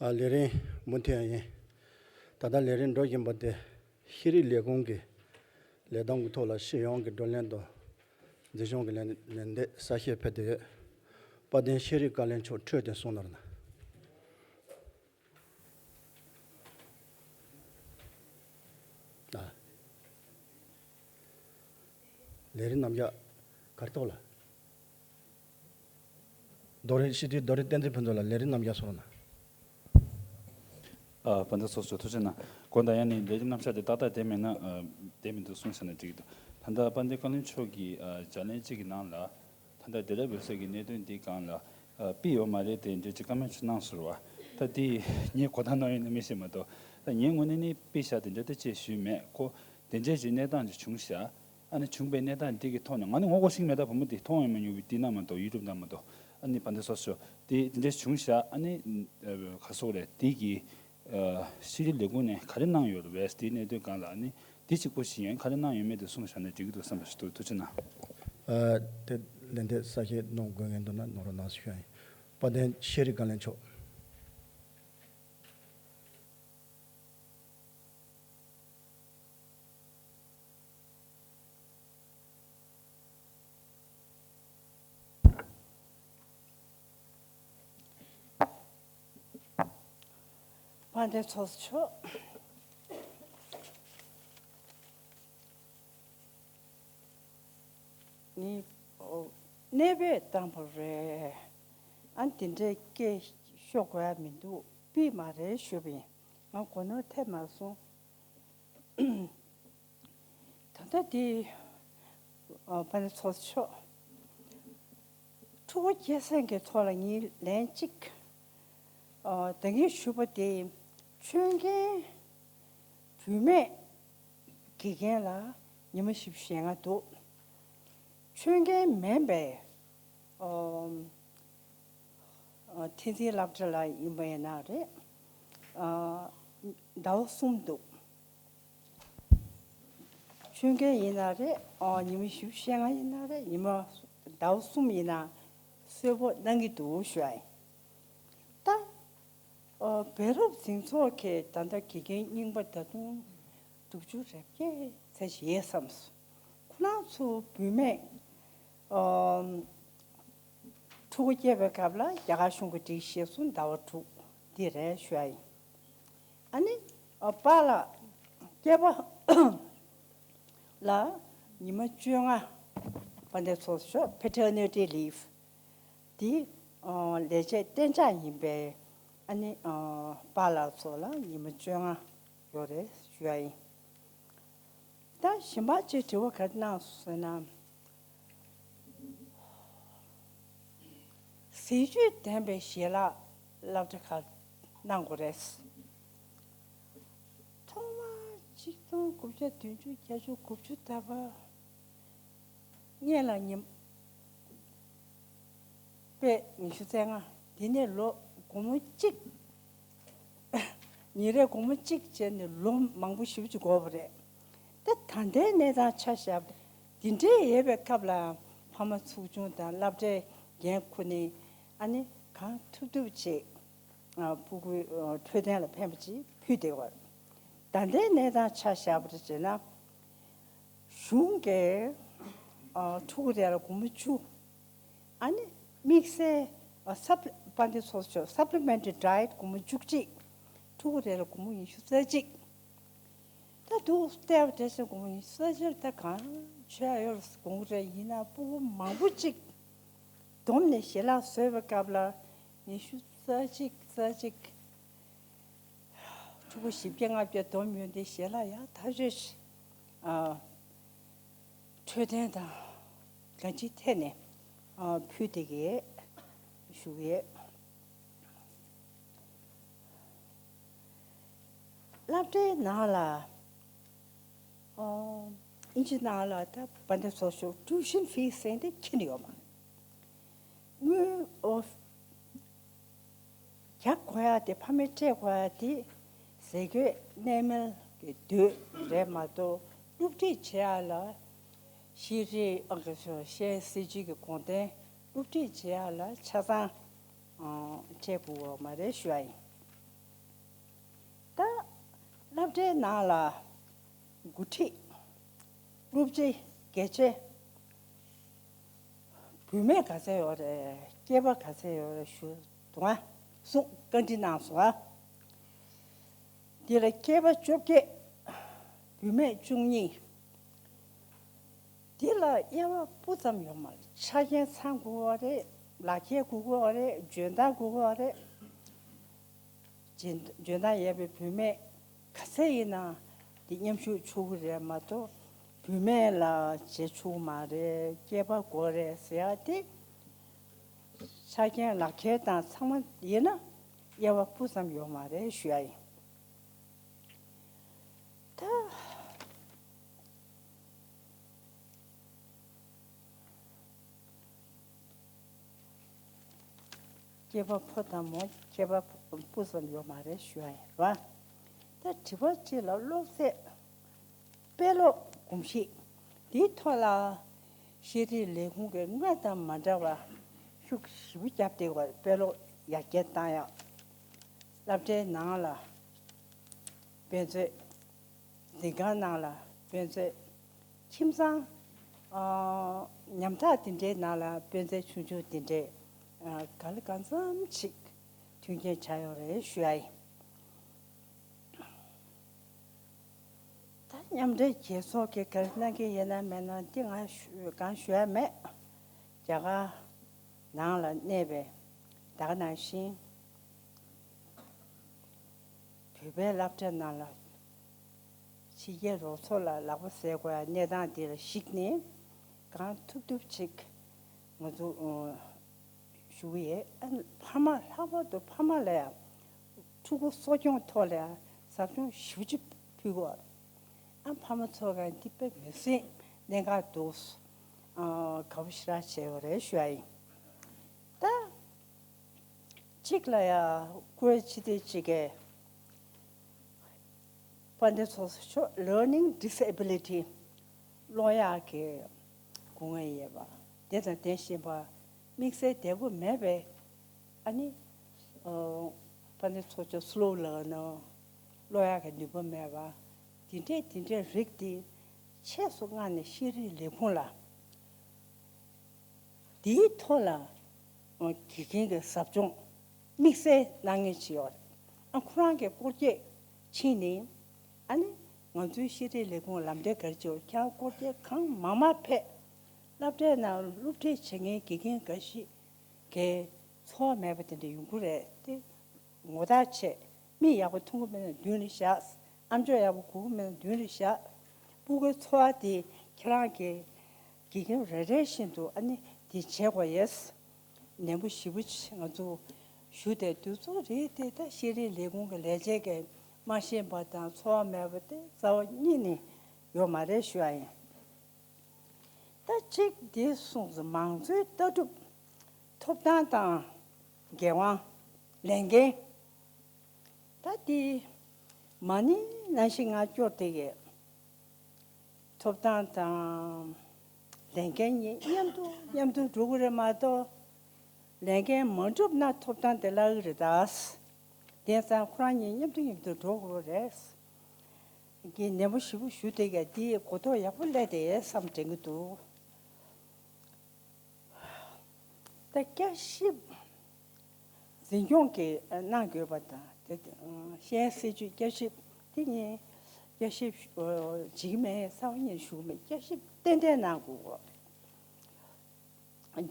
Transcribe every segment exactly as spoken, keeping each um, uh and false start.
ཨ། ལས་རིམ་མུ་མཐུད་ཡིན། ད་ལྟ་ལས་རིམ་འགྲོ་བཞིན་པ་དེ་ཤེས་རིག་ལས་ཁུངས་ཀྱི་ལས་སྟངས་ཀྱི་ཐོག་ལ་སྤྱི་ཡོངས་ཀྱི་བགྲོ་གླེང་དང་། མཛེས་ལྗོངས་ཀྱི་ལས་ལས་འདེབས་གསལ་བཤད་ཕེབས་ཏེ་ཡོད། དཔལ་ལྡན་ཤེས་རིག་བཀའ་བློན་མཆོག་འཕྲོས་དེ་གསུང་གནང་རོགས་གནང་། ཨ། ལས་རིམ་རྣམ་གཞག་ག་རེ་ཐོག་ལ། རྡོ་རིང་སྤྱི་འཐུས་རྡོ་རིང་བསྟན་འཛིན་ཕུན་ཚོགས་ལགས། ལས་རིམ་རྣམ་གཞག་གསུང་རོགས་གནང་། ཨ། དཔལ་ལྡན་ཚོགས་གཙོ་ཐུགས་རྗེ་གནང་། དགོངས་དག། ཡང་ནི་ལས་རིམ་རྣམ་གཞག་དེ་ཏག་ཏག་བསྡད་མེད་ན། ཨ། བསྡད་མི་འདུག་གསུངས་བཞག་ན་འགྲིག་གི་འདུག་ད་ལྟ་དཔལ་ལྡན་བཀའ་བློན་མཆོག་གིས། ཨ། བརྗོད་ལན་གཅིག་གི་ནང་ལ། ད་ལྟ་དེ་འདྲ་འབོད་སའི་གི་གནད་དོན་འདི་སྒང་ལ། ཨ། དཔེ་ཡོད་མ་རེད་དེ་འདྲ་ཅིག་བཀའ་མོལ་ཅིག་གནང་སོང་བ། ད་དེ་ངས་གོ་བརྡ་གནང་ཡོད་ན་མི་ཤེས་མ་གཏོགས། ད་ངའི་ངོས་ནས་ནི་དཔེ་བཞག་དེ་འདྲ་ད་ཅིག་ཞུས་མེད། ཁོ་དེ་འདྲ་ཅིག་གནས་སྟངས་ཅིག་བྱུང་བཞག་ཨ་ནི་བྱུང་པའི་གནས་སྟངས་འདི་གི་ཐོག་ནས་ང་ནི་ངོ་ཤེས་ཀྱི་མེད། ད་བུ་མོ་དེ་མཐོང་ཡང་མ་མྱོང་བའི་དེ་ན་མ་གཏོགས་ཡུ་ཊུབ་ན་མ་གཏོགས། ཨ་ནི་དཔལ་ལྡན་ཚོགས་གཙོ་དེ་དེ་འདྲ་བྱུང་བཞག་ཨ་ནི། ཨ། ག་སོགས་རེད། དེ་གི། ཨ། ཤེས་རིག་ལས་ཁུངས་ནས་ག་རེ་གནང་ཡོད་རེད་པས། དེའི་གནད་དོན་སྒང་ལ་ཨ་ནི་དེ་གཅིག་པོ་ཞིག་ཡང་ག་རེ་གནང་ཡོད་མེད་དེ་གསུངས་བཞག་ན་འགྲིག་གི་འདུག་བསམ་པ་ཞིག་འདུག་ཐུགས་རྗེ་གནང་། ཨ། དེ་ལན་དེ་གསལ་བཤད་གནང་དགོས་ངེས་འདུག་ན་གནང་རོགས་གནང་ཞུ་ཡ་ཡིན། དཔལ་ལྡན་ཤེས་རིག་བཀའ་བློན་མཆོག་དཔལ་ལྡན་ཚོགས་གཙོ་མཆོག་ནི། ཨོ། གནས་སྤོས་བཏང་བ་རེད། ཨ། དེ་འདྲའི་སྐད་ཤོད་དགོས་ཡ་མི་འདུག་དཔེ་མ་རེད་ཞུས་པ་ཡིན། ང་གོ་ནོར་ཐེབས་མ་སོང་། ད་ལྟ་འདི། ཨ། དཔལ་ལྡན་ཚོགས་གཙོ་མཆོག་ཕྲུ་གུ་སྐྱེད་སྲིང་གི་ཐོག་ལ་ངས་ལན་གཅིག་ཨ། ད་གིན་ཞུས་པ་དེ། ཆོས་མཁན་བུད་མེད་དགེ་རྒན་ལ་ཉི་མ་བཞི་བཅུ་ཞེ་ལྔ་འདུག་ཆོས་མཁན་མིན་པའི། ཨ། ཨ། འཕྲིན་སྟེགས་སློབ་གྲྭ་ལ་ཡིན་པ་ཡིན་ན་རེད། ཨ། ཟླ་བ་གསུམ་འདུག་ཆོས་མཁན་ཡིན་ན་རེད། ཨ། ཉི་མ་བཞི་བཅུ་ཞེ་ལྔ་ཡིན་ན་རེད། ཉི་མ་ཟླ་བ་གསུམ་ཡིན་ན་གསོལ་ཕོགས་གནང་གི་འདུག་ཞུ་ཡ་ཡིན། ད། ཨ། བུ་རབས་འཛིན་ཚོགས་ཀྱི་ད་ལྟ་དགེ་རྒན་རྙིང་པ་ད་དུང་དྲུག་ཅུ་རེ་བརྒྱད་ཙམ་ཞིག་ཡོད་བསམས་སོང་། ཁོ་རང་ཚོ་བུད་མེད། ཨ། ཕྲུ་གུ་སྐྱེས་པའི་སྐབས་ལ་རྒྱ་གར་གཞུང་གིས་སྒྲིག་གཞི་བཟོས་སོང་། ཟླ་བ་དྲུག་འདི་རེད་ཞུ་ཡ་ཡིན། ཨ་ནི། ཨ། པཱ་ལགས་སྐྱེས་པ་ལ་ཉི་མ་བཅོ་ལྔ། དཔལ་ལྡན་ཚོགས་གཙོ་མཆོག་paternity leave འདི། ཨ། ལས་བྱེད་གཏན་འཇགས་ཡིན་པས། ཨ་ནི། ཨ། པཱ་ལགས་ཚོ་ལ་ཉི་མ་བཅོ་ལྔ་ཡོད་རེད་ཞུ་ཡ་ཡིན། ད་གཞན་པ་ཅིག་དྲི་བ་ག་རེ་གནང་སོང་ཟེར་ན། ཟས་བཅུད་ལྡན་པའི་ཞལ་ལག་སློབ་གྲྭ་ཁག་གནང་དགོས་རེད། ཐོག་མར་ཆིག་སྟོང་དགུ་བརྒྱ་བདུན་ཅུ་བརྒྱད་ཅུ་དགུ་བཅུ་ཟླ་བ་སྔོན་ལ་ཉིན་པས་ཉི་ཤུ་རྩ་ལྔ། དེ་ནས་ལོ་སྒོར་མོ་གཅིག་ཉིན་རེར་སྒོར་མོ་གཅིག་བྱས་ནས་ལོ་མང་པོ་ཞེ་པོ་ཅིག་འགོར་བ་རེད། ད་ད་ལྟའི་གནས་སྟངས་ཆ་བཞག་པ་དེ་འདྲའི་ཡོད་པའི་སྐབས་ལ། ཕ་མ་ཚོགས་ཆུང་དང་སློབ་གྲྭའི་འགན་ཁུར་ནས། ཨ་ནི་གང་ཐུབ་ཐུབ་བྱས། ཨ། ཕྲུ་གུའི། ཨ། འཕྲོད་བསྟེན་ལ་ཕན་པ་ཅིག་ཕུལ་བསྡད་ཡོད་པ་རེད། ད་ལྟའི་གནས་སྟངས་ཆ་བཞག་པ་རེད་བྱས་ན། གཞུང་གིས། ཨ། ཕྲུ་གུ་རེ་ལ་སྒོར་མོ་བཅུ། ཨ་ནི་དམིགས་བསལ། ཨ། སབ། དཔལ་ལྡན་ཚོགས་གཙོ་མཆོག supplementary diet སྒོར་མོ་བཅུ་གཅིག་ཕྲུ་གུ་རེ་ལ་སྒོར་མོ་ཉི་ཤུ་རྩ་གཅིག་ད་དུང་བལྟས་པ་དེ་ཚོ་སྒོར་མོ་ཉི་ཤུ་རྩ་གཅིག་ད་གང་བྱས་ཡོད་ལ། སྒོར་མོ་རེ་ཡིན་ན་ཕྲུ་གུ་མང་པོ་གཅིག་བསྡོམས་ནས་ཞལ་ལག་བཟོས་པའི་སྐབས་ལ་ཉི་ཤུ་རྩ་གཅིག་རྩ་གཅིག་ཕྲུ་གུ་བཞི་བརྒྱ་ལྔ་བརྒྱ་བསྡོམས་ཡོང་དུས་ཞལ་ལག་ཡང་ཐག་ཆོད་ཅིག་ཨ། འཕྲོད་བསྟེན་དང་གང་ཅིའི་ཐད་ནས། ཨ། ཕུལ་བསྡད་ཀྱི་ཞུ་གི་ཡོད། སློབ་གྲྭའི་ནང་ལ། ཨ། དབྱིན་ཇི་ནང་ལ་ད་དཔལ་ལྡན་ཚོགས་གཙོ་མཆོག tuition fees ཟེར་དེ་མཁྱེན་ཡོད་མ། དངུལ། ཨོ། རྒྱག་དགོས་ཡ་དེ། ཕ་མས་སྤྲད་དགོས་ཡ་དེ་ཟས་གོས་གནས་མལ་གྱི་དུས་རེད་མ་གཏོགས། སློབ་ཁྲིད་བྱེད་ཡ་ལ། ཤེས་རིག་ཨ། ག་ཚོད། ཤེས་སྲིད་ཇུས་ཀྱི་དགོངས་དོན་སློབ་ཁྲིད་བྱེད་ཡ་ལ་ཆ་ཚང་། ཨ། སྤྲད་དགོས་ཡོད་མ་རེད་ཞུ་ཡ་ཡིན། སློབ་གྲྭའི་ནང་ལ་འགོ་ཁྲིད། སློབ་སྤྱི། དགེ་ཆེ། བུད་མེད་ག་ཚད་ཡོད་རེད། སྐྱེས་པ་ག་ཚད་ཡོད་རེད་ཞུ་འདུག་ཨ། གསུངས། བཀའ་འདྲི་གནང་སོང་ཨ། འདི་ལ་སྐྱེས་པ་བཅོ་བརྒྱད། བུད་མེད་བཅུ་གཉིས། འདི་ལ་དབྱེ་བ་སྤུ་ཙམ་ཡོད་མ་རེད། ཆ་རྐྱེན་ཚང་དགོས་པ་རེད། ལག་ཁྱེར་དགོས་ཀྱི་ཡོད་རེད། འཇོན་ཐང་དགོས་ཀྱི་ཡོད་རེད། འཇོན་འཇོན་ཐང་ཡོད་པའི་བུད་མེད་ག་ཚད་ཡིན་ན་འདི་མཉམ་ཞུགས་ཆོག་གི་རེད་མ་གཏོགས། བུད་མེད་ལ་བྱེད་ཆོག་མ་རེད། སྐྱེས་པ་དགོས་རེད་ཟེར་ཡ་དེ། ཆ་རྐྱེན་ལག་ཁྱེར་དང་ཚང་མ་ཡིན་ན་དབྱེ་བ་སྤུ་ཙམ་ཡོད་མ་རེད་ཞུ་ཡ་ཡིན། ད། སྐྱེས་པ་ཕོ་དང་མོ། སྐྱེས་པ་སྤུ་ཙམ་ཡོད་མ་རེད་ཞུ་ཡ་ཡིན་ར། ད་དྲི་བ་གཅིག་ལ་གློག་ཚད། དཔེ་ཀློག་གོམས་གཤིས་འདིའི་ཐོག་ལ་ཤེས་རིག་ལས་ཁུངས་ཀྱིས་སྔར་དང་མ་འདྲ་བ་ཤུགས་ཞེ་པོ་བརྒྱབ་བསྡད་པ། དཔེ་ཀློག་ཡར་རྒྱས་བཏང་ཡག་སློབ་གྲྭའི་ནང་ལ་དཔེ་མཛོད། འཛིན་ཁང་ནང་ལ་དཔེ་མཛོད། ཁྱིམ་ཚང་། ཨ། ཉམ་ཐག་དེ་འདྲའི་ནང་ལ་དཔེ་མཛོད་ཆུང་ཆུང་དེ་འདྲའི། ཨ། ག་ལ་གང་འཚམ་ཅིག་མཐུན་རྐྱེན་ཆགས་ཡོད་རེད་ཞུ་ཡ་ཡིན། ད་མཉམ་འབྲེལ་རྒྱལ་ཚོགས་ཀྱིས་ག་རེ་གནང་གི་ཡིན་ན་མེད་ན་འདི་ང་ཞུ་གང་ཞུ་ཡ་མེད། རྒྱ་གར་ནང་ལ་གནས་པའི་ད་ག་ནང་བཞིན་བོད་པའི་སློབ་གྲྭ་ནང་ལ་ཕྱི་རྒྱལ་རོགས་ཚོགས་ལ་ལག་པ་གསལ་དགོས་ཡ་གནས་སྟངས་འདི་ལ་གཞིགས་ནས་གང་ཐུབ་ཐུབ་ཅིག་ང་ཚོ་ཞུ་གི་ཡོད། ཨ། ཕ་མ། ལྷག་པར་དུ་ཕ་མ་ལ་ཡང་ཕྲུ་གུ་གསོ་སྐྱོང་ཐོག་ལ་ཡང་ཟབ་སྦྱོང་ཞེ་པོ་ཅིག་ཕུལ་དགོས། ཨ། ཕ་མ་ཚོ་ག་འདི་དཔེ་མི་སྲིད་གནད་འགག་འདུག། ཨ། དགའ་པོ་ཞེ་དྲག་བྱས་ཡོད་རེད་ཞུ་ཡ་ཡིན། ད་གཅིག་ལ་ཡ་བཀུར་འོས་སྤྱི་འཐུས་གཅིག་གིས་དཔལ་ལྡན་ཚོགས་གཙོ་མཆོག་learning disability། ཀློག་ཡག་གི་སྒོ་ང་ཡོད་པ། དེ་དང་དེ་བཞིན་པ་དམིགས་བསལ་བདེ་པོ་མེད་པའི། ཨ་ནི། ཨ། དཔལ་ལྡན་ཚོགས་གཙོ་slow learner། ཀློག་ཡག་གི་ནུས་པ་མེད་པ། དེ་འདྲས་དེ་འདྲས་རིགས་དེ་ཆེས་སུ་མངགས་ནས་ཤེས་རིག་ལས་ཁུངས་ལ་དེའི་ཐོག་ལ་དགེ་རྒན་གྱི་ཟབ་སྦྱོང་དམིགས་བསལ་གནང་མཁན་ཅིག་ཡོད་རེད། ཨ། ཁོ་རང་གིས་སྐོར་སྐྱོད་ཕྱིན་ནས། ཨ་ནི་ང་ཚོའི་ཤེས་རིག་ལས་ཁུངས་ལམ་སྟོན་ག་རེ་བྱེད་དགོས། ཁྱེད་རང་སྐོར་སྐྱོད་གང་མང་མང་ཕེབས། སློབ་གྲྭའི་ནང་སློབ་ཁྲིད་བྱེད་མཁན་དགེ་རྒན་འགའ་ཞིག་གི་འཚོ་བ་མེད་པ་དེ་འདྲ་ཡོང་གི་རེད་དེ། ངོ་རྟགས་ཆེ། མིག་ཡག་པོ་མཐོང་གི་མེད་ན་མདུན་ལ་བཞག། ཨམ་ཅོག་ཡག་པོ་གོ་གི་མེད་ན་མདུན་ལ་བཞག། སྤུ་གུའི་འཚོ་བ་དེ་ཁྱེད་རང་གི་དགེ་རྒན་རེ་རེ་བཞིན་དུ་ཨ་ནི་དེ་བྱེད་དགོས་ཡས། ནན་པོ་ཞེ་པོ་ཅིག་ང་ཚོ་ཞུ་བསྡད་དུས་ཚོད་རེད་དེ། ད་ཤེས་རིག་ལས་ཁུངས་ཀྱི་ལས་བྱེད་ཀྱིས་མ་ཤེས་པ་དང་འཚོ་བ་མེད་པ་དེ་རྩ་བ་ཉིད་ནས་ཡོད་མ་རེད་ཞུ་ཡ་ཡིན། ད་གཅིག་འདི་གསུངས་སོང་། མང་གཙོའི་ལྟ་གྲུབ། ཐོབ་ཐང་དང་འགན་དབང་། ལས་འགན། ད་འདི་མ་ཎི་ནང་བཞིན་ང་སྐྱོར་བསྡད་ཡོད། ཐོབ་ཐང་དང་ལས་འགན་གཉིས་མཉམ་དུ་མཉམ་དུ་འགྲོ་གི་རེད་མ་གཏོགས། ལས་འགན་མ་འགྲུབ་ན་ཐོབ་ཐང་དེ་བརླག་གི་རེད་ད། དེང་སང་ཁོ་རང་གཉིས་མཉམ་དུ་མཉམ་དུ་འགྲོ་དགོས་རེད། གི་ནན་པོ་ཞེ་པོ་ཞུ་བསྡད་ཡ་འདི་གོ་རྟོགས་ཡག་པོ་སླེབས་བསྡད་ཡས་བསམ་དྲན་གྱི་འདུག། ད་བསྐྱར་ཞིབ་འཛིན་སྐྱོང་གིས་གནང་དགོས་པ་དང་། དེ་ཤེས་ཡོན་སྲིད་བྱུས་བསྐྱར་ཞིབ་དེ་གཉིས་བསྐྱར་ཞིབ་བྱེད་ཀྱི་མེད། རྩ་བ་ཉིད་ནས་ཞུ་གི་མེད། བསྐྱར་ཞིབ་ཏན་ཏན་གནང་དགོས།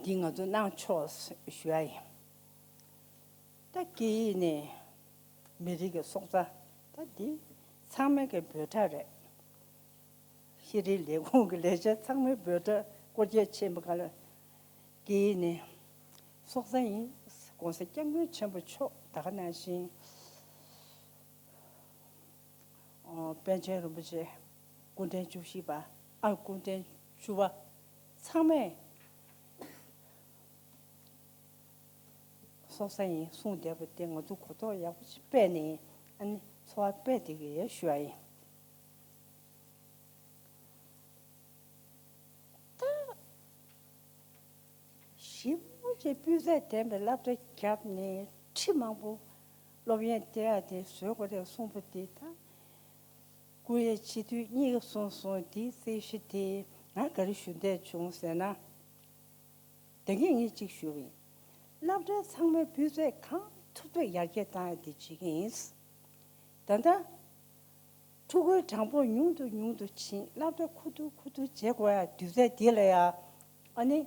འདི་ང་ཚོ་གནང་ཆོག་ཞུ་ཡ་ཡིན། ད་དགེ་ཡིས་ནི་མི་རིགས་ཀྱི་སྲོག་རྩ། ད་འདི་ཚང་མའི་གི་འབོད་སྒྲ་རེད། ཤེས་རིག་ལས་ཁུངས་ཀྱི་ལས་བྱེད་ཚང་མའི་འབོད་སྒྲ་སྐོར་སྐྱོད་ཆེན་པོ་ག་ལ། དགེ་ཡིས་ནི་སྲོག་རྩ་ཡིན། ༸གོང་ས་༸སྐྱབས་མགོན་ཆེན་པོ་མཆོག་ད་ག་ནང་བཞིན། ཨོ། པཎ་ཆེན་རིན་པོ་ཆེ་སྐུ་ཕྲེང་བཅུ་བཞི་པ། ཨ། སྐུ་ཕྲེང་བཅུ་པ་ཚང་མས་སྲོག་རྩ་ཡིན་གསུངས་བསྡད་པ་དེ་ང་ཚོ་གོ་རྟོགས་ཡག་པོ་ཅིག་སྤེལ་ནས། ཨ་ནི་འཚོ་བ་སྤེལ་བསྡད་ཀྱི་ཡོད་ཞུ་བ་ཡིན། ད་ཞིབ་མོ་ཅིག་སྤུས་ཚད་ལྡན་པའི་སློབ་གྲྭ་བརྒྱབ་ནས་ཁྲི་མང་པོ་སློབ་ཡོན་སྟེར་ཡ་དེ་བཟོ་དགོས་རེད་གསུངས་པ་དེ་ད། སྐུ་ཡི་སྤྱི་འཐུས་གཉིས་ཀྱིས་གསུངས་སོང་། དེའི་གསལ་བཤད་དེ་ང་ག་རེ་ཞུ་འདོད་བྱུང་ཟེར་ན། དེ་གིན་ངས་གཅིག་ཞུས་པ་ཡིན། སློབ་གྲྭ་ཚང་མའི་སྤུས་ཚད་གང་ཐུབ་ཐུབ་ཡར་རྒྱས་བཏང་ཡ་དེ་བྱེད་ཀྱི་ཡིན། ད་ལྟ་ཕྲུ་གུའི་གྲངས་འབོར་ཉུང་དུ་ཉུང་དུ་ཕྱིན། སློབ་གྲྭ་ཁུ་ཐུག་ཁུ་ཐུག་བྱེད་དགོས་ཡ་དུས་ཚོད་འདི་ལ་ཡ། ཨ་ནི།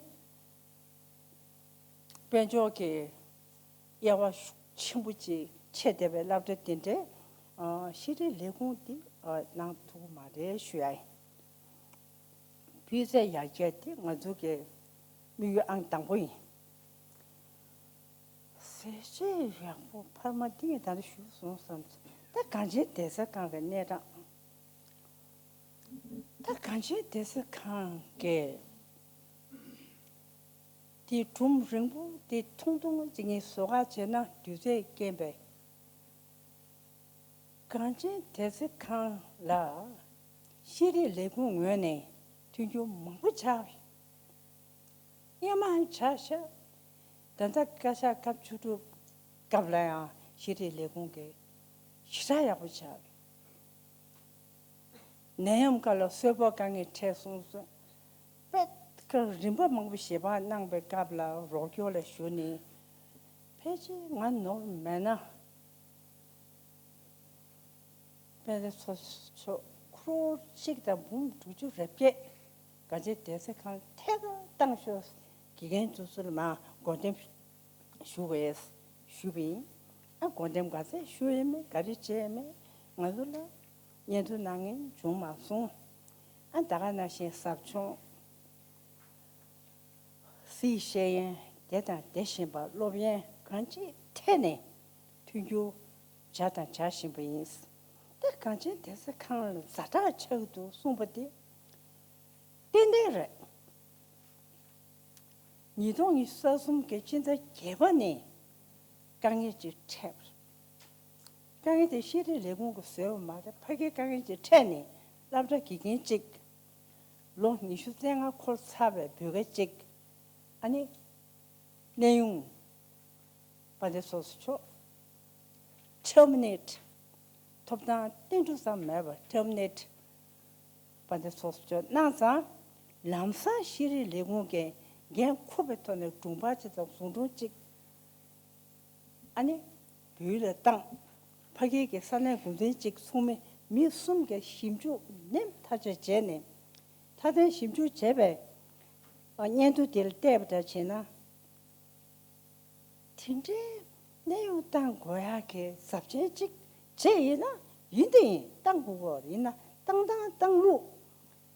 དཔལ་འབྱོར་གྱི་དབྱེ་བ་ཤུགས་ཆེན་པོ་ཅིག་ཕྱེ་བསྡད་པའི་སློབ་གྲྭ་དེ་འདྲའི་ཨ་ཤེས་རིག་ལས་ཁུངས་འདི་ཨ་གནང་ཐུབ་ཀྱི་མ་རེད་ཞུ་ཡ་ཡིན། སྤུས་ཚད་ཡར་རྒྱས་དེ་ང་ཚོ་གི་དམིགས་ཡུལ་ཨང་དང་པོ་ཡིན། ཟས་བཅད་ཡག་པོ་འཕར་མ་འདི་ངས་ད་ལྟ་ཞུས་སོང་བསམ་སོང་། ད་གངས་ཅན་བདེ་རྩ་ཁང་གི་གནས་སྟངས། ད་གངས་ཅན་བདེ་རྩ་ཁང་གི་དེ་སྒྲོམ་རིང་པོ་དེ་ཐུང་ཐུང་ཅིག་ངས་བཟོ་ཁ་བྱས་ན་དུས་ཚོད་རྐྱེན་པས། གངས་ཅན་བདེ་རྩ་ཁང་ལ་ཤེས་རིག་ལས་ཁུངས་ངོས་ནས་མཐུན་འགྱུར་མང་པོ་བྱ་བ་རེད། སྔོན་མ་བྱ་ཤག་ད་ལྟ་བཀའ་ཤག་སྐབས་བཅུ་དྲུག་སྐབས་ལ་ཡང་ཤེས་རིག་ལས་ཁུངས་ཀྱིས་ཞེ་དྲག་ཡག་པོ་བྱ་བ་རེད། ནད་ཡམས་སྐབས་ལ་གསོལ་ཕོགས་དཀའ་ངལ་འཕྲད་སོང་ཙང་། དཔེ་ཁ་རིམ་པ་མང་པོ་ཞལ་པར་གནང་བའི་སྐབས་ལ་རོགས་སྐྱོར་ལ་ཞུ་ནས། ཕལ་ཆེར་ང་ནོར་མེད་ན། དཔལ་ལྡན་ཚོགས་གཙོ་མཆོག་ཁྲོ་གཅིག་དང་འབུམ་དྲུག་ཅུ་རེ་བརྒྱད་གངས་ཅན་བདེ་རྩ་ཁང་ཐད་ཀར་བཏང་ཤོག་དགེ་རྒན་ཚོ་ཚུར་མར་འགོ་འདེམས་ཞུ་དགོས་ཞུས་པ་ཡིན། ཨ་འགོ་འདེམས་ག་ཚད་ཞུས་ཡོད་མེད་ག་རེ་བྱས་ཡོད་མེད་ང་ཚོ་ལ་སྙན་ཐོ་གནང་མཁན་བྱུང་མ་སོང་། ཨ་ད་ག་ནང་བཞིན་ཟབ་སྦྱོང་སྲིད་ཤེས་ཡོན་དེ་དང་དེ་བཞིན་པ་སློབ་ཡོན་གང་ཅིའི་ཐད་ནས་མཐུན་འགྱུར་བྱ་དང་བྱ་བཞིན་པ་ཡིན། ད་གངས་ཅན་བདེ་རྩ་ཁང་ལ་ཛ་དྲག་ཆགས་འདུག་གསུངས་པ་དེ་ཏན་ཏན་རེད། ཉིས་སྟོང་ཉི་ཤུ་རྩ་གསུམ་གྱི་ཕྱི་ཟླ་བརྒྱད་པ་ནས་དཀའ་ངལ་ཅིག་འཕྲད་པ་རེད། དཀའ་ངལ་དེ་ཤེས་རིག་ལས་ཁུངས་ཀྱིས་བཟོས་པ་མ་རེད། ཕ་གིའི་དཀའ་ངལ་ཅིག་འཕྲད་ནས་སློབ་གྲྭ་དགེ་རྒན་གཅིག་ལོ་ཉི་ཤུ་རྩ་ལྔ་འཁོར་ཚར་བའི་བོད་སྐད་གཅིག་ཨ་ནི་གནས་དབྱུང་དཔལ་ལྡན་ཚོགས་གཙོ་མཆོག་ཊར་མི་ནེཊ། ཐོབ་ཐང་བསྟན་འགྲོ་ཙམ་མེད་པར་ཊར་མི་ནེཊ་དཔལ་ལྡན་ཚོགས་གཙོ་མཆོག་གནང་ཙང་། ལམ་སང་ཤེས་རིག་ལས་ཁུངས་ཀྱིས་འགན་འཁུར་བའི་ཐོག་ནས་དྲུང་འཕར་གཅིག་དང་ཟུང་དྲུང་གཅིག་ཨ་ནི་བོད་ལ་བཏང་། ཕ་གི་གི་ས་གནས་འགོ་འཛིན་གཅིག་ཚོགས་མི་མི་གསུམ་གྱིས་ཞིབ་འཇུག་ནན་ཐག་ཆོད་བྱས་ནས། མཐའ་དོན་ཞིབ་འཇུག་བྱས་པའི་སྙན་ཐོ་དེ་ལ་བལྟས་པ་འདྲ་བྱས་ན། དེ་འདྲའི་གནས་དབྱུང་བཏང་དགོས་ཡག་གི་ཟབ་ཆེན་གཅིག་བྱས་ཡིན་ན་ཡིན་དེ་ཡིན། བཏང་དགོས་དགོས་ཡིན་ན་བཏང་སྟངས་བཏང་ལུགས་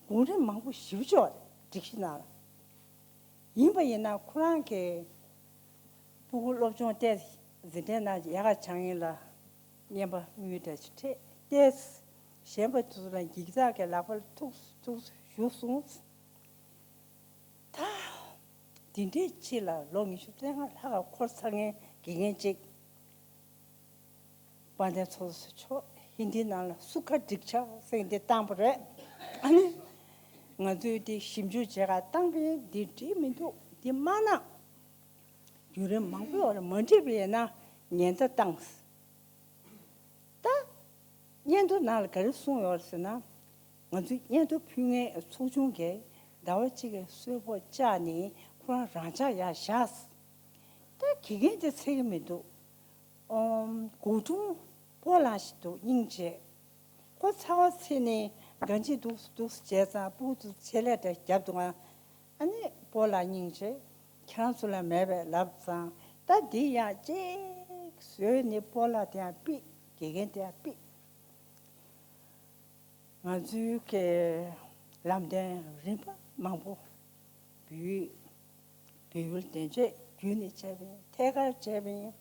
གོང་རིམ་མང་པོ་ཞིབ་ཕྱོགས་སྒྲིག་གཞི་ནང་ལ་ཡིན་པ་ཡིན་ན། ཁོ་རང་གི་སྤུ་གུ་སློབ་སྦྱོང་ལྟེ་འཛིན་གྲྭའི་ནང་ཡག་ག་སྦྱང་ཡིན་ལ་རྔན་པ་དངུལ་འདྲ་ཞིག་སྤྲད་དེ། གཞན་པ་ཚོ་ལ་འགྱིག་ཚགས་ཀྱི་ལག་པར་ཐུག་ཐུག་ཞུ་སོང་། ད་འདི་འདྲའི་ཕྱི་ལ་ལོ་ཉི་ཤུ་རྩ་ལྔ་ལྷག་ག་འཁོར་ཚར་མཁན་དགེ་རྒན་གཅིག་དཔལ་ལྡན་ཚོགས་གཙོ་མཆོག་ཧིན་དིའི་ནང་ལ་སུ་ཁ་འགྲིག་ཆགས་ཟེར་འདི་བཏང་པ་རེད། ཨ་ནི་ང་ཚོས་འདི་ཞིབ་འཇུག་བྱེད་ག་བཏང་པས་འདི་འགྲིག་མི་འདུག་འདི་མ་གནང་། བརྒྱུད་རིམ་མང་པོ་ཡོད་རེད། མ་འགྲིག་པ་ཡིན་ན་ཉེན་བརྡ་བཏང་། ད་སྙན་ཐོ་ནང་ལ་ག་རེ་གསུངས་ཡོད་ཟེར་ན། ང་ཚོས་སྙན་ཐོ་ཕུལ་མཁན་ཚོགས་ཆུང་གིས་ཟླ་བ་གཅིག་གི་གསོལ་ཕོགས་བཅག་ནས་ཁོ་རང་རང་འཇགས་ཡར་བཞག། ད་དགེ་རྒན་དེ་འཚོལ་གྱི་མི་འདུག་ཨོམ། སྒོ་དྲུང་སྤོ་ལགས་ཤིག་འདུག་སྙིང་རྗེ། ཁོ་ཚ་བ་ཚིག་ནས་གང་ཅི་འདུག་འདུག་བྱས་ཙང་སྤུ་གུ་ཚོ་ཆེད་ལས་འདྲ་བརྒྱབ་འདུག་ཨ། ཨ་ནི་སྤོ་ལགས་སྙིང་རྗེ། ཁྱེད་རང་ཚོ་ལ་མེད་པས་ལབ་ཙང་། ད་འདི་ཡང་གཅིག་བཟོས་ནས་སྤོ་ལགས་དེ་ཡང་ཕུད། དགེ་རྒན་དེ་ཡང་ཕུད། ང་ཚོའི་གི་ལམ་སྟོན་རིམ་པ་མང་པོ་བོད་ཡིག་བོད་ཡུལ་དོན་གཅོད་བརྒྱུད་ནས་བྱས་པ་ཡིན། ཐད་ཀར་བྱས་པ་ཡིན།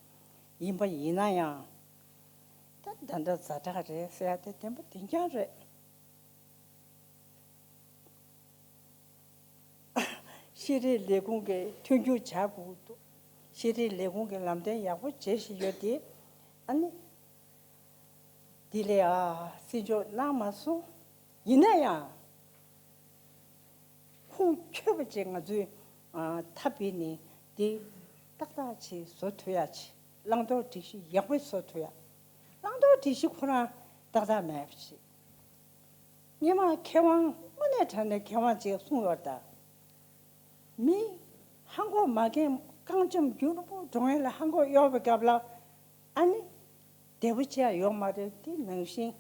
ཡིན་པ་ཡིན་ན་ཡང་། ད་ད་ལྟ་ཛ་དྲག་རེད་ཟེར་ཡ་དེ་བདེན་པ་བདེན་རྐྱང་རེད། ཤེས་རིག་ལས་ཁུངས་ཀྱིས་མཐུན་འགྱུར་བྱ་དགོས་འདུག་ཤེས་རིག་ལས་ཁུངས་ཀྱིས་ལམ་སྟོན་ཡག་པོ་བྱེད་བཞིན་ཡོད་དེ། ཨ་ནི། འདི་ལས་ཨ་བརྩི་འཇོག་གནང་མ་སོང་། ཡིན་ན་ཡང་། ཁུངས་འཁྱོལ་བ་ཅིག་ང་ཚོས་ཨ་ཐབས་བེད་ནས་འདི་ཏག་ཏག་ཅིག་བཟོ་ཐུབ་ཡ་ཅིག་བླང་དོར་སྒྲིག་གཞི་ཡག་པོ་བཟོ་ཐུབ་ཡ། བླང་དོར་སྒྲིག་གཞི་ཁོ་རང་ཏག་ཏག་མེད་པ་ཅིག་སྔོན་མ་མཁས་དབང་དངོས་གནས་དྲང་གནས་མཁས་དབང་ཅིག་གསུངས་ཡོད་ད། མི་ཧ་གོ་མ་མཁན་རྐང་འཇམ་རྒྱུན་རིང་པོ་འགྲོ་མཁན་ལ་ཧ་གོ་གཡོག་པའི་སྐབས་ལ། ཨ་ནི་བདེ་པོ་བྱས་ཡོད་མ་རེད། དེ་ནང་བཞིན་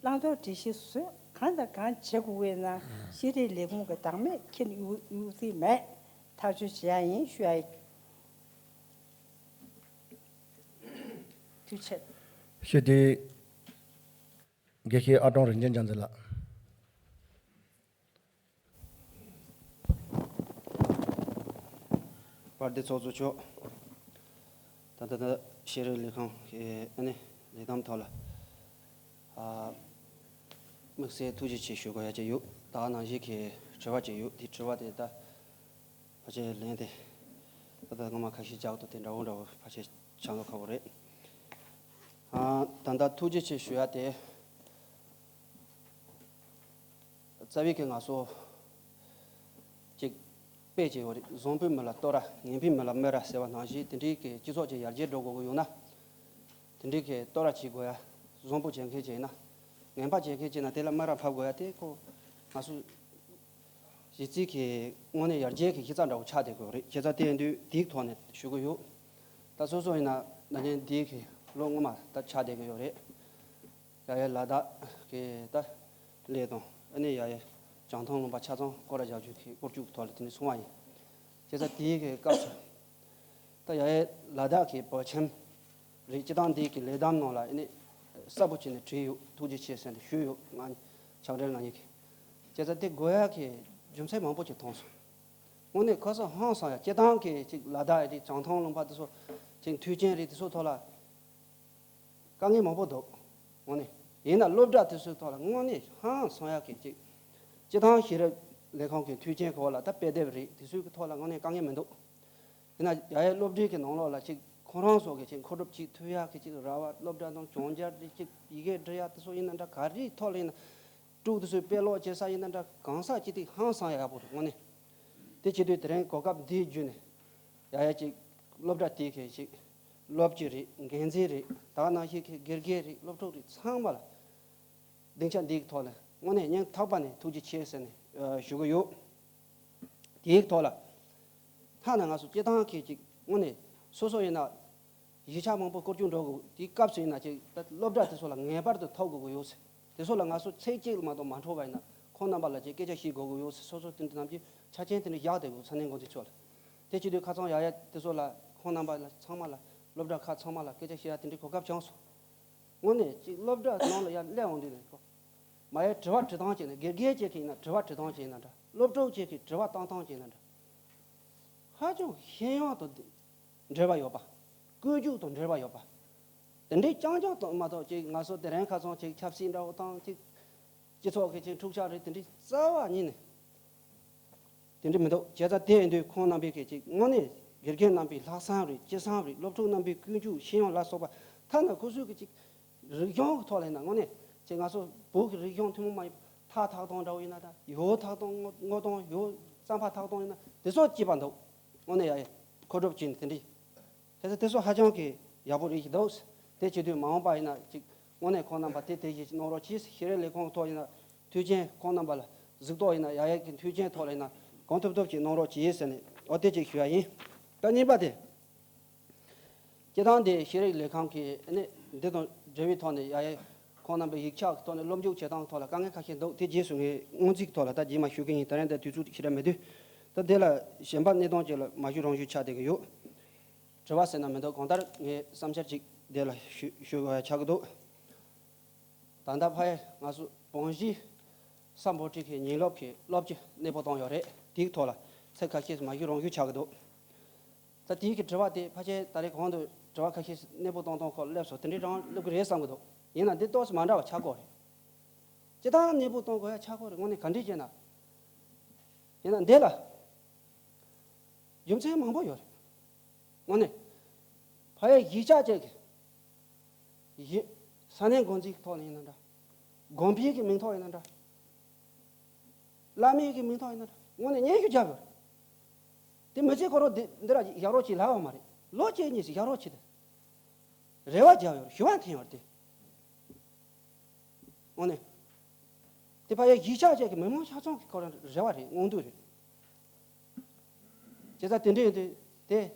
བླང་དོར་སྒྲིག་གཞི་བཟོས་གང་དང་གང་བྱེད་དགོས་པའི་ནང་ཤེས་རིག་ལས་ཁུངས་ཀྱི་བདག་མེད་ཁྱེར་གཡུག་གཡུག་རྩིས་མེད། ཐག་གཅོད་བྱེད་ཡ་ཡིན་ཞུ་ཡ་ཡིན། ཐུགས་རྗེ་ཆེ། ཞུ་དེ། དགེ་བཤེས་ཨ་ཀྲོང་རིན་ཆེན་རྒྱལ་མཚན་ལགས། དཔལ་ལྡན་ཚོགས་གཙོ་མཆོག་ད་ལྟ་ད་ཤེས་རིག་ལས་ཁང་གི་ཨ་ནི་ལས་དམ་ཐོག་ལ། ཨ། དམིགས་བསལ་ཐུགས་རྗེ་ཆེ་ཞུ་དགོས་ཡ་ཅིག་ཡོད། ད་ག་ནང་བཞིན་གྱི་དྲི་བ་ཅིག་ཡོད། དེ་དྲི་བ་དེ་ད་ཕལ་ཆེར་ལན་དེ་ད་ལྟ་སྔོན་མ་ཁ་ཤས་བརྒྱབ་འདུག་དེ་འདྲ་བོ་འདྲ་བོ་ཕལ་ཆེར་ཆགས་འདུག་ཁག་པོ་རེད། ཨ། ད་ལྟ་ཐུགས་རྗེ་ཆེ་ཞུ་ཡ་དེ། རྩ་བའི་གི་ང་ཚོ་ཅིག་དཔེ་ཅིག་ཡོད་རེད། བཟང་པོའི་མི་ལ་བསྟོད་ར། ངན་པའི་མི་ལ་སྨད་ར་ཟེར་བ་ནང་བཞིན། དེ་འདྲའི་གི་སྤྱི་ཚོགས་ཅིག་ཡར་རྒྱས་འགྲོ་དགོས་ཀྱི་ཡོད་ན། དེ་འདྲའི་གི་བསྟོད་ར་བྱེད་དགོས་ཡ། བཟང་པོ་བྱེད་མཁན་ཅིག་ཡིན་ན། ངན་པ་བྱེད་མཁན་ཅིག་ཡིན་ན་དེ་ལ་སྨད་ར་ཕབ་དགོས་ཡ་དེ་ཁོ་ང་ཚོ་གཞི་རྩའི་གི་དངོས་གནས་ཡར་རྒྱས་ཀྱི་གཞི་རྩ་འདྲ་བོ་ཆགས་བསྡད་ཀྱི་ཡོད་རེད། བྱས་ཙང་དེ་ཡིན་དུས་དེའི་ཐོག་ནས་ཞུ་གི་ཡོད། ད་སོ་སོ་ཡིན་ན་ན་ནིང་འདིའི་གི་ལོ་སྔོན་མ་ད་ཆགས་བསྡད་ཀྱི་ཡོད་རེད། ཡ་ཡ་ལ་དྭགས་ཀྱི་ད་ལས་དང་ཨ་ནི་ཡ་ཡ་བྱང་ཐང་ལུང་པ་ཆ་ཚང་སྐོར་ར་རྒྱག་རྒྱུ་གི་སྐོར་སྐྱོད་ཐོག་ལ་དེ་ནས་སོང་བ་ཡིན། བྱས་ཙང་དེའི་གི་སྐབས་སུ་ད་ཡ་ཡ་ལ་དྭགས་ཀྱི་བོད་ཁྱིམ་རེད། སྤྱི་བཏང་འདིའི་གི་ལས་དམ་ནང་ལ་ཨ་ནི་གསལ་པོ་བྱས་ནས་བྲིས་ཡོད། ཐུགས་རྗེ་ཆེ་ཟེར་ནས་ཞུས་ཡོད། ང་ཕྱག་སྦྲེལ་ང་གཉིས་ཀྱིས། བྱས་ཙང་དེ་དགོས་ཡ་གི་རྒྱུ་མཚན་མང་པོ་ཅིག་མཐོང་སོང་། དངོས་གནས་ཁ་སང་ཧང་སང་ཡ་སྤྱི་བཏང་གི་ཅིག་ལ་དྭགས་རེད། བྱང་ཐང་ལུང་པ་དེ་ཚོ་ཅིག་མཐུན་རྐྱེན་རེད། དེ་ཚོ་ཐོག་ལ་དཀའ་ངལ་མང་པོ་འདུག་དངོས་གནས་ཡིན་ན་སློབ་གྲྭ་དེ་ཚོའི་ཐོག་ལ་དངོས་གནས་ཧང་སང་ཡ་གི་ཅིག་སྤྱི་བཏང་ཤེས་རིག་ལས་ཁང་གི་མཐུན་རྐྱེན་སྐོར་ལ་ད་དཔེ་དེབ་རེད། དེ་ཚོའི་གི་ཐོག་ལ་དངོས་གནས་དཀའ་ངལ་མི་འདུག་ཡིན་ན་ཡ་ཡའི་སློབ་གྲྭའི་གི་ནང་ལོགས་ལ་ཅིག་ཁོ་རང་ཚོ་གི་ཅིག་མཁོ་སྒྲུབ་བྱེད་ཐུབ་ཡ་གི་ཅིག་ར་བ། སློབ་གྲྭ་ནང་སྦྱོང་བརྡར་རེད། ཅིག་ཡི་གེ་འབྲི་ཡ་དེ་ཚོ་ཡིན་ན་འདྲ། ག་རེའི་ཐོག་ལ་ཡིན་ན། ཕྲུ་གུ་དེ་ཚོའི་དཔེ་ཀློག་བྱེད་ས་ཡིན་ན་འདྲ། གང་ཟག་སྤྱི་ཐིག་ཧང་སང་ཡག་པོ་རེད་དངོས་གནས། དེ་བྱེད་དུས་དེ་རིང་གོ་སྐབས་འདི་བརྒྱུད་ནས་ཡ་ཡ་ཅིག་སློབ་གྲྭ་དེ་གི་ཅིག་སློབ་སྤྱི་རེད། འགན་འཛིན་རེད། ད་ག་ནང་བཞིན་གི་དགེ་རྒན་རེད། སློབ་ཕྲུག་རེད། ཚང་མ་ལ་སྡིངས་ཆ་འདིའི་ཐོག་ནས་དངོས་གནས་སྙིང་ཐག་པ་ནས་ཐུགས་རྗེ་ཆེ་ཟེར་ནས་ཨ་ཞུ་གི་ཡོད། དེའི་ཐོག་ལ་ཐ་ན་ང་ཚོ་སྤྱི་བཏང་གི་ཅིག་དངོས་གནས་སོ་སོ་ཡིན་ན་གཞིས་ཆགས་མང་པོ་སྐོར་སྐྱོད་འགྲོ་དགོས། དེའི་སྐབས་སུ་ཡིན་ན་ཅིག་ད་སློབ་གྲྭ་དེ་ཚོ་ལ་ངེས་པར་དུ་ཐོབ་དགོས་ཀྱི་ཡོད་ཟེར། དེ་ཚོ་ལ་ང་ཚོ་ཚིག་གཅིག་མ་གཏོགས་མ་འཕྲོད་པ་ཡིན་ན་ཁོང་རྣམ་པ་ལ་ཅིག་སྐད་ཆ་བཤད་དགོས་ཀྱི་ཡོད་ཟེར། སོ་སོ་དེ་འདྲ་ནམ་རྒྱུན་ཆ་རྐྱེན་དེ་འདྲ་བཞག་བསྡད་དགོས། ས་གནས་འགོ་འཛིན་མཆོག་ལ། དེ་བྱེད་དུས་ཁ་སང་ཡ་ཡ་དེ་ཚོ་ལ་ཁོང་རྣམ་པ་ལ་ཚང་མ་ལ་སློབ་གྲྭ་ཁག་ཚང་མ་ལ་སྐད་ཆ་བཤད་ཡ་དེ་འདྲའི་གོ་སྐབས་བྱུང་སོང་། དངོས་གནས་ཅིག་སློབ་གྲྭ་ནང་ལ་ཡར་སླེབས་འོང་དུས་ནས་ཁོ་མ་ཡར་དྲི་བ་དྲི་སྟངས་བྱས་ན། དགེ་རྒན་བཅས་ཀྱིས་ཡིན་ན་དྲི་བ་དྲི་སྟངས་བྱས་ན་འདྲ། སློབ་ཕྲུག་བཅས་ཀྱིས་དྲི་བ་བཏང་སྟངས་བྱས་ན་འདྲ། ཧ་ཅང་ཤེས་ཡོན་དང་འབྲེལ་བ་ཡོད་པ། ཀུན་སྤྱོད་དང་འབྲེལ་བ་ཡོད་པ། དེ་འདྲའི་རྐྱང་རྐྱང་དང་མ་གཏོགས་ཅིག་ང་ཚོ་དེ་རིང་ཁ་སང་ཅིག་ཆབ་སྲིད་འདྲ་བོ་དང་ཅིག་སྤྱི་ཚོགས་ཀྱི་ཅིག་འཁྲུག་ཆ་རེད། དེ་འདྲའི་རྩ་བ་ཉིད་ནས་དེ་འདྲ་མི་འདུག་བྱས་ཙང་དེ་ཡིན་དུས་ཁོང་རྣམ་པའི་གི་ཅིག་དངོས་གནས་དགེ་རྒན་རྣམ་པའི་ལྷག་བསམ་རེད། ཅི་བསམ་རེད། སློབ་ཕྲུག་རྣམ་པའི་ཀུན་སྤྱོད་ཤེས་ཡོན་ལ་སོགས་པ། ཐ་ན་ཁོ་ཚོའི་གི་ཅིག་རིག་གཞུང་གི་ཐོག་ལ་ཡིན་ན་དངོས་གནས་ཅིག་ང་ཚོ་བོད་ཀྱི་རིག་གཞུང་ཐུན་མོང་མ་ཡིན་པ་ཐག་འཐག་སྟངས་འདྲ་བོ་ཡིན་ན་འདྲ། ཡོལ་འཐག་སྟངས་སྔོ་སྔོ་སྟངས། ཡོལ་རྩམ་པ་འཐག་སྟངས་ཡིན་ན་དེ་ཚོ་སྐྱིད་པ་འདུག་དངོས་གནས་ཡ་ཡ་མཁོ་སྒྲུབ་བྱས་ནས་དེ་འདྲའི། དེ་ཚོ་དེ་ཚོ་ཧ་ཅང་གི་ཡག་པོ་རེད་ཞིག་འདུག་དེ་བྱེད་དུས་མ་འོངས་པ་ཡིན་ན་ཅིག་དངོས་གནས་ཁོང་རྣམ་པ་དེ་དེ་བཞིན་ཅིག་གནང་རོགས་གྱིས། ཤེས་རིག་ལས་ཁུངས་ཐོག་ཡིན་ན་མཐུན་རྐྱེན། ཁོང་རྣམ་པ་ལ་གཟིགས་རྟོག་ཡིན་ན་ཡ་ཡ་གི་མཐུན་རྐྱེན་ཐོག་ལ་ཡིན་ན་གང་ཐུབ་ཐུབ་ཅིག་གནང་རོགས་གྱིས་ཟེར་ནས་འོ་དེ་ཅིག་ཞུ་ཡ་ཡིན། ད་གཉིས་པ་དེ། སྤྱི་བཏང་འདི་ཤེས་རིག་ལས་ཁང་གིས་ཨ་ནི་འདི་དང་འབྲེལ་བའི་ཐོག་ནས་ཡ་ཡ་ཁོང་རྣམ་པའི་ཡིག་ཆ་གི་ཐོག་ནས་སློབ་འཇུག་བྱེད་སྟངས་ཐོག་ལ་དཀའ་ངལ་ཁ་ཤས་འདུག་དེ་རྗེས་སུ་ངས་སྔོན་རྩིས་ཐོག་ལ་ད་རྗེས་མ་ཞུ་གི་ཡིན། ད་རེས་འདི་དུས་ཚོད་ཞེ་དྲག་མེད་དུས། ད་དེ་ལ་གཞན་པ་གནད་དོན་ཅིག་ལ་མ་ཞུ་རང་ཞུ་ཆགས་བསྡད་ཀྱི་ཡོད། དྲི་བ་ཟེར་ན་མི་འདུག་གང་ལྟར་ངས་བསམ་འཆར་ཅིག་དེ་ལ་ཞུ་ཞུ་དགོས་ཆགས་ཀྱི་འདུག་ད་ལྟ་ཕ་ཡ་ང་ཚོ་བོན་གཞིས་ས་འབོར་ཁྲི་ཁའི་ཉིན་སློབ་ཀྱི་སློབ་སྤྱི་གནས་སྤོ་བཏང་ཡོད་རེད། དེའི་ཐོག་ལ་ཚིག་ཁ་ཤས་མ་ཞུ་རང་ཞུ་ཆགས་ཀྱི་འདུག་ད་དེའི་གི་དྲི་བ་དེ་ཕལ་ཆེར་ད་རེས་གོང་དུ་དྲི་བ་ཁ་ཤས་གནས་སྤོ་གཏོང་སྟངས་སྐོར་སླེབས་སོང་། དེ་འདྲའི་རང་སླེབས་ཀྱི་རེད་བསམ་གྱི་འདུག་ཡིན་ན་འདི་ཏོག་ཙམ་མ་འདྲ་བ་ཆགས་ཀྱི་ཡོད་རེད། སྤྱི་བཏང་གནས་སྤོ་གཏོང་དགོས་ཡ་ཆགས་ཀྱི་ཡོད་རེད། དངོས་གནས་ག་འདྲས་བྱས་ན། ཡིན་ན་འདི་ལ་རྒྱུ་མཚན་མང་པོ་ཡོད་རེད། དངོས་གནས་ཕ་ཡ་གཞིས་ཆགས་ཅིག་གི་ཡི་ས་གནས་འགོ་འཛིན་གྱི་ཐོག་ནས་ཡིན་ན་འདྲ། དགོན་པའི་གི་མིང་ཐོག་ཡིན་ན་འདྲ། བླ་མའི་གི་མིང་ཐོག་ཡིན་ན་འདྲ། དངོས་གནས་སྙན་ཞུ་བརྒྱབ་ཡོད་རེད། དེ་མི་ཚེ་ཁོ་རང་འདི་འདི་ར་བཞག་རོགས་བྱེད་ལབ་པ་མ་རེད། ལོ་གཅིག་གཉིས་ཤིག་བཞག་རོགས་བྱེད་དེ། རེ་བ་བརྒྱབ་ཡོད་རེད། ཞུ་བ་འཐེན་ཡོད་རེད་དེ། དངོས་གནས། དེ་ཕ་ཡ་གཞིས་ཆགས་ཅིག་གི་མི་མང་ཆ་ཚང་གི་ཁོ་རང་རེ་བ་རེད། མངོན་འདོད་རེད། བྱས་ཙང་དེ་འདྲ་ཡིན་དུས་དེ།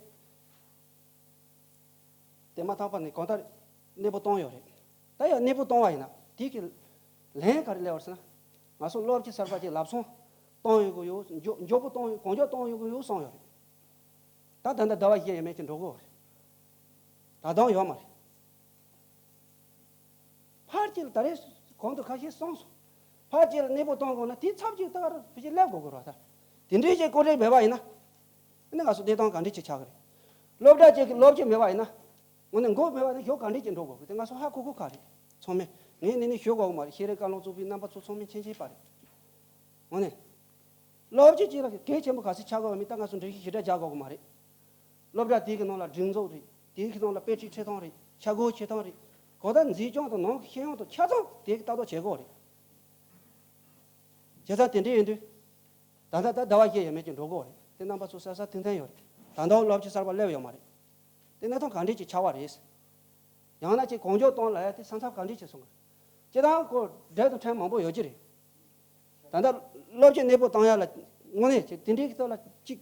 དེ་མ་ཐག་པ་ནས་གང་ལྟར་གནས་སྤོ་བཏང་ཡོད་རེད། ད་ཡང་གནས་སྤོ་བཏང་བ་ཡིན་ན་དེ་གི་ལན་ག་རེ་སླེབས་པ་རེད་ཟེར་ན། ང་ཚོ་སློབ་སྤྱི་གསར་པ་ཅིག་ལབ་སོང་། བཏང་ཡོད་གི་ཡོད། མགྱོགས་མགྱོགས་པོ་བཏང་ཡོད། གང་མགྱོགས་བཏང་ཡོད་གི་ཡོད་གསུངས་ཡོད་རེད། ད་ད་ལྟ་ཟླ་བ་བཞི་ཡས་མས་ཅིག་འགྲོ་གི་ཡོད་རེད། ད་དུང་ཡོད་མ་རེད། ཕལ་ཆེར་ད་རེས་གོང་དུ་ཁ་ཤས་གསུངས་སོང་། ཕལ་ཆེར་གནས་སྤོ་གཏོང་དགོས་ན་དེའི་ཚབ་ཅིག་ད་ག་རང་ཕལ་ཆེར་སླེབས་དགོས་ཀྱི་རེད་ད། དེ་འདྲའི་ཅིག་བཀོད་སྒྲིག་མེད་པ་ཡིན་ན། ཨ་ནི་ང་ཚོ་གནས་སྟངས་ག་འདྲ་ཅིག་ཆགས་ཀྱི་རེད། སློབ་གྲྭ་ཅིག་གི་སློབ་སྤྱི་མེད་པ་ཡིན་ན། དངོས་གནས་འགོ་མེད་པ་ཡིན་ན་ཞོགས་ག་འདྲ་ཅིག་འགྲོ་དགོས་ཀྱི་དེ་ང་ཚོ་ཧ་གོ་གོ་ག་རེད། ཚང་མས་ངས་ནི་ནི་ཞུ་དགོས་ཀྱི་མ་རེད། ཤེས་རིག་བཀའ་བློན་ཚོགས་པའི་རྣམ་པ་ཚོ་ཚང་མས་མཁྱེན་མཁྱེན་པ་རེད། དངོས་གནས། སློབ་སྤྱི་གཅིག་ལ་གལ་ཆེན་པོ་ག་ཚོད་ཆགས་ཀྱི་ཡོད་མེད་ད་ང་ཚོ་འགྲེལ་བཤད་ཞེ་དྲག་རྒྱག་དགོས་ཀྱི་མ་རེད། སློབ་གྲྭ་དེ་གི་ནང་ལ་སྒྲིག་འཛུགས་རེད། དེ་གི་ནང་ལ་དཔེ་ཁྲིད་ཁྲིད་སྟངས་རེད། ཆ་བགོས་བྱེད་སྟངས་རེད། གང་ལྟར་འཛིན་སྐྱོང་དང་ནང་གི་ཤེས་ཡོན་དང་ཆ་ཚང་དེ་གི་ལྟ་རྟོག་བྱེད་དགོས་རེད། བྱས་ཙང་དེ་འདྲ་ཡིན་དུས། ད་ལྟ་ད་ཟླ་བ་བཞི་ཡས་མས་ཅིག་འགྲོ་གི་ཡོད་རེད། དེ་རྣམ་པ་ཚོ་གསལ་གསལ་ཐིང་ཐིང་ཡོད་རེད། ད་ལྟ་སློབ་སྤྱི་གསར་པ་སླེབས་ཡོད་མ་རེད། དེ་གནས་སྟངས་ག་འདྲས་ཅིག་ཆགས་པ་རེད། ཡང་ན་ཅིག་གང་མགྱོགས་གཏོང་ལབ་ཡ་དེ་ས་མཚམས་ག་འདྲས་ཅིག་སོང་གི། སྤྱིར་བཏང་ཁོ་འབྲས་དང་ཕྲན་མང་པོ་ཡོད་ཀྱི་རེད། ད་ལྟ་སློབ་སྤྱི་གནས་སྤོ་བཏང་ཡ་ལ་དངོས་གནས་ཅིག་དེ་འདྲའི་ཐོག་ལ་ཅིག་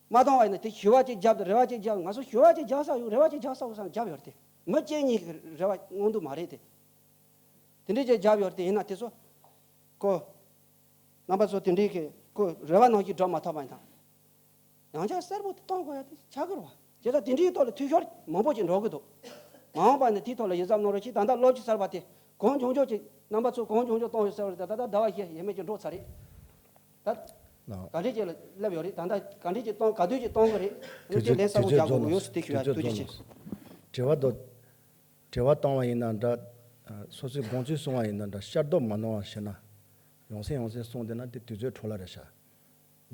མ་བཏང་བ་ཡིན་ན་དེ་ཞུ་བ་ཅིག་བརྒྱབ་དང་རེ་བ་ཅིག་བརྒྱབ། ང་ཚོ་ཞུ་བ་ཅིག་རྒྱག་ས་ཡོད། རེ་བ་ཅིག་རྒྱག་ས་ཡོད་བསམ་བརྒྱབ་ཡོད་རེད་དེ། མི་གཅིག་གཉིས་ཀྱི་རེ་བ་མངོན་འདོད་མ་རེད་དེ། དེ་འདྲས་ཅིག་བརྒྱབ་ཡོད་རེད་དེ། ཡིན་ན་དེ་ཚོ་ཁོ་རྣམ་པ་ཚོ་དེ་འདྲའི་གི་ཁོ་རེ་བ་ནང་བཞིན་འགྲོ་མ་ཐུབ་པ་ཡིན་ན། ཡང་བསྐྱར་གསལ་པོ་དེ་གཏོང་དགོས་ཡ་དེ་ཆགས་ཀྱི་རེད་བ། བྱས་ཙང་དེ་འདྲའི་ཐོག་ལ་འཐུས་ཤོར་མང་པོ་ཅིག་འགྲོ་གི་འདུག། མ་འོངས་པ་ནས་དེའི་ཐོག་ལ་ཡིད་གཟབ་གནང་རོགས་ཞེས། ད་ལྟ་སློབ་སྤྱི་གསར་པ་དེ་གང་མགྱོགས་མགྱོགས་ཅིག་རྣམ་པ་ཚོ་གང་མགྱོགས་མགྱོགས་གཏོང་ཡོད་ཟེར་བ་རེད། ད་ད་ལྟ་ཟླ་བ་བཞི་ཡས་མས་ཅིག་འགྲོ་ཚར་རེད། ད་ལགས། ག་འདྲས་ཅིག་སླེབས་ཡོད་རེད། ད་ལྟ་ག་འདྲས་ཅིག་གཏོང་ག་དུས་ཅིག་གཏོང་གི་རེད། དུས་ཚོད་དེ་ལན་གསལ་པོ་རྒྱག་དགོས་ཀྱི་ཡོད་ཟེར་དེ་ཞུ་ཡ། ཐུགས་རྗེ་ཆེ། དྲི་བ་དང་། དྲི་བ་བཏང་བ་ཡིན་ན་འདྲ། སོ་སོའི་དགོངས་ཚུལ་གསུང་བ་ཡིན་ན་འདྲ། ཤར་རྡོབ་མ་གནང་བ་ཞེ་ན། ཡོང་སེ་ཡོང་སེ་གསུང་བསྡད་ན་དེ་དུས་ཚོད་འཕྲོ་བརླག་རེད་ཤག།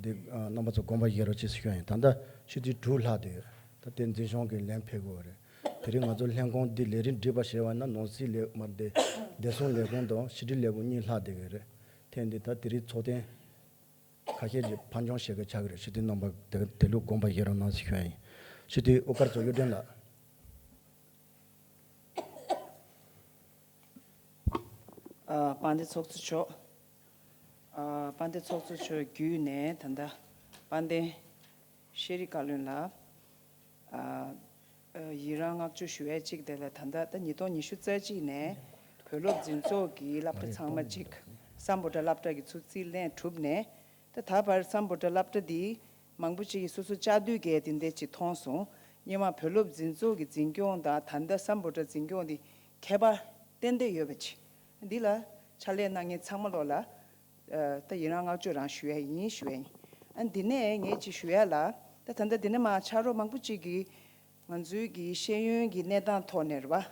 འདི་རྣམ་པ་ཚོ་དགོངས་པ་བཞེས་རོགས་ཅེས་ཞུ་ཡ་ཡིན། ད་ལྟ་ཕྱི་ཚེས་དྲུག་ལྷག་བསྡད་ཡོད། ད་དེ་འཛིན་སྐྱོང་གི་ལན་ཕེབས་དགོས་པ་རེད། དེ་རིང་ང་ཚོ་ལྷན་ཁང་འདི་ལས་རིམ་སྒྲིག་པ་བྱས་པ་ན་ནང་སྲིད་ལས་མ་བདེ་བདེ་སྲུང་ལས་ཁུངས་དང་ཕྱི་དྲིལ་ལས་ཁུངས་གཉིས་ལྷག་བསྡད་ཡོད་རེད། ཐེངས་འདི་ད་དེ་རིང་ཚོགས་ཐེངས་ཁ་ཤས་ཀྱིས་ཕར་འགྱངས་བྱེད་དགོས་ཆགས་ཀྱི་རེད། སྤྱི་འཐུས་རྣམ་པ་དེ་དེ་ལུགས་དགོངས་པ་བཞེས་རོགས་གནང་ཞེས་ཞུ་ཡ་ཡིན། སྤྱི་འཐུས་དབུ་དཀར་མཚོ་གཡུ་སྒྲོན་ལགས། ཨ། དཔལ་ལྡན་ཚོགས་གཙོ་མཆོག། ཨ། དཔལ་ལྡན་ཚོགས་གཙོ་མཆོག་བརྒྱུད་ནས་ད་ལྟ་དཔལ་ལྡན་ཤེས་རིག་བཀའ་བློན་ལགས། ཨ། ཨ། ཡི་རང་བསྔགས་བརྗོད་ཞུ་ཡས་གཅིག་དེ་ལ་ད་ལྟ་ད་ཉིས་སྟོང་ཉི་ཤུ་རྩ་གཅིག་ནས་བོད་སློབ་འཛིན་ཚོགས་ཀྱི་སློབ་གྲྭ་ཚང་མ་གཅིག་སམ་བྷོ་ཊ་སློབ་གྲྭ་གི་ཚུར་རྩིས་ལེན་གྲུབ་ནས། ད་ད་བར་སམ་བྷོ་ཊ་སློབ་གྲྭ་འདི་མང་པོ་ཅིག་གིས་སོ་སོ་བཅའ་སྡོད་ཀྱི་དེ་འདྲ་ཅིག་མཐོང་སོང་། སྔོན་མ་བོད་སློབ་འཛིན་ཚོགས་ཀྱི་འཛིན་སྐྱོང་དང་ད་ལྟ་སམ་བྷོ་ཊ་འཛིན་སྐྱོང་འདི་ཁྱད་པར་ཏན་ཏན་ཡོད་པ་ཅིག། འདི་ལ་ཕྱག་ལས་གནང་མཁན་ཚང་མ་ལོག་ལ། ཨ། ད་ཡི་རང་བསྔགས་བརྗོད་རང་ཞུ་ཡ་ཡིན་ཞུ་ཡ་ཡིན། ཨ། འདི་ནས་ངས་ཅིག་ཞུ་ཡ་ལ། ད་ད་ལྟ་འདི་ནས་མར་ཕྱག་རོགས་མང་པོ་ཅིག་གིས་ང་ཚོའི་གི་ཤེས་ཡོན་གྱི་གནས་སྟངས་ཐོག་ནས་རེད་བ།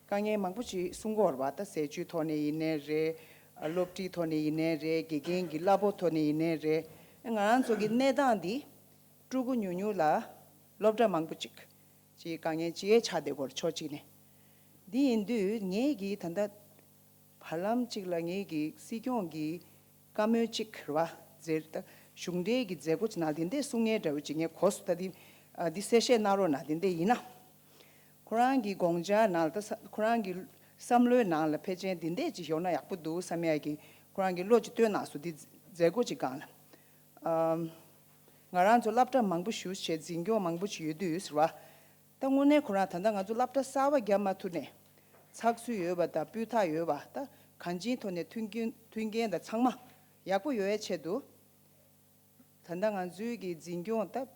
དཀའ་ངལ་མང་པོ་ཅིག་གསུང་གི་ཡོད་རེད་བ། ད་ཟས་བཅུད་ཐོག་ནས་ཡིན་ནའི་རེད། ཨ། སློབ་ཁྲིད་ཐོག་ནས་ཡིན་ནའི་རེད། དགེ་རྒན་གྱི་གླ་ཕོགས་ཐོག་ནས་ཡིན་ནའི་རེད། ང་རང་ཚོ་གི་གནས་སྟངས་འདི་ཕྲུ་གུ་ཉུང་ཉུང་ལ་སློབ་གྲྭ་མང་པོ་ཅིག་ཅིག་དཀའ་ངལ་ཅིག་ཆགས་བསྡད་ཀྱི་ཡོད་རེད་ཕྱོགས་གཅིག་ནས། འདི་ཡིན་དུས་ངས་གི་ད་ལྟ་བར་ལམ་གཅིག་ལ་ངས་གི་སྲིད་སྐྱོང་གི་བཀའ་མོལ་གཅིག་རེད་བ། མཛད། ད་གཞུང་འབྲེལ་གྱི་མཛད་སྒོ་ཅིག་ནང་དེ་འདྲས་གསུང་མཁན་འདྲ་བོ་ཅིག་ངས་གོ་སོང་། ད་འདི། ཨ། འདི་གསལ་བཤད་གནང་རོགས་གནང་། དེ་འདྲས་ཡིན་ན། ཁོ་རང་གི་དགོངས་འཆར་ནང་ལ། ད་ས། ཁོ་རང་གི་བསམ་བློའི་ནང་ལ་ཕལ་ཆེར་འདི་འདྲས་ཅིག་ཡོང་ན་ཡག་པོ་འདུག་བསམ་ཡ་གི་ཁོ་རང་གི་བློ་ཅིག་བཏོན་གནང་སོང་། འདི་མཛད་སྒོ་ཅིག་སྒང་ལ། ཨམ། ང་རང་ཚོ་སློབ་གྲྭ་མང་པོ་ཞིག་བྱས། འཛིན་སྐྱོང་མང་པོ་ཞིག་ཡོད་དུས་ཟེར་བ། ད་དངོས་གནས་ཁོ་རང་ད་ལྟ་ང་ཚོ་སློབ་གྲྭ་གསར་པ་བརྒྱབ་མ་ཐུབ་ནས། ཚགས་ཚུད་ཡོད་པ་དང་སྤུས་དག་ཡོད་པ། ད་གང་ཅིའི་ཐོག་ནས་མཐུན་རྐྱེན་མཐུན་རྐྱེན་དང་ཚང་མ་ཡག་པོ་ཡོད་ཡའི་ཆེད་དུ། ད་ལྟ་ང་ཚོའི་གི་འཛིན་སྐྱོང་ད་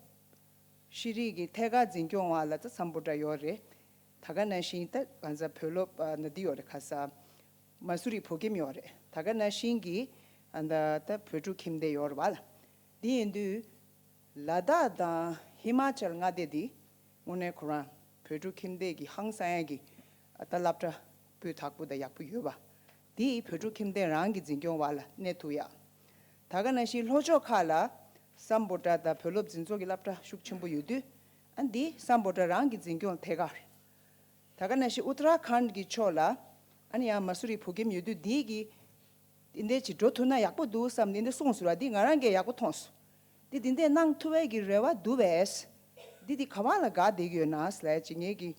ཤེས་རིག་གི་ཐད་ཀར་འཛིན་སྐྱོང་བ་ལ་ད་སམ་བྷོ་ཊ་ཡོད་རེད། ད་ག་ནང་བཞིན་ད་གང་ཟག་བོད་སློབ། ཨ། ན་འདི་ཡོད་རེད། ཁ་ས་མ་སུ་རི་བོད་ཁྱིམ་ཡོད་རེད། ད་ག་ནང་བཞིན་གི། ཨ། ད་ད་བོད་ཕྲུག་ཁྱིམ་སྡེ་ཡོད་རེད་བ་ལ། འདི་ཡིན་དུས་ལ་དྭགས་དང་ཧི་མ་ཅལ་མངའ་སྡེ་འདི་དངོས་གནས་ཁོ་རང་བོད་ཕྲུག་ཁྱིམ་སྡེ་གི་ཧང་སང་ཡ་གི། ཨ། ད་སློབ་གྲྭ་སྤུས་དག་པོ་དང་ཡག་པོ་ཡོད་པ། འདི་བོད་ཕྲུག་ཁྱིམ་སྡེ་རང་གི་འཛིན་སྐྱོང་འོག་ལ་གནས་ཐུབ་ཡ། ད་ག་ནང་བཞིན་ལྷོ་ཕྱོགས་ཁག་ལ་སམ་བྷོ་ཊ་དང་བོད་སློབ་འཛིན་ཚོགས་ཀྱི་སློབ་གྲྭ་ཤུགས་ཆེན་པོ་ཡོད་དུས། ཨ། འདི་སམ་བྷོ་ཊ་རང་གི་འཛིན་སྐྱོང་ཐད་ཀར། ད་ག་ནང་བཞིན་ཨུ་ཏ་ར་ཁཱན་གྱི་ཕྱོགས་ལ། ཨ་ནི་ཡང་མ་སུ་རི་བོད་ཁྱིམ་ཡོད་དུས། འདི་གི་འདི་འདྲས་ཅིག་འགྲོ་ཐུབ་ན་ཡག་པོ་འདུག་བསམ། འདི་འདྲས་གསུངས་སོང་ར། འདི་ང་རང་གིས་ཡག་པོ་མཐོང་སོང་། འདི་འདི་འདྲས་གནང་ཐུབ་པའི་གི་རེ་བ་འདུག་པས། འདི་འདི་ག་བ་ལ་དགའ་བསྡད་ཀྱི་ཡོད་ན་ཟེར་ལབ་ཅིག་ངས་གི་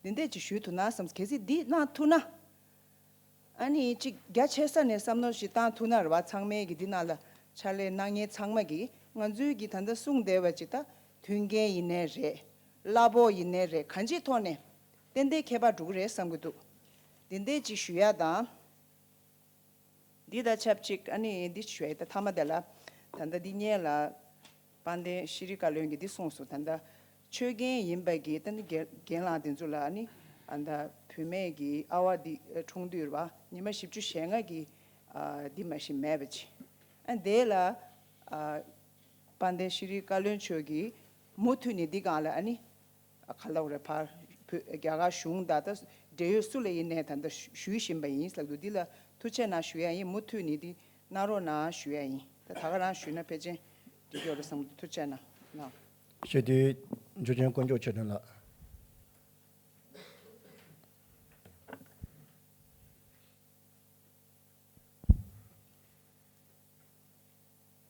འདི་འདྲས་ཅིག་ཞུ་ཐུབ་ན་བསམ། གལ་སྲིད་འདི་གནང་ཐུབ་ན། ཨ་ནི་གཅིག་རྒྱ་ཆེ་ས་ནས་བསམ་བློ་ཞིག་བཏང་ཐུབ་ན་རེད་བ། ཚང་མས་ཀྱི་འདི་ནང་ལ་ཕྱག་ལས་གནང་མཁན་ཚང་མ་གིས་ང་ཚོའི་གི་ད་ལྟ་གསུངས་བསྡད་པ་ཅིག་ད་མཐུན་རྐྱེན་ཡིན་ནའི་རེད། གླ་ཕོགས་ཡིན་ནའི་རེད། གང་ཅིའི་ཐོག་ནས་ཏན་ཏན་ཁྱད་པར་འགྲོ་གི་རེད་བསམ་གྱི་འདུག་འདི་འདྲས་ཅིག་ཞུ་ཡ་དང་། འདི་དང་ཆབས་ཅིག་ཨ་ནི་འདི་ཞུ་ཡ་ད་མཐའ་མ་དེ་ལ། ད་ལྟ་འདི་སྔོན་ལ་དཔལ་ལྡན་ཤེས་རིག་བཀའ་བློན་གྱིས་འདི་གསུངས་སོང་། ད་ལྟ་ཆོས་རྒན་ཡིན་པ་གི་ད་ནི་རྒན་རྒན་ལགས་དེ་ཚོ་ལ་ཨ་ནི་ཨ་ད་བུད་མེད་ཀྱི་ཨ་བ་འདི་འཁྲུངས་དུས་རེད་བ། ཉི་མ་བཞི་བཅུ་ཞེ་ལྔ་གི་ཨ་འདི་མ་གཞི་མེད་པ་ཅིག་ཨ་དེ་ལ་ཨ་དཔལ་ལྡན་ཤེས་རིག་བཀའ་བློན་མཆོག་གིས་མུ་མཐུད་ནས་འདི་སྒང་ལ་ཨ་ནི་ཨ་ག་ལབ་རེད། ཕར་བོད་རྒྱ་གར་གཞུང་དང་ད་འབྲེལ་ཡོད་སུ་ལ་ཡིན་ནའི་ད་ལྟ་ཞུ་ཞུ་བཞིན་པ་ཡིན་ལབ་འདུག་འདི་ལ་ཐུགས་རྗེ་གནང་ཞུ་ཡ་ཡིན། མུ་མཐུད་ནས་འདི་གནང་རོགས་གནང་ཞུ་ཡ་ཡིན། ད་ད་ག་རང་ཞུས་ན་ཕལ་ཆེར་འགྲིག་ཡོད་རེད་བསམ་གྱི་འདུག་ཐུགས་རྗེ་གནང་། ཞུ་དུས་འཇུ་ཆེན་དཀོན་མཆོག་ཆོས་སྒྲོན་ལགས།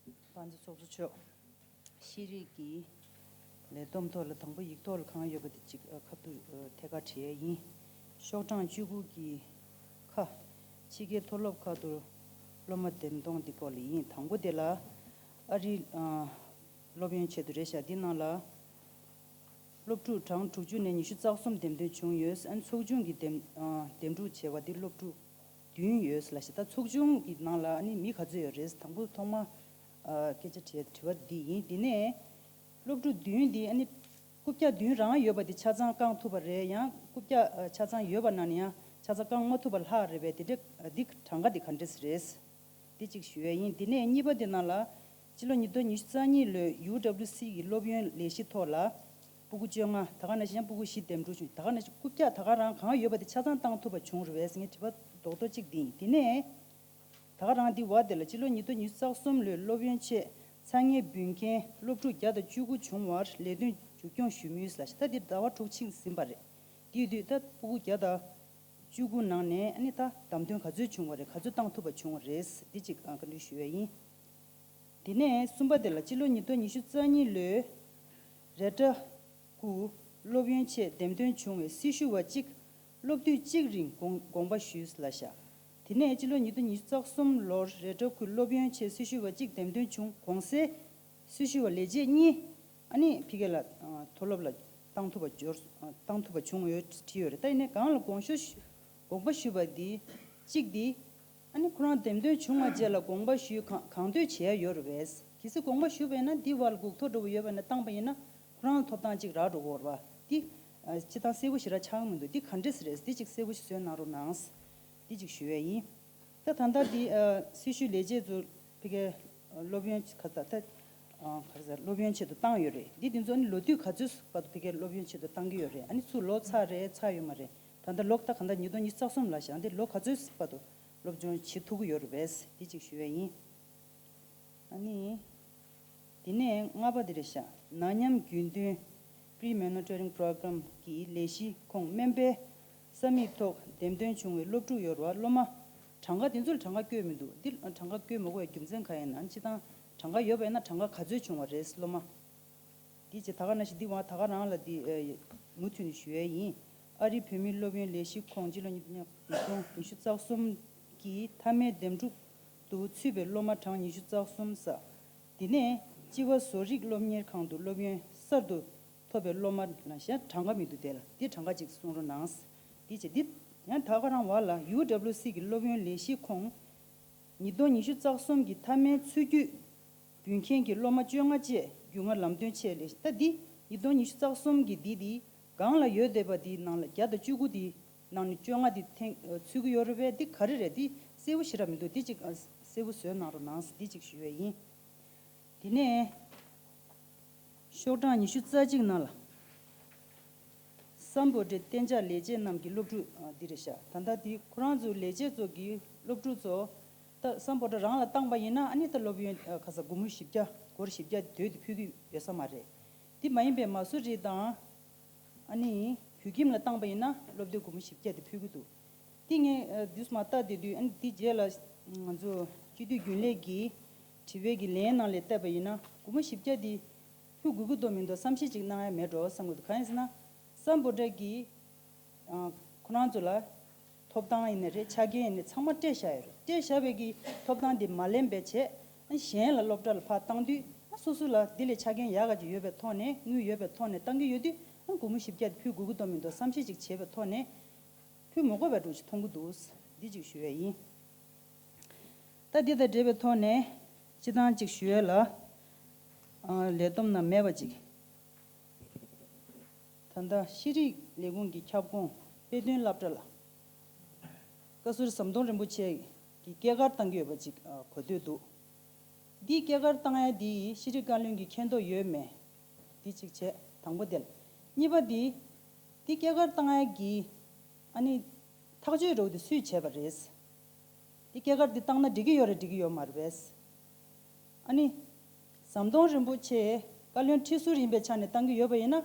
དཔལ་འཛོམས་ཚོགས་གཙོ་མཆོག་ཤེས་རིག་གི་ལས་བསྡོམས་ཐོག་ལ་དང་པོ་ཡིག་ཐོག་ལ་གང་ཡོད་པ་དེ་གཅིག་ཨ་ཁ་ཐུག་ཨ་ཐད་ཀར་བྲིས་ཡ་ཡིན། ཤོག་གྲངས་བཅུ་དགུ་གི་ཁ། ཕྱི་རྒྱལ་མཐོ་སློབ་ཁག་ཏུ་སློབ་མ་འདེམས་གཏོང་འདི་སྐོར་ལ་ཡིན། དང་པོ་དེ་ལ་ཨ་རིའི་ཨ་སློབ་ཡོན་ཆེད་དུ་རེད་ཤག་འདི་ནང་ལ་སློབ་ཕྲུག་གྲངས་དྲུག་ཅུ་ནས་ཉི་ཤུ་རྩ་གསུམ་འདེམས་ཐོན་བྱུང་ཡོད། ཨ་ནི་ཚོགས་ཆུང་གིས་འདེམས་ཨ་འདེམས་སྒྲུག་བྱས་པ་འདི་སློབ་ཕྲུག་བདུན་ཡོད་ལབ་ཤག་ད་ཚོགས་ཆུང་གི་ནང་ལ་ཨ་ནི་མི་ག་ཚོད་ཡོད་རེད། དང་པོ་ཐོག་མ་ཨ་སྐད་ཆ་དྲིས་དྲི་བ་འདི་ཡིན། འདི་ནས་སློབ་ཕྲུག་བདུན་འདི་ཨ་ནི་རྐུབ་བཀྱག་བདུན་རང་ཡོད་པ་འདི་ཆ་ཚང་བསྐང་ཐུབ་པ་རེད། ཡང་རྐུབ་བཀྱག་ཨ་ཆ་ཚང་ཡོད་པ་ནང་ནས་ཡང་ཆ་ཚང་བསྐང་མ་ཐུབ་པ་ལྷག་རེད་པས། དེ་འདྲ་འདི་གྲངས་ཀ་འདི་ག་འདྲས་རེད། འདི་གཅིག་ཞུ་ཡ་ཡིན། འདི་ནས་གཉིས་པ་འདི་ནང་ལ་སྤྱི་ལོ་ཉིས་སྟོང་ཉི་ཤུ་རྩ་གཉིས་ལོའི་ཡུ་ཌབ་ལིའུ་སི་གི་སློབ་ཡོན་ལས་གཞི་ཐོག་ལ་སྤུ་གུ་བཅོ་ལྔ། ད་ག་ནང་བཞིན་སྤུ་གུ་བཞི་འདེམས་སྒྲུག་བྱུང་། ད་ག་ནང་བཞིན་རྐུབ་བཀྱག་ད་ག་རང་གང་ཡོད་པ་དེ་ཆ་ཚང་བཏང་ཐུབ་པ་བྱུང་རེད་པས་ངས་དྲི་བ་རྡོག་རྡོག་གཅིག་འདི་ཡིན། འདི་ནས་ད་ག་རང་འདི་བ་དེ་ལ་སྤྱི་ལོ་ཉིས་སྟོང་ཉི་ཤུ་རྩ་གསུམ་ལོའི་སློབ་ཡོན་ཆེད་ཚ་དངོས་འབུལ་མཁན་སློབ་ཕྲུག་བརྒྱ་དང་བཅུ་དགུ་བྱུང་བར་ལས་དོན་མཇུག་སྐྱོང་ཞུ་མུས་ལབ་ཤག་ད་འདི་ཟླ་བ་དྲུག་ཕྱིན་ཟིན་པ་རེད། དེ་ཡོད་དུས་ད་སྤུ་གུ་བརྒྱ་དང་བཅུ་དགུ་ནང་ནས་ཨ་ནི་ད་བདམས་ཐོན་ག་ཚོད་བྱུང་བ་རེད། ག་ཚོད་བཏང་ཐུབ་པ་བྱུང་བ་རེད། འདི་གཅིག་ཨ་བཀའ་འདྲི་ཞུ་ཡ་ཡིན། དེ་ནས་གསུམ་པ་དེ་ལ་སྤྱི་ལོ་ཉིས་སྟོང་ཉི་ཤུ་རྩ་གཉིས་ལོའི་རེ་ཏྲ་དགུ་སློབ་ཡོན་ཆེད་འདེམས་ཐོན་བྱུང་བའི་སྲི་ཞུ་བ་གཅིག་སློབ་དུས་གཅིག་རིང་དགོངས་དགོངས་པ་ཞུས་ལབ་ཤག་དེ་ནས་སྤྱི་ལོ་ཉིས་སྟོང་ཉི་ཤུ་རྩ་གསུམ་ལོར་རེ་ཏྲ་དགུའི་སློབ་ཡོན་ཆེད་སྲི་ཞུ་བ་གཅིག་འདེམས་ཐོན་བྱུང་། གོང་གསལ་སྲི་ཞུ་བ་ལས་བྱེད་གཉིས་ཨ་ནི་ཕ་གི་ལ་ཨ་མཐོ་སློབ་ལ་བཏང་ཐུབ་པ་འབྱོར་ཨ་བཏང་ཐུབ་པ་བྱུང་ཡོད་བྲིས་ཡོད་རེད། ད་ཡིན་ནའི་གང་ལ་དགོངས་ཞུ་དགོངས་པ་ཞུས་པ་འདི་གཅིག་འདི་ཨ་ནི་ཁོ་རང་འདེམས་ཐོན་བྱུང་བ་བཅས་ལ་དགོངས་པ་ཞུས་གང་གང་འདོད་བྱས་ཡོད་རེད་པས། གལ་སྲིད་དགོངས་པ་ཞུས་པ་ཡིན་ན་འདི་བར་ལ་སྒུག་ཐོ་འདྲ་བོ་ཡོད་པ་ཡིན་ན་བཏང་པ་ཡིན་ན་ཁོ་རང་ལ་ཐོབ་ཐང་གཅིག་རག་འགྲོ་གི་ཡོད་རེད་པ། འདི་ཨ་སྤྱིར་བཏང་གསལ་པོ་ཞེ་དྲག་ཆགས་ཀྱི་མི་འདུག་འདི་ག་འདྲས་རེད། འདི་གཅིག་གསལ་པོ་ཞིག་བཟོས་གནང་རོགས་གནང་། འདི་གཅིག་ཞུ་ཡ་ཡིན། ད་ད་ལྟ་འདི་ཨ་སྲི་ཞུ་ལས་བྱེད་ཚོ་ཕ་གིའི་སློབ་ཡོན་ག་ས་ད་ཨ་ག་ས་སློབ་ཡོན་ཆེད་དུ་བཏང་ཡོད་རེད། འདི་དེ་ཚོ་ནི་ལོ་དུས་ག་ཚོད་བར་དུ་ཕ་གིའི་སློབ་ཡོན་ཆེད་དུ་བཏང་གི་ཡོད་རེད། ཨ་ནི་ཚུར་ལོག་ཚར་རེད་ཚར་ཡོད་མ་རེད། ད་ལྟ་ལོ་ད་ག་ད་ཉིས་སྟོང་ཉི་ཤུ་རྩ་གསུམ་ལ་བཞག་འདི་ལོ་ག་ཚོད་བར་དུ་སློབ་སྦྱོང་བྱེད་ཐུབ་ཀྱི་ཡོད་རེད་པས། འདི་གཅིག་ཞུ་ཡ་ཡིན། ཨ་ནི། དེ་ནས་ལྔ་པ་འདི་རེད་ཤག་ནད་ཡམས་རྒྱུན་གཏོང་Pre-Monitoring Program གི་ལས་གཞི་ཁོངས་སྨན་པའི་ས་མིག་ཐོག་འདེམས་ཐོན་བྱུང་བའི་སློབ་ཕྲུག་ཡོད་རེད་པ། སློབ་མ་གྲངས་ཀ་དེ་ཚོ་ལ་གྲངས་ཀ་བཀོད་མི་འདུག་འདི་གྲངས་ཀ་བཀོད་མ་དགོས་པའི་རྒྱུ་མཚན་གང་ཡིན་ན་སྤྱིར་བཏང་གྲངས་ཀ་ཡོད་པ་ཡིན་ན་གྲངས་ཀ་ག་ཚོད་བྱུང་བ་རེད། སློབ་མ་འདི་བྱས་ད་ག་ནང་བཞིན་འདི་བ་ད་ག་རང་ལ་འདི་ཨེ་མུ་མཐུད་ནས་ཞུ་ཡས་ཡིན། ཨ་རིའི་བོད་མིའི་སློབ་ཡོན་ལས་གཞི་ཁོངས་སྤྱི་ལོ་ཉིས་སྟོང་ཉི་ཤུ་རྩ་གསུམ་གི་མཐའ་མའི་འདེམས་སྒྲུག་ཏུ་ཚུད་པའི་སློབ་མ་གྲངས་ཉི་ཤུ་རྩ་གསུམ་ས། དེ་ནས་སྤྱི་པ་བཟོ་རིག་སློབ་གཉེར་ཁང་དུ་སློབ་ཡོན་གསར་དུ་ཐོབ་པའི་སློབ་མ་ལ་གཞན་གྲངས་ཀ་མི་འདུག་དེ་ལ་འདི་གྲངས་ཀ་ཅིག་གསུང་རོགས་གནང་། འདི་བྱས་འདི་ཡང་ད་ག་རང་བ་ལ་ཡུ་ཌབ་ལིའུ་སི་གི་སློབ་ཡོན་ལས་གཞི་ཁོངས་ཉིས་སྟོང་ཉི་ཤུ་རྩ་གསུམ་གི་མཐའ་མའི་ཚུད་རྒྱུས་འབུལ་མཁན་གྱི་སློབ་མ་བཅོ་ལྔ་བཅས་རྒྱུས་མངའ་ལམ་སྟོན་ཆེད་ལས་ད་འདི་ཉིས་སྟོང་ཉི་ཤུ་རྩ་གསུམ་གི་འདི་འདི་སྒང་ལ་ཡོད་བསྡད་པ་འདི་ནང་ལ་བརྒྱ་དང་བཅུ་དགུ་འདི་ནང་ནས་བཅོ་ལྔ་འདི་ཐེངས་ཚུད་ཀྱི་ཡོད་རེད་པས། འདི་ག་རེ་རེད། འདི་གསལ་པོ་ཞེ་དྲག་མི་འདུག་འདི་གཅིག་གསལ་པོ་བཟོས་གནང་རོགས་གནང་། འདི་གཅིག་ཞུ་ཡས་ཡིན། དེ་ནས་ཤོག་གྲངས་ཉི་ཤུ་རྩ་གཅིག་ནང་ལ་སམ་བྷོ་ཊའི་གཏན་འཇགས་ལས་བྱེད་རྣམས་ཀྱི་སློབ་ཕྲུག་ཨ་འདི་རེད་ཤག་ད་ལྟ་འདི་ཁོ་རང་ཚོའི་ལས་བྱེད་ཚོ་གི་སློབ་ཕྲུག་ཚོ་ད་སམ་བྷོ་ཊ་རང་ལ་བཏང་པ་ཡིན་ན་ཨ་ནི་ད་སློབ་ཡོན་ཨ་ག་ས་སྒོར་མོ་བཞི་བརྒྱ་སྒོར་བཞི་བརྒྱ་དོད་དེ་ཕུལ་གི་ཡོད་ས་མ་རེད། འདི་མ་ཡིན་པའི་མ་སུ་རི་དང་ཨ་ནི་བོད་ཁྱིམ་ལ་བཏང་པ་ཡིན་ན་སློབ་དོད་སྒོར་མོ་བཞི་བརྒྱ་དེ་ཕུལ་གི་འདུག་འདི་ངས་ཨ་དུས་མ་ལྟ་དེ་དུས་ཨ་ནི་འདི་རྗེས་ལ་ང་ཚོ་སྤྱི་འཐུས་རྒྱུན་ལས་ཀྱི་དྲི་བའི་གི་ལན་ནང་ལ་བལྟས་པ་ཡིན་ན་སྒོར་མོ་བཞི་བརྒྱ་འདི་ཕུལ་དགོས་ཀྱི་འདུག་མི་འདུག་བསམ་ཤེས་ཅིག་གནང་ཡ་མེད་འགྲོ་བསམ་གྱི་འདུག་གང་ཡིན་ཟེར་ན་སམ་བྷོ་ཊ་གི་ཨ་ཁོ་རང་ཚོ་ལ་ ཐོབ་ཐང་ཡིན་ནའི་རེད། ཆ་རྐྱེན་ཡིན་ནའི་ཚང་མ་སྤྲད་བཞག་ཡོད་རེད། སྤྲད་བཞག་པའི་གི་ཐོབ་ཐང་དེ་མ་ལེན་པའི་བྱས། ཨ་གཞན་ལ་སློབ་གྲྭ་ལ་ཕར་བཏང་དུས། ཨ་སོ་སོ་ལ་འདི་ལས་ཆ་རྐྱེན་ཡག་ག་ཅིག་ཡོད་པའི་ཐོག་ནས། དངུལ་ཡོད་པའི་ཐོག་ནས་བཏང་གི་ཡོད་དུས། ཨ་སྒོར་མོ་བཞི་བརྒྱ་དེ་ཕུལ་དགོས་ཀྱི་འདུག་མི་འདུག་བསམ་གཞིག་ཅིག་བྱས་པའི་ཐོག་ནས་ཕུལ་མི་དགོས་པའི་འདྲ་ཅིག་མཐོང་གི་འདུག་འདི་ཅིག་ཞུ་ཡས་ཡིན། ད་འདི་དང་འབྲེལ་བའི་ཐོག་ནས་སྤྱི་བཏང་ཅིག་ཞུ་ཡས་ལ། ཨ་ལས་བསྡོམས་ནང་མེད་པ་ཅིག་ད་ལྟ་ཤེས་རིག་ལས་ཁུངས་ཀྱི་ཁྱབ་ཁོངས་དཔེ་སྟོན་སློབ་གྲྭ་ལ་བཀའ་ཟུར་ཟམ་གདོང་རིན་པོ་ཆེ་གིས་སྐྱེས་སྐར་བཏང་གི་ཡོད་པ་ཅིག་ཨ་གོ་ཐོས་འདུག་འདིའི་སྐྱེས་སྐར་བཏང་ཡ་འདི་ཤེས་རིག་བཀའ་བློན་གྱིས་མཁྱེན་རྟོགས་ཡོད་མེད། འདི་གཅིག་བྱས། དང་པོ་དེ་ལ། གཉིས་པ་འདི། འདི་སྐྱེས་སྐར་བཏང་ཡ་གི་ཨ་ནི་ཐག་གཅོད་འདྲ་བོ་དེ་སུས་བྱས་པ་རེད། འདི་སྐྱེས་སྐར་འདི་བཏང་ན་འགྲིག་གི་ཡོད་རེད། འགྲིག་གི་ཡོད་མ་རེད་པས། ཨ་ནི། ཟམ་གདོང་རིན་པོ་ཆེ་བཀའ་བློན་ཁྲི་ཟུར་ཡིན་པའི་ཆ་ནས་བཏང་གི་ཡོད་པ་ཡིན་ན།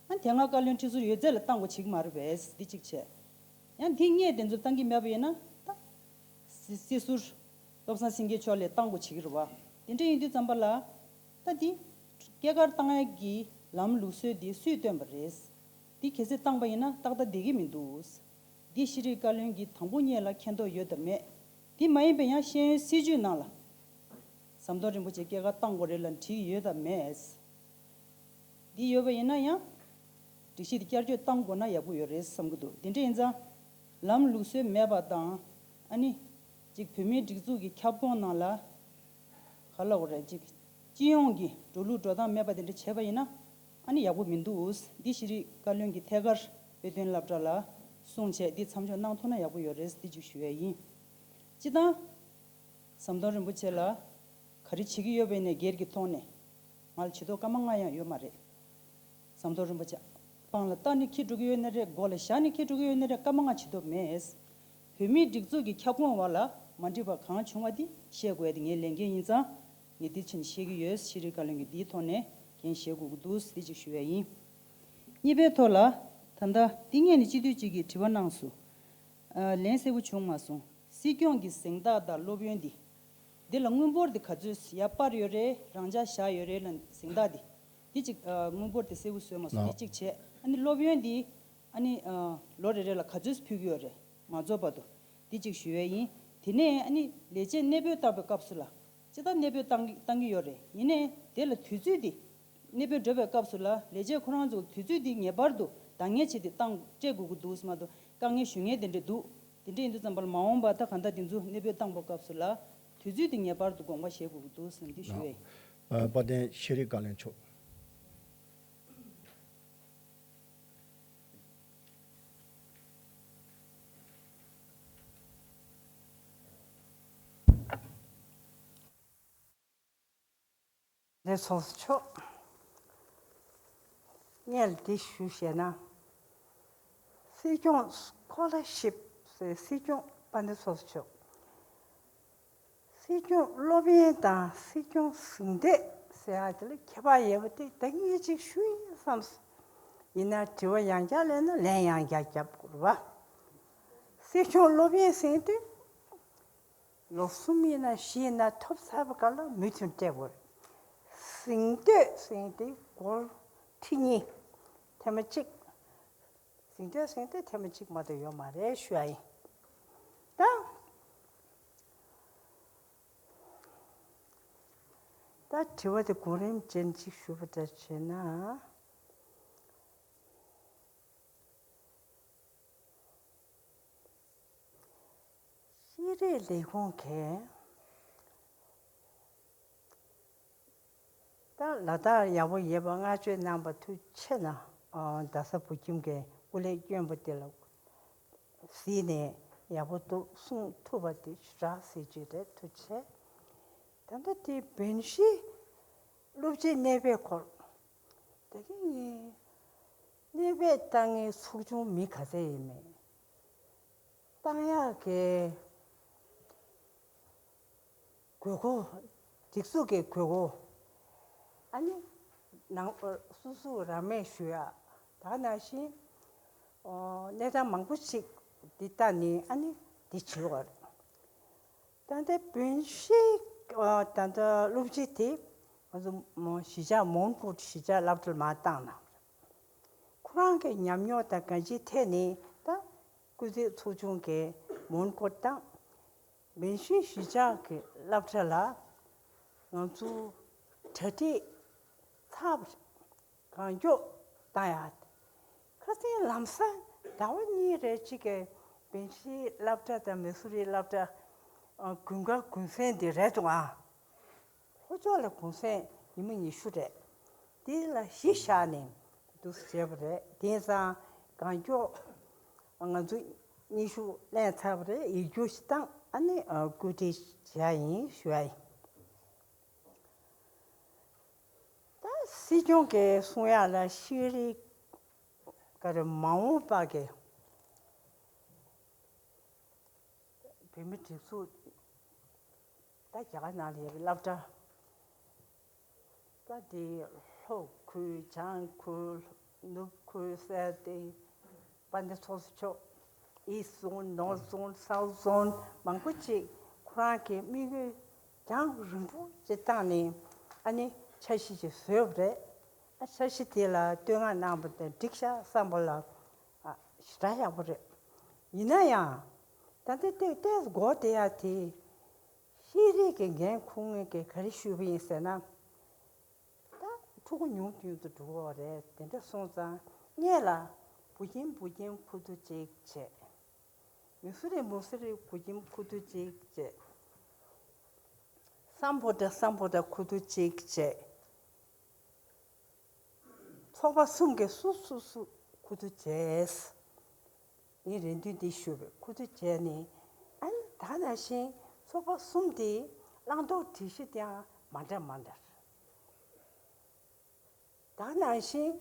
ཨ་ནི་དེ་སྔ་བཀའ་བློན་ཁྲི་ཟུར་ཡོད་ཚད་ལ་བཏང་དགོས་བྱེད་ཀྱི་མ་རེད་པས། འདི་གཅིག་བྱས། ཡང་འདི་སྔས་དེ་ཚོར་བཏང་གི་མེད་པ་ཡིན་ན། ད་སྲིད་སྲིད་ཟུར་བློ་བཟང་སེང་གེ་མཆོག་ལ་བཏང་དགོས་བྱེད་ཀྱི་རེད་བ། དེ་འདྲ་ཡིན་དུས་ཙམ་པ་ལ། ད་འདི་སྐྱེས་སྐར་བཏང་ཡ་གི་ལམ་ལུགས་སྲོལ་འདི་སུས་བཏོན་པ་རེད། འདི་གལ་སྲིད་བཏང་པ་ཡིན་ན་ཏག་ཏག་བསྡད་ཀྱི་མི་འདུག་འདི་ཤེས་རིག་བཀའ་བློན་གྱིས་དང་པོ་ཉིད་ལ་མཁྱེན་རྟོགས་ཡོད་དམ་མེད། འདི་མ་ཡིན་པའི་ཡང་ཤེས་ཡོན་སྲིད་བྱུས་ནང་ལ། ཟམ་གདོང་རིན་པོ་ཆེ་སྐྱེས་སྐར་བཏང་དགོས་རེད་ལབ་བྲིས་ཡོད་དམ་མེད། འདི་ཡོད་པ་ཡིན་ན་ཡང་། སྒྲིག་གཞི་འདི་བསྐྱར་བཅོས་བཏང་དགོས་ན་ཡག་པོ་ཡོད་རེད་བསམ་གྱི་འདུག་འདི་འདྲ་ཡིན་ཙང་། ལམ་ལུགས་སྲོལ་མེད་པ་དང་། ཨ་ནི། གཅིག་བོད་མིའི་སྒྲིག་འཛུགས་ཀྱི་ཁྱབ་ཁོངས་ནང་ལ། ག་ལབ་དགོས་རེད། གཅིག་སྤྱི་ཡོངས་ཀྱི་འགྲོ་ལུགས་འགྲོ་སྟངས་མེད་པ་དེ་འདྲ་བྱས་པ་ཡིན་ན། ཨ་ནི་ཡག་པོ་མི་འདུག་འདི་ཤེས་རིག་བཀའ་བློན་གྱིས་ཐད་ཀར་དཔེ་སྟོན་སློབ་གྲྭ་ལ་གསུངས་བྱས་འདི་མཚམས་འཇོག་གནང་ཐུབ་ན་ཡག་པོ་ཡོད་རེད། འདི་གཅིག་ཞུ་ཡས་ཡིན། སྤྱི་བཏང་། ཟམ་གདོང་རིན་པོ་ཆེ་ལ། ག་རེ་བྱེད་ཀྱི་ཡོད་པ་ཡིན་ནའི་སྒེར་གྱི་ཐོག་ནས། ང་ལ་བྱེད་ཐོག་སྐར་མ་ལྔ་ཡང་ཡོད་མ་རེད། ཟམ་གདོང་རིན་པོ་ཆེ། པང་ལ་བཏགས་ནས་འཁྱེར་འགྲོ་གི་ཡོད་ན་རེད། མགོ་ལ་བཞག་ནས་འཁྱེར་འགྲོ་གི་ཡོད་ན་རེད། སྐར་མ་ལྔ་བྱེད་ཐོག་མེད། བོད་མིའི་སྒྲིག་འཛུགས་ཀྱི་ཁྱབ་ཁོངས་བར་ལ་མ་འགྲིག་པ་གང་བྱུང་བ་དེ་བཤད་དགོས་ཡ་དེ་ངའི་ལས་འགན་ཡིན་ཙང་། ངས་འདི་ཕྱིན་བཤད་ཀྱི་ཡོད། ཤེས་རིག་བཀའ་བློན་གྱིས་འདིའི་ཐོག་ནས་འགན་བཞེས་དགོས་ཀྱི་འདུག་འདི་གཅིག་ཞུ་ཡ་ཡིན། གཉིས་པའི་ཐོག་ལ། ད་ལྟ་འདི་སྔོན་ནས་སྤྱི་འཐུས་གཅིག་གིས་དྲི་བ་གནང་སོང་། ཨ། ལན་གསལ་པོ་བྱུང་མ་སོང་། སྲིད་སྐྱོང་གི་གཟེངས་རྟགས་དང་སློབ་ཡོན་འདི། འདི་ལ་དངུལ་འབོར་འདི་ག་ཚོད་ཡར་སྤར་ཡོད་རེད། རང་འཇགས་བཞག་ཡོད་རེད་ལ། གཟེངས་རྟགས་འདི། འདི་གཅིག་ཨ། དངུལ་འབོར་འདི་གསལ་པོ་བཟོས་མ་སོང་། ལགས། འདི་གཅིག་བྱས། ཨ་ནི་སློབ་ཡོན་འདི། ཨ་ནི་ཨ། ལོ་རེ་རེ་ལ་ག་ཚོད་ཕུལ་གྱི་ཡོད་རེད། མ་རྫོགས་བར་དུ། འདི་གཅིག་ཞུ་ཡས་ཡིན། དེ་ནས་ཨ་ནི་ལས་བྱེད་གནས་སྤོས་བཏང་བའི་སྐབས་སུ་ལ། སྤྱིར་བཏང་གནས་སྤོས་བཏང་གི་བཏང་གི་ཡོད་རེད། ཡིན་ནའི་དེ་ལ་དུས་ཚོད་འདི། གནས་སྤོས་འགྲོ་བའི་སྐབས་སུ་ལ་ལས་བྱེད་ཁོ་རང་ཚོ་དུས་ཚོད་འདི་ངེས་པར་དུ་འདང་ངེས་བྱས་ཏེ་བཏང་སྤྲད་དགོས་ཀྱི་འདུག་སེ་མ་གཏོགས་དཀའ་ངལ་ཞུ་མཁན་དེ་འདྲ་འདུག་དེ་འདྲ་ཡིན་དུས་ཙམ་པ་ལ་མ་འོངས་པ་ད་གང་ལྟར་འདི་ཚོ་གནས་སྤོས་བཏང་བའི་སྐབས་སུ་ལ་དུས་ཚོད་འདི་ངེས་པར་དུ་དགོངས་པ་བཞེས་དགོས་ཀྱི་འདུག་ཟེར་ནས་འདི་ཞུ་ཡས་ཡིན། ཨ། དཔལ་ལྡན་ཤེས་རིག་བཀའ་བློན་མཆོག་ལས་ཚོགས་མཆོག་ངས་འདི་ཞུ་ཞེ་ན། སྲིད་སྐྱོང་སྐོ་ལ་ཤིབ་ཟེར། སྲིད་སྐྱོང་དཔལ་ལྡན་ཚོགས་མཆོག་སྲིད་སྐྱོང་སློབ་ཡོན་དང་སྲིད་སྐྱོང་གཟེངས་བསྟོད་ཟེར་ཡ་དེ་ལ་ཁྱད་པར་ཡོད་པ་དེ་ད་ངས་ཅིག་ཞུ་ཡིན་བསམས། ཡིན་ན་དྲི་བ་ཡང་བསྐྱར་སླེབས་ན་ལན་ཡང་བསྐྱར་རྒྱབ་དགོས་རེད་བ། སྲིད་སྐྱོང་སློབ་ཡོན་གཟེངས་བསྟོད། ལོ་གསུམ་ཡིན་ན་བཞི་ཡིན་ན་ཐོབ་ཚར་བའི་སྐབས་ལ་མུ་མཐུད་སྤྲད་དགོས་རེད། གཟེངས་བསྟོད་ཟེར་དེ་སྒོར་ཁྲི་གཉིས། ཐེངས་མ་གཅིག་གཟེངས་བསྟོད་ཟེར་དེ་ཐེངས་མ་གཅིག་མ་གཏོགས་ཡོད་མ་རེད་ཞུ་ཡ་ཡིན། ད། ད་དྲི་བ་དེ་གོ་རིམ་ཅན་གཅིག་ཞུ་བ་འདྲ་བྱས་ན། ཤེས་རིག་ལས་ཁུངས་ཀྱིས་ད་ལ་དྭགས་ཡག་པོ་ཡོད་པ་བསྔགས་བརྗོད་གནང་བ་ཐུགས་ཆེ་གནང་། རྡ་ས་བོད་ཁྱིམ་གྱི་སྐུ་ལས་བསྐྱོན་པ་དེ་ལ་གཟིགས་ནས་ཡག་པོ་འདུག་གསུང་ཐུབ་པ་དེ་ཞེ་དྲག་གཟི་བརྗིད་རེད། ཐུགས་རྗེ་ཆེ། ད་ལྟ་དེ་བོན་གཞིས་སློབ་སྤྱི་གནས་སྤོས་སྐོར། དེ་གི་ངས་གནས་སྤོས་བཏང་མཁན་ཚོགས་ཆུང་མི་ག་ཚད་ཡིན་མེད། བཏང་ཡག་གི་དགོས་མཁོ། སྒྲིག་འཛུགས་ཀྱི་དགོས་མཁོ། ཨ་ནི་ནང་སོ་སོ་རང་མེད་ཞུ་ཡག་ད་ག་ནང་བཞིན། ཨོ། གནས་སྟངས་མང་པོ་ཞིག་འདི་ལྟ་ནི་ཨ་ནི་འདི་བྱེད་དགོས་རེད། ད་ལྟ་བོན་གཞིས། ཨོ། ད་ལྟ་སློབ་སྤྱི་དེ་ང་ཚོ་གཞིས་ཆགས་མོན་གྷོ་གཞིས་ཆགས་སློབ་གྲྭར་མར་བཏང་གནང་། ཁོ་རང་གི་ཉམས་མྱོང་དང་གང་ཅིའི་ཐད་ནས་ད་ སྐུལ་འདེད་ཚོགས་ཆུང་གིས་མོན་གྷོ་དང་པེ་ཅིང་གཞིས་ཆགས་ཀྱི་སློབ་གྲྭ་ལ་ང་ཚོ་གྲ་སྒྲིག་ཚར་བ་རེད། གང་མགྱོགས་བཏང་ཡག་ཁ་སང་ལམ་སང་ཟླ་བ་གཉིས་རེ་གཅིག་གི་པེ་ཅིང་སློབ་གྲྭ་དང་མི་སུ་རི་སློབ་གྲྭ་དགུན་ཁ་དགུན་གསེང་དེ་རེད་འདུག་ཨ། ལྷོ་ཕྱོགས་ལ་གུང་སེང་ཉི་མ་ཉི་ཤུ་རེད། དེ་ལ་གཞི་བཞག་ནས་འདུག་བྱས་པ་རེད། དེང་སང་གང་མགྱོགས་ང་ཚོ་སྙན་ཞུ་ལེན་ཚར་བ་རེད། ཡིག་སྒྱུར་ཞིག་བཏང་ཨ་ནི་བཀོད་སྒྲིག་བྱས་ཡིན་ཞུ་ཡ་ཡིན། ད་སྲིད་སྐྱོང་གིས་གསུང་ཡ་ལ་ཤེས་རིག་ག་རེ་མ་འོངས་པ་གི་བོད་མི་སྒྲིག་འཛུགས་ད་རྒྱ་གར་ནང་ལ་ཡོད་པའི་སློབ་གྲྭ་ད་དེ་ལྷོ་ཁུལ་བྱང་ཁུལ་ནུབ་ཁུལ་ཟེར་ཏེ་དཔལ་ལྡན་ཚོགས་གཙོ་མཆོག་ཨིསི་ཛོན་ནོརྠ་ཛོན་སའུཐ་ཛོན་མང་པོ་ཅིག་ཁོ་རང་གི་དམིགས་ཡུལ་རྒྱང་རིང་པོ་ཅིག་བཏང་ནས་ཨ་ནི་འཆར་གཞི་ཅིག་བཟོས་པ་རེད། ཨ་འཆར་གཞི་དེ་ལ་བསྟོད་བསྔགས་གནང་བ་དང་འགྲིག་ཤག་བསམ་པ་ལ་ཨ་ཞེ་དྲག་ཡག་པོ་རེད། ཡིན་ན་ཡང་ད་ལྟ་ཏོག་ཙམ་འགོར་བསྡད་ཡ་དེ། ཤེས་རིག་གི་འགན་འཁུར་མཁན་གྱིས་ག་རེ་ཞུས་པ་ཡིན་ཟེར་ན། ད་ཕྲུ་གུ་ཉུང་དུ་ཉུང་དུ་འགྲོ་གི་རེད། དེ་འདྲ་སོང་ཙང་སྔོན་ལ་བུ་ཁྱིམ་བུ་ཁྱིམ་ཁུ་བསྡུ་གཅིག་བྱས། མི་སུ་རི་མི་སུ་རི་བུ་ཁྱིམ་ཁུ་བསྡུ་གཅིག་བྱས། སམ་བྷོ་ཊ་སམ་བྷོ་ཊ་ཁུ་བསྡུ་གཅིག་བྱས། ཚོགས་པ་གསུམ་གྱིས་སུ་སུ་སུ་ཁུ་བསྡུ་བྱས། ངས་རེ་འདུན་འདི་ཞུས་པས་ཁུ་བསྡུ་བྱས་ནས་ཨ་ནི་ད་ནང་བཞིན་ཚོགས་པ་གསུམ་དེ་བླང་དོར་སྒྲིག་གཞི་དེའང་མ་འདྲ་མ་འདྲ་རེད། ད་ནང་བཞིན་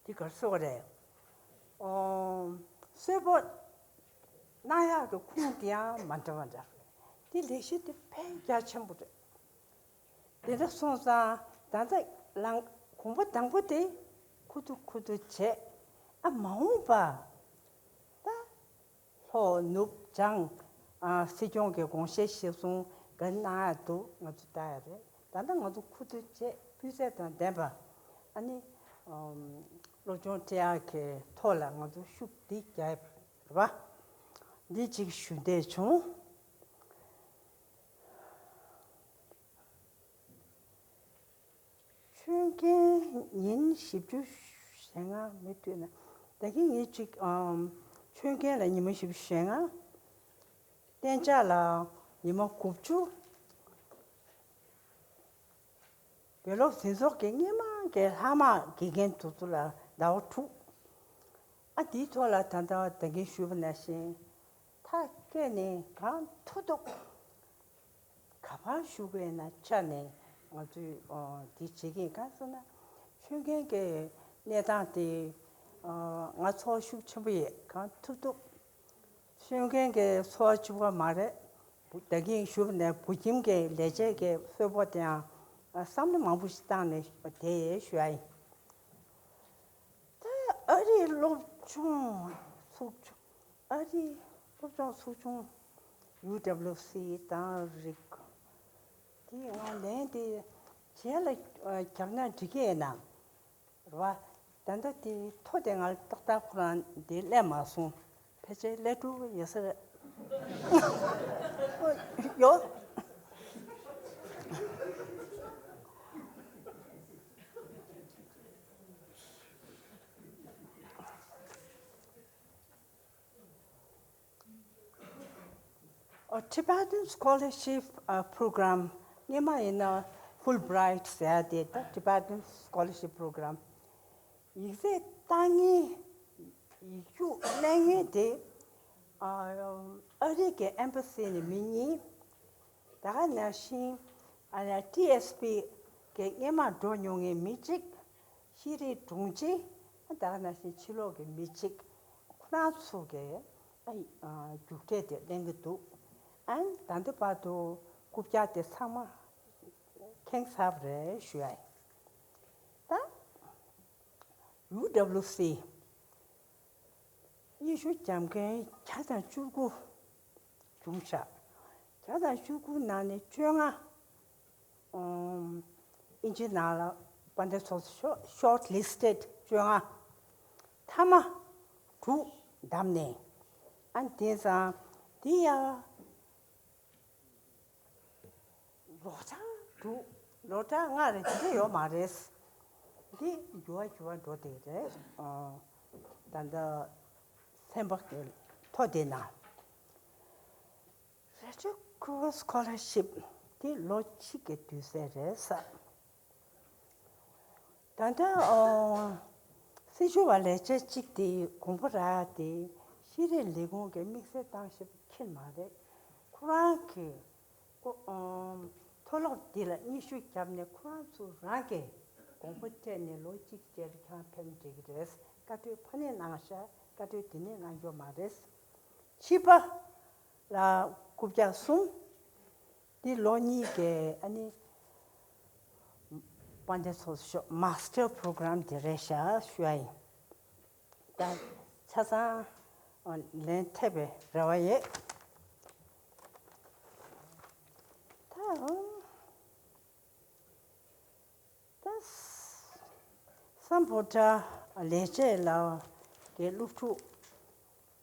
འདི་གར་སོགས་རེད། ཨོ། གསོལ་པོ་གནང་ཡག་གི་ཁུངས་དེའང་མ་འདྲ་མ་འདྲ་རེད། འདི་ལས་གཞི་དེ་ཕན་རྒྱ་ཆེན་པོ་རེད། དེ་འདྲ་སོང་ཙང་ད་ལྟ་ལང་གོམ་པ་དང་པོ་དེ་ཁུ་བསྡུ་ཁུ་བསྡུ་བྱས། ཨ་མ་འོངས་པ་ད་ལྷོ་ནུབ་བྱང་ཨ་སྲིད་སྐྱོང་གི་དགོངས་བཞེད་གཞིར་བཟུང་ག་གནང་ཡ་འདུག་ང་ཚོ་ལྟ་ཡ་རེད། ད་ལྟ་ང་ཚོ་ཁུ་བསྡུ་བྱས་སྤུས་ཚད་དང་ལྡན་པ་ཨ་ནི་ཨམ་སློབ་སྦྱོང་སྤྲད་ཡག་གི་ཐོག་ལ་ང་ཚོ་ཤུགས་འདི་རྒྱག་ཡ་རེད་པ། འདི་གཅིག་ཞུ་འདོད་བྱུང་། ཆོད་མཁན་ཉིན་བཞི་བཅུ་ཞེ་ལྔ་མི་མཐུད་ན། ད་གིན་ངས་ཅིག་ཨམ་ཆོད་མཁན་ལ་ཉི་མ་བཞི་བཅུ་ཞེ་ལྔ། གཏན་འཇགས་ལ་ཉི་མ་དགུ་བཅུ། དགེ་སློབ་འཛིན་ཚོགས་ཀྱི་སྔོན་མ་གི་ལྷག་མ་དགེ་རྒན་དེ་ཚོ་ལ་ཟླ་བ་དྲུག་ཨ་དེའི་ཐོག་ལ་ད་ལྟ་ད་གིན་ཞུས་པ་ནང་བཞིན་ཐག་བཅད་ནས་གང་ཐུབ་ཐུབ། ག་པར་བཞུགས་པའི་ན་ཆ་ནས་ང་ཚོས་ཨོ་འདི་བྱེད་ཀྱིན་གང་ཟེར་ན་ཆོད་མཁན་གྱི་གནས་སྟངས་དེ་ཨོ་ང་ཚོར་ཤུགས་ཆེན་པོ་ཡོད། གང་ཐུབ་ཐུབ་ཆོད་མཁན་གྱི་ཚོར་བ་བཅུག་པ་མ་རེད། ད་གིན་ཞུས་པ་ནས་བུ་ཁྱིམ་གྱི་ལས་བྱེད་ཀྱི་གསོལ་པོ་དེའང་བསམ་བློ་མང་པོ་ཞིག་བཏང་ནས་དེ་ཞུ་ཡ་ཡིན། ད་ཨ་རིའི་སློབ་སྦྱོང་ཚོགས་ཆུང་། ཨ་རིའི་སློབ་སྦྱོང་ཚོགས་ཆུང་། ཡུ་ཌབ་ལིའུ་སི་དང་རིག་དེ་ང་ལན་དེ་གཞན་ལ་རྒྱག་ན་འགྲིག་གི་ཡིན་ན། རེད་བ། ད་ལྟ་དེ་ཐོ་དེ་ང་ཏག་ཏག་ཁོ་རང་དེ་སླེབས་མ་སོང་། ཕལ་ཆེར་སླེབས་འགྲོ་གི་ཡོད་ས་རེད། ཡོད། ཨོ། Tibetan Scholarship ཨ་Program སྔོན་མ་ཡིན་ན་Fulbright ཟེར་ཡ་དེ་ད་Tibetan Scholarship Program ཡིག་ཚད་བཏང་མཁན་ཡིག་རྒྱུགས་ལེན་མཁན་དེ་ཨ་ཨ་རི་གི་ཨེམ་བྷ་སི་ནས་མི་གཉིས། ད་ག་ནང་བཞིན་ཨ་ནི་ཊི་ཨེས་པི་གི་སྔོན་མ་འགྲོ་མྱོང་མཁན་མི་གཅིག་ཤེས་རིག་དྲུང་ཆེ། ད་ག་ནང་བཞིན་ཕྱི་ལོགས་ཀྱི་མི་གཅིག་ཁོ་རང་ཚོ་གིས་ཨ་ཨ་རྒྱུགས་སྤྲད་དེ་ལེན་གྱི་འདུག་ཨ་ནི་ད་ལྟ་བར་དུ་རྐུབ་བཀྱག་དེ་ཚང་མ་ཁེངས་ཚར་བ་རེད་ཞུ་ཡ་ཡིན། ད་ཡུ་ཌབ་ལིའུ་སི་སྙན་ཞུ་བརྒྱབ་མཁན་བརྒྱ་དང་བཅུ་དགུ་བྱུང་ཤག་བརྒྱ་དང་བཅུ་དགུ་ནང་ནས་བཅོ་ལྔ། ཨོམ། ཨིན་ཇི་ནང་ལ་དཔལ་ལྡན་ཚོགས་གཙོ་short listed བཅོ་ལྔ། མཐའ་མ་དྲུག་བདམས་ནས། ཨ་དེང་སང་དེ་ཡང་ལོ་གྲངས་དྲུག་ལོ་གྲངས་ལྔ་རེ་དེ་འདྲ་ཡོད་མ་རེད། འདི་འགྱུར་བ་འགྱུར་བ་འགྲོ་བསྡད་རེད། ཨ་ད་ལྟ་ཚན་པ་གི་ཐོ་དེ་ན། Red Cross Scholarship དེ་ལོ་གཅིག་གི་དུས་ཚོད་རེད་ས། ད་ལྟ་ཨོ། སྲིད་སྐྱོང་བ་ལས་བྱེད་གཅིག་དེ་དགོངས་པ་རག་དེ་ཤེས་རིག་ལས་ཁུངས་ཀྱི་དམིགས་བསལ་བཏང་ཞིབ་ཁྱེར་མ་རེད། ཁོ་རང་གི་ཨོ། མཐོ་སློབ་འདི་ལ་སྙན་ཞུ་བརྒྱབ་ནས་ཁོ་རང་ཚོ་རང་གི་དགོངས་པ་སྤྲད་ནས་ལོ་གཅིག་རྗེས་ལ་ཁྱེད་རང་ཕེབས་ན་འགྲིག་གི་རེད། བཀའ་འཁྲོལ་ཕ་ནས་གནང་ཤག་བཀའ་འཁྲོལ་དེ་ནས་གནང་རྒྱུ་མ་རེད། ཕྱི་པ་ལ་རྐུབ་བཀྱག་གསུམ། འདི་ལོ་གཉིས་ཀྱི་ཨ་ནི་དཔལ་ལྡན་ཚོགས་གཙོ་མཁྱེན་མ་སི་ཊར་པོ་རོ་གྷ་རམ་དེ་རེད་ཤག་ཞུ་ཡ་ཡིན། ད་ཆ་ཚང་ལན་ཐེབས་པའི་རེ་བ་ཡོད། ད། ད། སམ་བྷོ་ཊ་ལས་བྱེད་ལ་གི་སློབ་ཕྲུག་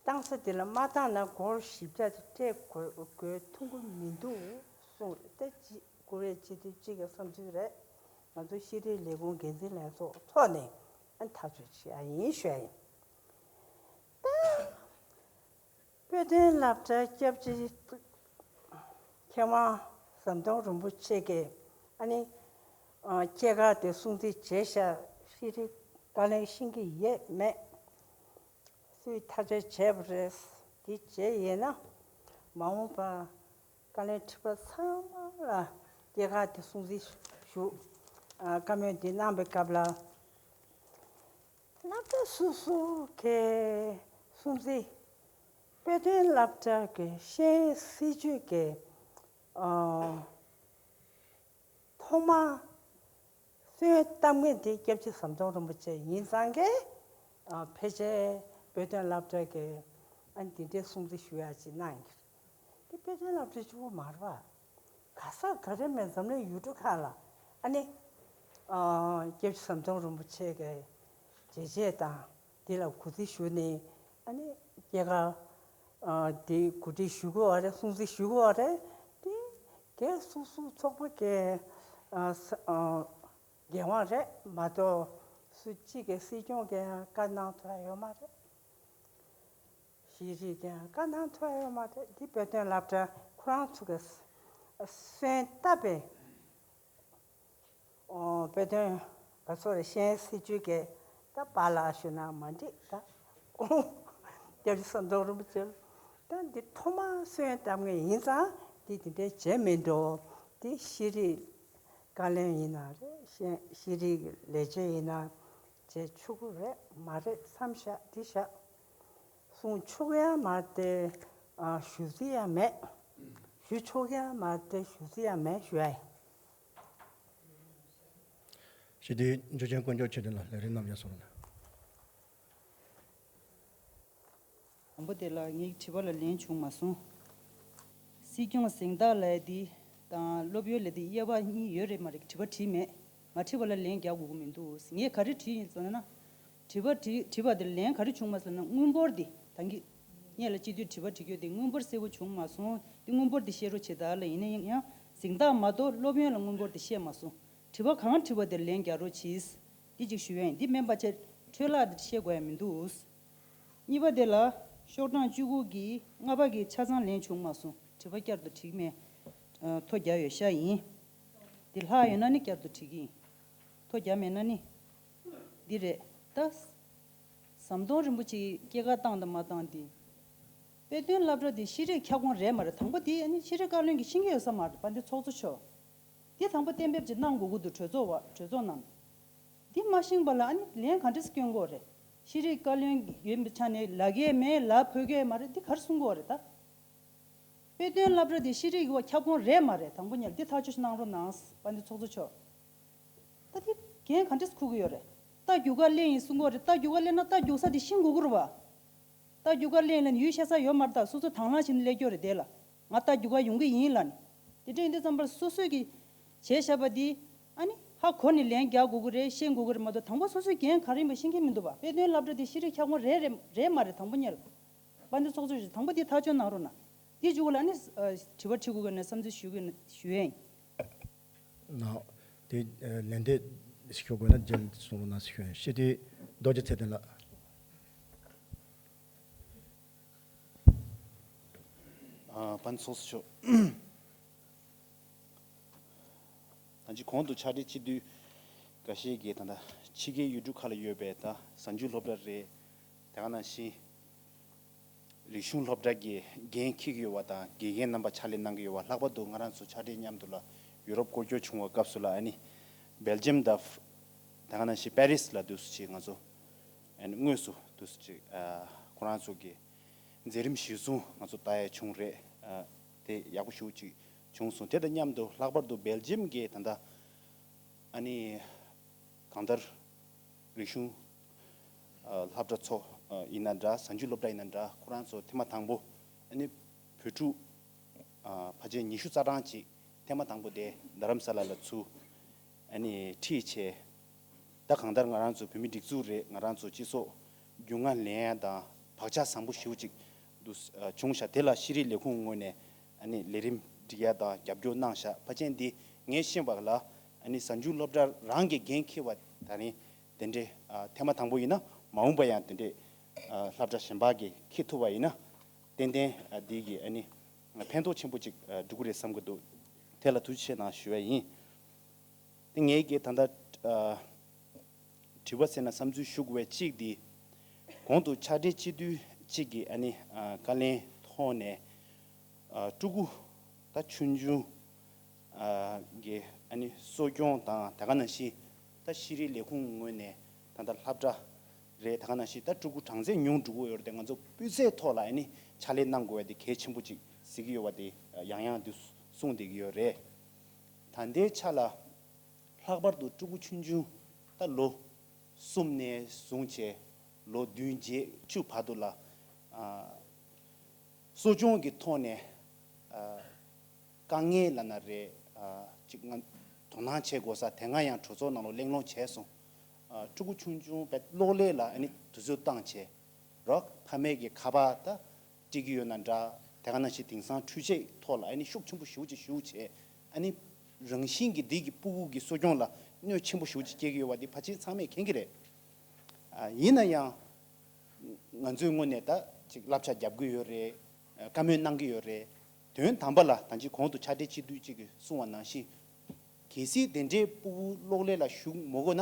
བཏང་ས་དེ་ལ་མ་བཏང་ན་སྒོར་བཞི་བརྒྱ་དེ་སྤྲད་དགོས་དགོས་ཐུག་གི་མི་འདུག་གསུངས་རེད། ད་ཅི་བཀུར་འོས་སྤྱི་འཐུས་གཅིག་གི་བསམ་ཚུལ་རེད། ང་ཚོ་ཤེས་རིག་ལས་ཁུངས་འགན་འཛིན་ལྷན་ཚོགས་ཐོག་ནས་ཨ་ཐག་གཅོད་བྱེད་ཡ་ཡིན་ཞུ་ཡ་ཡིན། ད། དཔེ་སྟོན་སློབ་གྲྭའི་སྐྱབས་རྗེ་མཁས་དབང་ཟམ་གདོང་རིན་པོ་ཆེ་གིས་ཨ་ནི་སྐྱེས་སྐར་དེ་སྲུང་བརྩི་བྱས་ཤག་ཤེས་རིག་བཀའ་བློན་ཤེས་ཀྱི་ཡོད་མེད་སུས་ཐག་གཅོད་བྱས་པ་རེད། དེ་བྱས་ཡིན་ན་མ་འོངས་པ་བཀའ་བློན་ཁྲི་པ་ཚང་མ་ལ་སྐྱེས་སྐར་དེ་སྲུང་བརྩི་ཞུ། བཀའ་མོལ་འདི་གནང་པའི་སྐབས་ལ། སློབ་གྲྭ་སོ་སོ་གི་སྲུང་བརྩི། དཔེ་སྟོན་སློབ་གྲྭ་གི་ཤེས་ཡོན་སྲིད་བྱུས་ཀྱི་ཨ་ཐོག་མ་སྲོལ་གཏམ་མཁན་དེ་སྐྱབས་རྗེ་ཟམ་གདོང་རིན་པོ་ཆེ་ཡིན་ཙང་གི་ཨ་ཕལ་ཆེར་དཔེ་སྟོན་སློབ་གྲྭ་གི་ཨ་འདི་འདྲའི་སྲུང་བརྩི་ཞུ་ཡག་ཅིག་གནང་ཡོད། དེ་དཔེ་སྟོན་སློབ་གྲྭ་གཅིག་པོ་མ་རེད་པ། ག་ས་ག་རེ་མེད་འཛམ་གླིང་ཡུལ་གྲུ་ཁག་ལ་ཨ་ནི། ཨ་སྐྱབས་རྗེ་ཟམ་གདོང་རིན་པོ་ཆེ་གི་བྱས་རྗེས་དང་དེ་ལ་གུས་བརྩི་ཞུ་ནས་ཨ་ནི་སྐྱེས་སྐར་ཨ་དེ་གོ་སྒྲིག་ཞུ་དགོས་པ་རེད། སྲུང་བརྩི་ཞུ་དགོས་པ་རེད། དེ་སྒེར་སོ་སོའི་ཚོགས་པ་གི་ཨ་ས་ཨ་འགན་དབང་རེད་མ་གཏོགས་སུ་གཅིག་གིས་སྲིད་སྐྱོང་གི་བཀའ་གནང་ཐུབ་ཡ་ཡོད་མ་རེད། ཤེས་རིག་གི་བཀའ་གནང་ཐུབ་ཡོད་མ་རེད། འདི་དཔེ་སྟོན་སློབ་གྲྭ་ཁོ་རང་ཚོ་གི་སོན་བཏབ་པའི་ཨོ་དཔེ་སྟོན་ག་ཚོད་རེད། ཤེས་ཡོན་སྲིད་བྱུས་ཀྱི་ད་པཱ་ལགས་ཞུ་ན་མ་འགྲིག་ད་ཁོང་སྐྱབས་རྗེ་ཟམ་གདོང་རིན་པོ་ཆེ་ད་འདི་ཐོག་མ་སོན་བཏབ་མཁན་ཡིན་ཙང་འདི་དེ་འདྲའི་བྱས་མི་འགྲོ། འདི་ཤེས་རིག་བཀའ་བློན་ཡིན་ན་རེད། ཤེས་ཤེས་རིག་ལས་བྱེད་ཡིན་ན་བྱེད་ཆོག་གི་རེད་མ་རེད་བསམ་བཞག་འདི་བཞག་གསུང་ཆོག་ཡ་མ་རེད། ཨ་ཞུ་རྩིས་ཡ་མེད། ཞུ་ཆོག་ཡ་མ་རེད། ཞུ་རྩིས་ཡ་མེད་ཞུ་ཡ་ཡིན། ཞི་བདེའི་འཇུ་ཆེན་དཀོན་མཆོག་མཆོག་ལྡན་ལ་ལས་རིམ་རྣམས་ཡར་སོང་ལ། དང་པོ་དེ་ལ་ངའི་དྲི་བ་ལ་ལན་བྱུང་མ་སོང་། སྲིད་སྐྱོང་གཟེངས་རྟགས་ལབ་ཡ་དེ་དང་སློབ་ཡོན་ལབ་ཡ་དེ་དབྱེ་བ་གཉིས་ཡོད་རེད་མ་རེད། དྲི་བ་དྲིས་མེད། ང་དྲི་བ་ལ་ལན་རྒྱག་དགོས་ཀྱི་མི་འདུག་ངས་ག་རེ་དྲིས་ཡིན་ཟེར་ན། དྲི་བ་དྲི་དྲི་བ་དེ་ལན་ག་རེ་བྱུང་མ་སོང་ན། དངུལ་འབོར་དེ་ད་གིན་ངས་ལ་སྤྱི་འཐུས་དྲི་བ་དྲི་རྒྱུ་དེ་དངུལ་འབོར་གསལ་པོ་བྱུང་མ་སོང་། དེ་དངུལ་འབོར་དེ་བཤད་རོགས་བྱེད་དང་ལབ་ཡིན་ན་ཡང་གཟེངས་རྟགས་མ་གཏོགས་སློབ་ཡོན་ལ་དངུལ་འབོར་དེ་བཤད་མ་སོང་། དྲི་བ་གང་དྲི་བ་དེ་ལན་རྒྱག་རོགས་གྱིས། འདི་གཅིག་ཞུ་ཡ་ཡིན། འདི་མིན་པ་ཆེ་འཕྲོས་བརླག་དེ་བཤད་དགོས་ཡ་མི་འདུག་གཉིས་པ་དེ་ལ་ཤོག་གྲངས་བཅུ་དགུ་གི་ལྔ་པ་གི་ཆ་ཚང་ལན་བྱུང་མ་སོང་། དྲི་བ་བསྐྱར་དུ་དྲིས་མེད། ཨ་ཐོ་རྒྱག་ཡོད་ཤག་ཡིན། དེ་ལྷག་ཡོད་ན་ནི་བསྐྱར་དུ་དྲི་གི་ཡིན། ཐོ་རྒྱག་མེད་ན་ནི། འདི་རེད་ད། ཟམ་གདོང་རིན་པོ་ཆེ་སྐྱེས་སྐར་བཏང་དང་མ་བཏང་དེ། དཔེ་སྟོན་སློབ་གྲྭ་དེ་ཤེས་རིག་ཁྱབ་ཁོངས་རེད་མ་རེད། དང་པོ་དེ་ཨ་ནི་ཤེས་རིག་བཀའ་བློན་གྱིས་ཤེས་ཀྱི་ཡོད་ས་མ་རེད། དཔལ་ལྡན་ཚོགས་གཙོ་མཆོག་འདི་དང་པོ་གཏན་འབེབས་ཅིག་གནང་དགོས་ཀྱི་འདུག་གྲོས་ཚོགས་བ་གྲོས་ཚོགས་ནང་། འདི་མ་ཤེས་པ་ལ་ཨ་ནི་ལན་ག་འདྲས་སྐྱོན་དགོས་རེད། ཤེས་རིག་བཀའ་བློན་ཡིན་པའི་ཆ་ནས་ལབ་ཀྱི་མེད་ལབ་ཕོད་ཀྱི་མ་རེད། འདི་ག་རེ་གསུང་དགོས་རེད་ད། དཔེ་སྟོན་སློབ་གྲྭ་འདི་ཤེས་རིག་གི་ཁྱབ་ཁོངས་རེད་མ་རེད། དང་པོ་ཉིད་འདི་ཐག་གཅོད་གནང་རོགས་གནང་། དཔལ་ལྡན་ཚོགས་གཙོ་མཆོག་ད་འདི་འགན་ག་འདྲས་འཁུར་གྱི་ཡོད་རེད། རྟ་རྒྱུག་ཁ་སླེབས་ཡིན་གསུང་གི་ཡོད་རེད། རྟ་རྒྱུག་ཁ་སླེབས་ན་རྟ་རྒྱུག་ས་དེ་ཤེས་དགོས་ཀྱི་རེད་བ། རྟ་རྒྱུག་ཁ་སླེབས་ལ་ནི་ཡུལ་ཤེས་ས་ཡོད་མ་རེད། ད་སོ་སོ་དང་བླངས་བྱས་ནས་སླེབས་ཀྱི་ཡོད་རེད། དེ་ལ་ང་རྟ་རྒྱུག་ཁ་ཡོང་གི་ཡིན་ལབ་ནས། དེ་འདྲ་ཡིན་དུས་ཙམ་པར་སོ་སོས་ཀྱི་བྱས་བཞག་པ་འདི་ཨ་ནི་ ཧ་གོ་ནས་ལན་རྒྱག་དགོས་ཀྱི་རེད། ཤེས་དགོས་ཀྱི་རེད་མ་གཏོགས། དང་པོ་སོ་སོའི་འགན་ག་རེ་ཡིན་པ་ཤེས་ཀྱི་མི་འདུག་པ། དཔེ་སྟོན་སློབ་གྲྭ་དེ་ཤེས་རིག་ཁྱབ་ཁོངས་རེད་རེད་རེད་མ་རེད། དང་པོ་གཉེར། དཔལ་ལྡན་ཚོགས་གཙོ་མཆོག་དང་པོ་དེ་ཐག་གཅོད་གནང་རོགས་གནང་། དེའི་མཇུག་ལ་ནི་ཨ་དྲི་བ་དྲི་དགོས་ཀྱི་ན་བསམ་ཚུལ་ཞུ་གི་ན་ཞུ་ཡ་ཡིན། ན། དེ་ཨ་ལན་འདེབས་ཞུ་དགོས་ན་རྗེས་གསུང་རོགས་གནང་ཞུ་ཡ་ཡིན། སྤྱི་འཐུས་རྡོ་རྗེ་ཚེ་བརྟན་ལགས། ཨ་དཔལ་ལྡན་ཚོགས་གཙོ་མཆོག་ད་ཅི་གོང་དུ་ཕྱག་སྦྲེལ་སྤྱི་འཐུས་འགའ་ཤས་ཀྱིས་ད་ལྟ་ཕྱི་རྒྱལ་ཡུལ་གྲུ་ཁག་ལ་ཡོད་པའི་ད་གཟའ་མཇུག་སློབ་གྲྭ་རེད། དེ་ག་ནང་བཞིན་རིག་གཞུང་སློབ་གྲྭ་གི་འགན་འཁྱེར་གྱི་ཡོད་པ་དང་། དགེ་རྒན་རྣམ་པ་ཕྱག་ལས་གནང་གི་ཡོད་པ། ལྷག་པར་དུ་ང་རང་ཚོ་ཕྱག་སྦྲེལ་མཉམ་དུ་ལ་ཡུ་རོབ་སྐོར་སྐྱོད་བྱུང་བའི་སྐབས་སུ་ལ་ཨ་ནི་སྦེལ་ཇམ་དང་། དེ་ག་ནང་བཞིན་པེ་རིས་ལ་དུས་སུ་ཅིག་ང་ཚོ་ཨ་ནི་དངོས་སུ་དུས་སུ་ཅིག་ཨ་ཁོ་རང་ཚོ་གི་མཛད་རིམ་གཞིར་བཟུང་ང་ཚོ་ལྟ་ཡ་བྱུང་རེད། ཨ་དེ་ཡག་པོ་ཞེ་པོ་ཅིག་བྱུང་སོང་། དེ་དང་མཉམ་དུ་ལྷག་པར་དུ་སྦེལ་ཇམ་གྱི་ད་ལྟ་ཨ་ནི་གང་ལྟར་རིག་གཞུང་ཨ་སློབ་གྲྭ་ཚོ་ཨ་ཡིན་ན་འདྲ། གཟའ་མཇུག་སློབ་གྲྭ་ཡིན་ན་འདྲ། ཁོ་རང་ཚོ་ཐེངས་མ་དང་པོ་ཨ་ནི་བོད་ཕྲུག་ཨ་ཕལ་ཆེར་ཉི་ཤུ་རྩ་གྲངས་ཅིག་ཐེངས་མ་དང་པོ་དེ་རྡ་རམ་ས་ལ་ལ་ཚུར་ཨ་ནི་ཁྲིད་བྱས། ད་གང་ལྟར་ང་རང་ཚོ་བོད་མི་སྒྲིག་འཛུགས་རེད། ང་རང་ཚོ་སྤྱི་ཚོགས་རྒྱུས་མངའ་ལེན་ཡ་དང་བག་ཆགས་བཟང་པོ་ཞེ་པོ་ཅིག་འདུག་ཨ་བྱུང་ཤག་དེ་ལ་ཤེས་རིག་ལས་ཁུངས་ངོས་ནས་ཨ་ནི་ལས་རིམ་སྒྲིག་ཡ་དང་རྒྱབ་སྐྱོར་གནང་ཤག་ཕལ་ཆེར་འདི་ངས་ཤེས་པ་ལ་ཨ་ནི་གཟའ་མཇུག་སློབ་གྲྭ་རང་གི་འགན་འཁྱེར་བ་ད་རིང་དེ་འདྲའི་ཨ་ཐེངས་མ་དང་པོ་ཡིན་ན། མ་འོངས་པ་ཡང་དེ་འདྲའི་ཨ་སློབ་གྲྭ་གཞན་པ་གིས་འཁྱེར་ཐུབ་པ་ཡིན་ན། ཏན་ཏན་ཨ་འདི་གི་ཨ་ནི་ཕན་ཐོགས་ཆེན་པོ་ཅིག་ཨ་འགྲོ་གི་རེད་བསམ་གྱི་འདུག་དེ་ལ་ཐུགས་རྗེ་ཆེ་གནང་ཞུ་བ་ཡིན། དེ་ངས་ཀྱི་ད་ལྟ་ཨ་དྲི་བ་ཟེར་ན་བསམ་ཚུལ་ཞུ་དགོས་པའི་གཅིག་འདི། གོང་དུ་ཕྱག་སྦྲེལ་སྤྱི་འཐུས་གཅིག་གིས་ཨ་ནི་ཨ་བཀའ་ལན་ཐོག་ནས་ཨ་ཕྲུ་གུ་ད་ཆུང་ཆུང་ཨ་གི་ཨ་ནི་གསོ་སྐྱོང་དང་། དེ་ག་ནང་བཞིན་ད་ཤེས་རིག་ལས་ཁུངས་ངོས་ནས་ད་ལྟ་སློབ་གྲྭ་རེད། དེ་ག་ནང་བཞིན་ད་ཕྲུ་གུ་གྲངས་ཚད་ཉུང་འགྲོ་གི་ཡོད་རེད་དེ། ང་ཚོ་སྤུས་ཚད་ཐོག་ལ་ཨ་ནི་ཕྱག་ལས་གནང་དགོས་པ་དེ་གལ་ཆེན་པོ་ཅིག་གཟིགས་ཀྱི་ཡོད་པ་དེ་ཡང་ཡང་དུ་གསུངས་བསྡད་ཀྱི་ཡོད་རེད། ད་ལྟའི་ཆ་ལ་ལྷག་པར་དུ་ཕྲུ་གུ་ཆུང་ཆུང་ད་ལོ་གསུམ་ནས་བཟུང་བྱས་ལོ་བདུན་བརྒྱད་བཅུ་བར་དུ་ལ་ཨ་གསོ་སྐྱོང་གི་ཐོག་ནས་ཨ་དཀའ་ངལ་ལབ་ན་རེད། ཨ་ཅིག་ང་དོ་སྣང་བྱེད་དགོས་ས་དེ་སྔ་ཡང་གྲོས་ཚོགས་ནང་ལ་གླེང་སློང་བྱས་སོང་། ཨ་ཕྲུ་གུ་ཆུང་ཆུང་དཔེ་གློག་ཀླད་ལ་ཨ་ནི་དུས་ཚོད་བཏང་བྱས་རོགས་ཕ་མས་ཀྱི་ཁ་པར་ད་སྤྲད་ཀྱི་ཡོད་ན་འདྲ། དེ་ག་ནང་བཞིན་དེང་སང་འཕྲུལ་ཆས་ཐོག་ལ་ཨ་ནི་ཤུགས་ཆེན་པོ་ཞེ་པོ་ཅིག་ཞུགས་བྱས། ཨ་ནི་རང་བཞིན་གྱིས་འདི་གི་ཕྲུ་གུ་གི་གསོ་སྐྱོང་ལ་གནོད་ཆེན་པོ་ཞེ་པོ་ཅིག་སྐྱེལ་གྱི་ཡོད་པ་འདི་ཕལ་ཆེར་ཚང་མས་མཁྱེན་གྱི་རེད། ཨ་ཡིན་ན་ཡང་ང་ཚོའི་ངོས་ནས་ད་ཅིག་བསླབ་བྱ་རྒྱབ་ཀྱི་ཡོད་རེད། ཨ་བཀའ་མོལ་གནང་གི་ཡོད་རེད། དོན་དམ་པ་ལ་ད་ཅི་གོང་དུ་ཕྱག་སྦྲེལ་སྤྱི་འཐུས་གཅིག་གིས་གསུངས་པ་ནང་བཞིན། གལ་སྲིད་དེ་འདྲའི་ཕྲུ་གུ་གློག་ཀླད་ལ་ཞུགས་མ་དགོས་ན།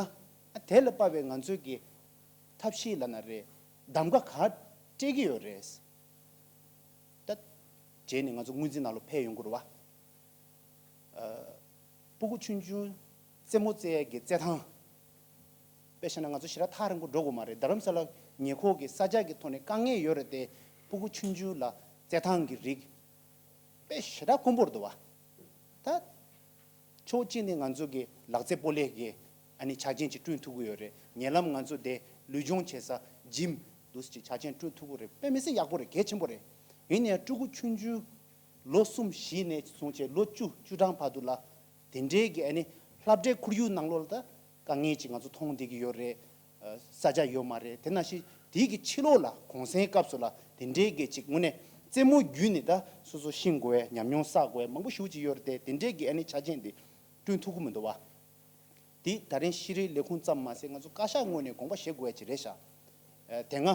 ཨ་དེ་ལ་དཔག་པའི་ང་ཚོའི་གི་ཐབས་ཤེས་ལབ་ན་རེད། གདམ་ག་ག་སྤྲད་ཀྱི་ཡོད་རེད། ད་རྗེས་ནས་ང་ཚོ་སྔོན་རྩིས་ནང་ལ་ཕེབས་ཡོང་གི་རེད་བ། ཨ་ཕྲུ་གུ་ཆུང་ཆུང་རྩེད་མོ་རྩེ་ཡས་ཀྱི་རྩེད་ཐང་། དཔེ་བཞག་ན་ང་ཚོ་ཞེ་དྲག་ཐག་རིང་པོ་འགྲོ་དགོས་མ་རེད། རྡ་རམ་ས་ལ་ཉེ་འཁོར་གྱི་ས་ཆ་གི་ཐོག་ནས་དཀའ་ངལ་ཡོད་རེད་དེ། ཕྲུ་གུ་ཆུང་ཆུང་ལ་རྩེད་ཐང་གི་རིགས་དཔེ་ཞེ་དྲག་དཀོན་པོ་རེད་འདུག་བ། ད་ཕྱོགས་གཅིག་ནས་ང་ཚོ་གི་ལག་རྩེད་སྤོ་ལོ་གི་ཨ་ནི་ཆ་རྐྱེན་ཅིག་བསྐྲུན་ཐུབ་ཀྱི་ཡོད་རེད། ཉེ་ལམ་ང་ཚོ་དེ་ལུས་སྦྱོང་བྱེད་ས་ཇིམ་འདུག་སེ་ཅིག་ཆ་རྐྱེན་བསྐྲུན་ཐུབ་ཀྱི་རེད། དཔེ་མི་སྲིད་ཡག་པོ་རེད། གལ་ཆེན་པོ་རེད། ཡིན་ནའི་ཕྲུ་གུ་ཆུང་ཆུང་ལོ་གསུམ་བཞི་ནས་བཟུང་བྱས་ལོ་བཅུ་བཅུ་གྲངས་བར་དུ་ལ་དེ་འདྲའི་གི་ཨ་ནི་སློབ་གྲྭའི་ཁོར་ཡུག་ནང་ལོགས་ལ་ད་དཀའ་ངལ་ཅིག་ང་ཚོ་མཐོང་བསྡད་ཀྱི་ཡོད་རེད། ཨ་ས་ཆ་ཡོད་མ་རེད། དེ་ནང་བཞིན་དེའི་གི་ཕྱི་ལོགས་ལ་གུང་སེང་སྐབས་སུ་ལ་དེ་འདྲའི་གི་ཅིག་དངོས་གནས་རྩེད་མོ་བརྒྱུད་ནས་ད་སོ་སོ་ཤེས་དགོས་ཡ། ཉམས་མྱོང་བསགས་དགོས་ཡ་མང་པོ་ཞེ་པོ་ཅིག་ཡོད་རེད་དེ། དེ་འདྲའི་གི་ཨ་ནི་ཆ་རྐྱེན་དེ་བསྐྲུན་ཐུབ་ཀྱི་མི་འདུག་བ། འདི་ད་རིང་ཤེས་རིག་ལས་ཁུངས་ཙམ་མ་ཟད་ང་ཚོ་བཀའ་ཤག་ངོས་ནས་དགོངས་པ་བཞེས་དགོས་ཡ་ཅིག་རེད་ཤག་ཨ་དེ་སྔ་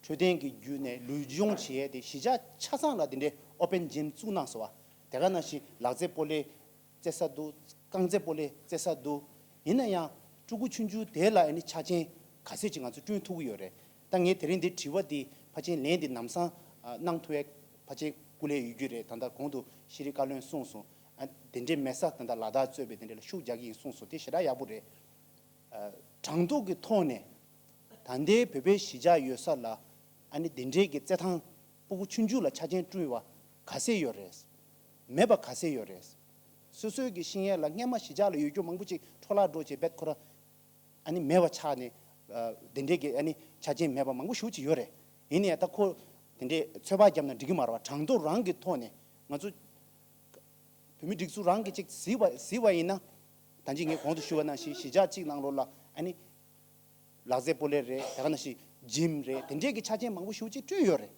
འཕྲོད་བསྟེན་གྱི་བརྒྱུད་ནས་ལུས་སྦྱོང་བྱེད་ཡས་དེ་གཞིས་ཆགས་ཆ་ཚང་ལ་དེ་འདྲའི་ཨོ་པན་ཇིམ་བཙུགས་གནང་སོང་བ། དེ་ག་ནང་བཞིན་ལག་རྩེད་སྤོ་ལོ་རྩེ་ས་འདུག་རྐང་རྩེད་སྤོ་ལོ་རྩེ་ས་འདུག་ཡིན་ན་ཡང་ཕྲུ་གུ་ཆུང་ཆུང་དེ་ལ་ཨ་ནི་ཆ་རྐྱེན་ག་ཚད་ཅིག་ང་ཚོ་བསྐྲུན་ཐུབ་ཀྱི་ཡོད་རེད། ད་ངས་དེ་རིང་འདི་དྲི་བ་འདི་ཕལ་ཆེར་ལན་འདི་ལམ་སང་ཨ་གནང་ཐུབ་ཡས་ཕལ་ཆེར་སྐུ་ལས་ཡོད་རྒྱུ་རེད། ད་ལྟ་གོང་དུ་ཤེས་རིག་བཀའ་བློན་གསུངས་སོང་། ཨ་དེ་འདྲའི་མེད་ས་ད་ལྟ་ལ་དྭགས་གཙོས་པའི་དེ་འདྲ་ལ་ཤུགས་རྒྱག་གི་ཡིན་གསུངས་སོང་། དེ་ཞེ་དྲག་ཡག་པོ་རེད། ཨ་གྲངས་ཐོ་གི་ཐོག་ནས་ད་ལྟའི་བོད་པའི་གཞིས་ཆགས་ཡོད་ས་ལ་ཨ་ནི་དེ་འདྲའི་གི་རྩེད་ཐང་ཕྲུ་གུ་ཆུང་ཆུང་ལ་ཆ་རྐྱེན་བསྐྲུན་པ་ག་ཚད་ཡོད་རེད། མེད་པ་ག་ཚད་ཡོད་རེད། སོ་སོའི་གི་ཤེས་ཡོན་ལ་སྔས་མ་གཞིས་ཆགས་ལ་ཡོད་རྒྱུ་མང་པོ་ཅིག་འཕྲོ་བརླག་འགྲོ་བྱས་བེད་ཁོ་ར་ཨ་ནི་མེད་པ་ཆགས་ནས། ཨ་དེ་འདྲའི་གི་ཨ་ནི་ཆ་རྐྱེན་མེད་པ་མང་པོ་ཞེ་པོ་ཅིག་ཡོད་རེད། ཡིན་ནའི་ད་ཁོ་དེ་འདྲའི་ཚོད་དཔག་བརྒྱབ་ན་འགྲིག་གི་མ་རེད་བ། གྲངས་ཐོ་རང་གི་ཐོག་ནས་ང་ཚོ་བོད་མི་སྒྲིག་འཛུགས་རང་གིས་ཅིག་གཟིགས་པ་གཟིགས་པ་ཡིན་ན། ད་ཅི་ངས་གོང་དུ་ཞུས་པ་ནང་བཞིན་གཞིས་ཆགས་གཅིག་ནང་ལོགས་ལ་ཨ་ནི་ལག་རྩེད་སྤོ་ལོ་རེད། ད་ག་ནང་བཞིན་ཇིམ་རེད། དེ་འདྲས་ཀྱི་ཆ་རྐྱེན་མང་པོ་ཞེ་པོ་ཅིག་བསྐྲུན་ཡོད་རེད།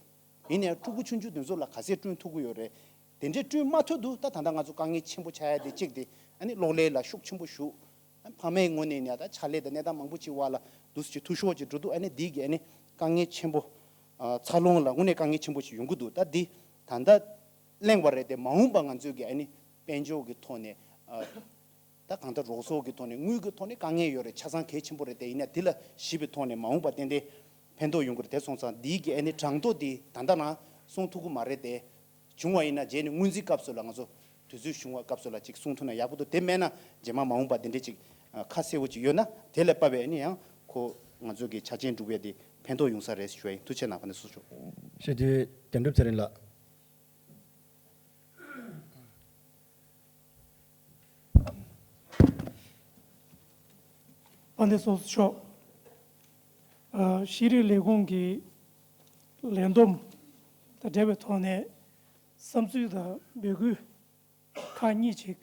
ཡིན་ནའི་ཕྲུ་གུ་ཆུང་ཆུང་དེ་ཚོ་ལ་ག་ཚད་བསྐྲུན་ཐུབ་ཀྱི་ཡོད་རེད། དེ་འདྲས་བསྐྲུན་མ་ཐུབ་དུས་ད་ད་ལྟ་ང་ཚོ་དཀའ་ངལ་ཆེན་པོ་ཆགས་ཡ་དེ་གཅིག་དེ་ཨ་ནི་གློག་ཀླད་ལ་ཤུགས་ཆེན་པོ་ཞུགས། ཕ་མའི་ངོས་ནས་ནས་ད་ཕྱག་ལས་དང་གནས་སྟངས་མང་པོ་ཅིག་བར་ལ་འདུག་སེ་ཅིག་འཐུས་ཤོར་ཅིག་འགྲོ་འདུག་ཨ་ནི་འདི་གི་ཨ་ནི་དཀའ་ངལ་ཆེན་པོ། ཨ། འཚར་ལོངས་ལ་དངོས་གནས་དཀའ་ངལ་ཆེན་པོ་ཞིག་ཡོང་གི་འདུག་ད་འདི་ད་ལྟ་གླེང་བ་རེད་དེ། མ་འོངས་པ་ང་ཚོས་ཀྱི་ཨ་ནི་དཔལ་འབྱོར་གྱི་ཐོག་ནས། ཨ། ད་གང་ལྟར་རོགས་ཚོགས་ཀྱི་ཐོག་ནས་དངུལ་གྱི་ཐོག་ནས་དཀའ་ངལ་ཡོད་རེད། ཆ་ཚང་གལ་ཆེན་པོ་རེད་དེ། ཡིན་ན་འདི་ལ་གཞིགས་པའི་ཐོག་ནས་མ་འོངས་པ་ཏན་ཏན་ཕན་ཐོགས་ཡོང་གི་རེད། དེ་སོང་ཙང་འདི་གི་ཨ་ནི་གྲངས་ཐོ་འདི་ད་ལྟ་རང་གསུང་ཐུབ་ཀྱི་མ་རེད་དེ། བྱུང་བ་ཡིན་ན་རྗེས་ནས་སྔོན་རྩིས་སྐབས་སུ་ལ་ང་ཚོ་དུས་ཚོད་བྱུང་བ་སྐབས་སུ་ལ་ཅིག་གསུང་ཐུབ་ན་ཡག་པོ་འདུག་དེ་མེད་ན་རྗེས་མ་མ་འོངས་པ་དེ་འདྲས་ཅིག་ཨ། ཁ་གསལ་བོ་ཅིག་ཡོད་ན་དེ་ལ་དཔག་པའི་ཨ་ནི་ཡང་ཁོ་ང་ཚོ་གི་ཆ་རྐྱེན་སྒྲུབ་ཡས་དེ་ཕན་ཐོགས་ཡོང་ས་རེད་ཞུ་ཡ་ཡིན། ཐུགས་རྗེ་གནང་། ཕ་ནས་སུ་ཞུ། ཤེས་དུས་དོན་གྲུབ་ཚེ་རིང་ལགས། དཔལ་ལྡན་ཚོགས་གཙོ་མཆོག་ཨ། ཤེས་རིག་ལས་ཁུངས་ཀྱི་ལས་བསྡོམས་དང་འབྲེལ་བའི་ཐོག་ནས་བསམ་ཚུལ་དང་འབོད་སྐུལ་ཁག་གཉིས་ཅིག་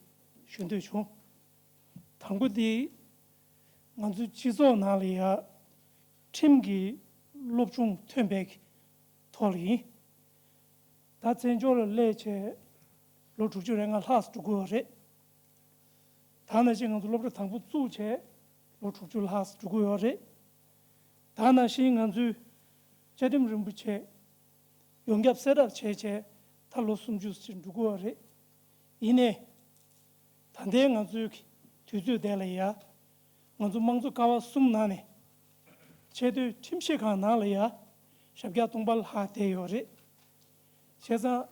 ཞུ་འདོད་བྱུང་། དང་པོ་དེ་ང་ཚོའི་སྤྱི་ཚོགས་ནང་ལ་ཡ་ཁྲིམས་ཀྱི་སློབ་སྦྱོང་ཐོན་པའི་ཐོག་ལ་ཡིན། ད་བཙན་བྱོལ་ལ་སླེབས་བྱས་ལོ་དྲུག་ཅུ་རེ་ལྔ་ལྷག་འགྲོ་གི་ཡོད་རེད། ད་ནང་བཞིན་ང་ཚོ་སློབ་གྲྭ་དང་པོ་བཙུགས་བྱས་ལོ་དྲུག་ཅུ་ལྷག་འགྲོ་གི་ཡོད་རེད། ད་ནང་བཞིན་ང་ཚོས་བཅའ་ཁྲིམས་རིན་པོ་ཆེ་ཡོངས་ཁྱབ་གསལ་བསྒྲགས་བྱས་བྱས་ད་ལོ་སུམ་ཅུ་ཅིག་འགྲོ་གི་ཡོད་རེད། ཡིན་ནའི་ད་ལྟའི་ང་ཚོའི་དུས་ཚོད་དེ་ལ་ཡ་ང་ཚོ་དམངས་གཙོ་ཀ་བ་གསུམ་ནང་ནས་ཆེས་མཐོའི་ཁྲིམས་ཞིབ་ཁང་ནང་ལ་ཡ་ཞེ་དྲག་སྟོང་པ་ལྷག་བསྡད་ཡོད་རེད། བྱས་ཙང་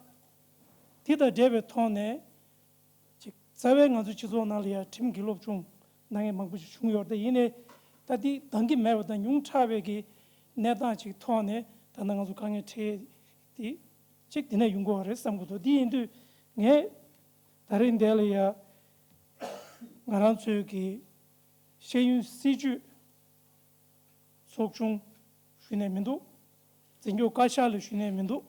དེ་དང་འབྲེལ་བའི་ཐོག་ནས། ཅིག་རྩ་བའི་ང་ཚོའི་སྤྱི་ཚོགས་ནང་ལ་ཡང་ཁྲིམས་ཀྱི་སློབ་སྦྱོང་གནང་མཁན་མང་པོ་ཞིག་བྱུང་ཡོད་རེད། ཡིན་ནའི་ད་འདི་འདང་གི་མེད་པ་དང་ཉུང་དྲགས་པའི་གི་གནས་སྟངས་ཅིག་ཐོག་ནས་ད་ལྟ་ང་ཚོ་དཀའ་ངལ་འཕྲད་དེ་ཅིག་འདི་ནས་ཡོང་དགོས་པ་རེད་བསམ་གི་འདུག་འདི་ཡིན་དུས་ངས་ད་རེས་འདི་ལ་ཡང་ང་རང་ཚོའི་གི་ཤེས་ཡོན་སྲིད་བྱུས་ཚོགས་ཆུང་ཞུས་ནས་མི་འདུག་འཛིན་སྐྱོང་བཀའ་ཤག་ལ་ཞུས་ནས་མི་འདུག་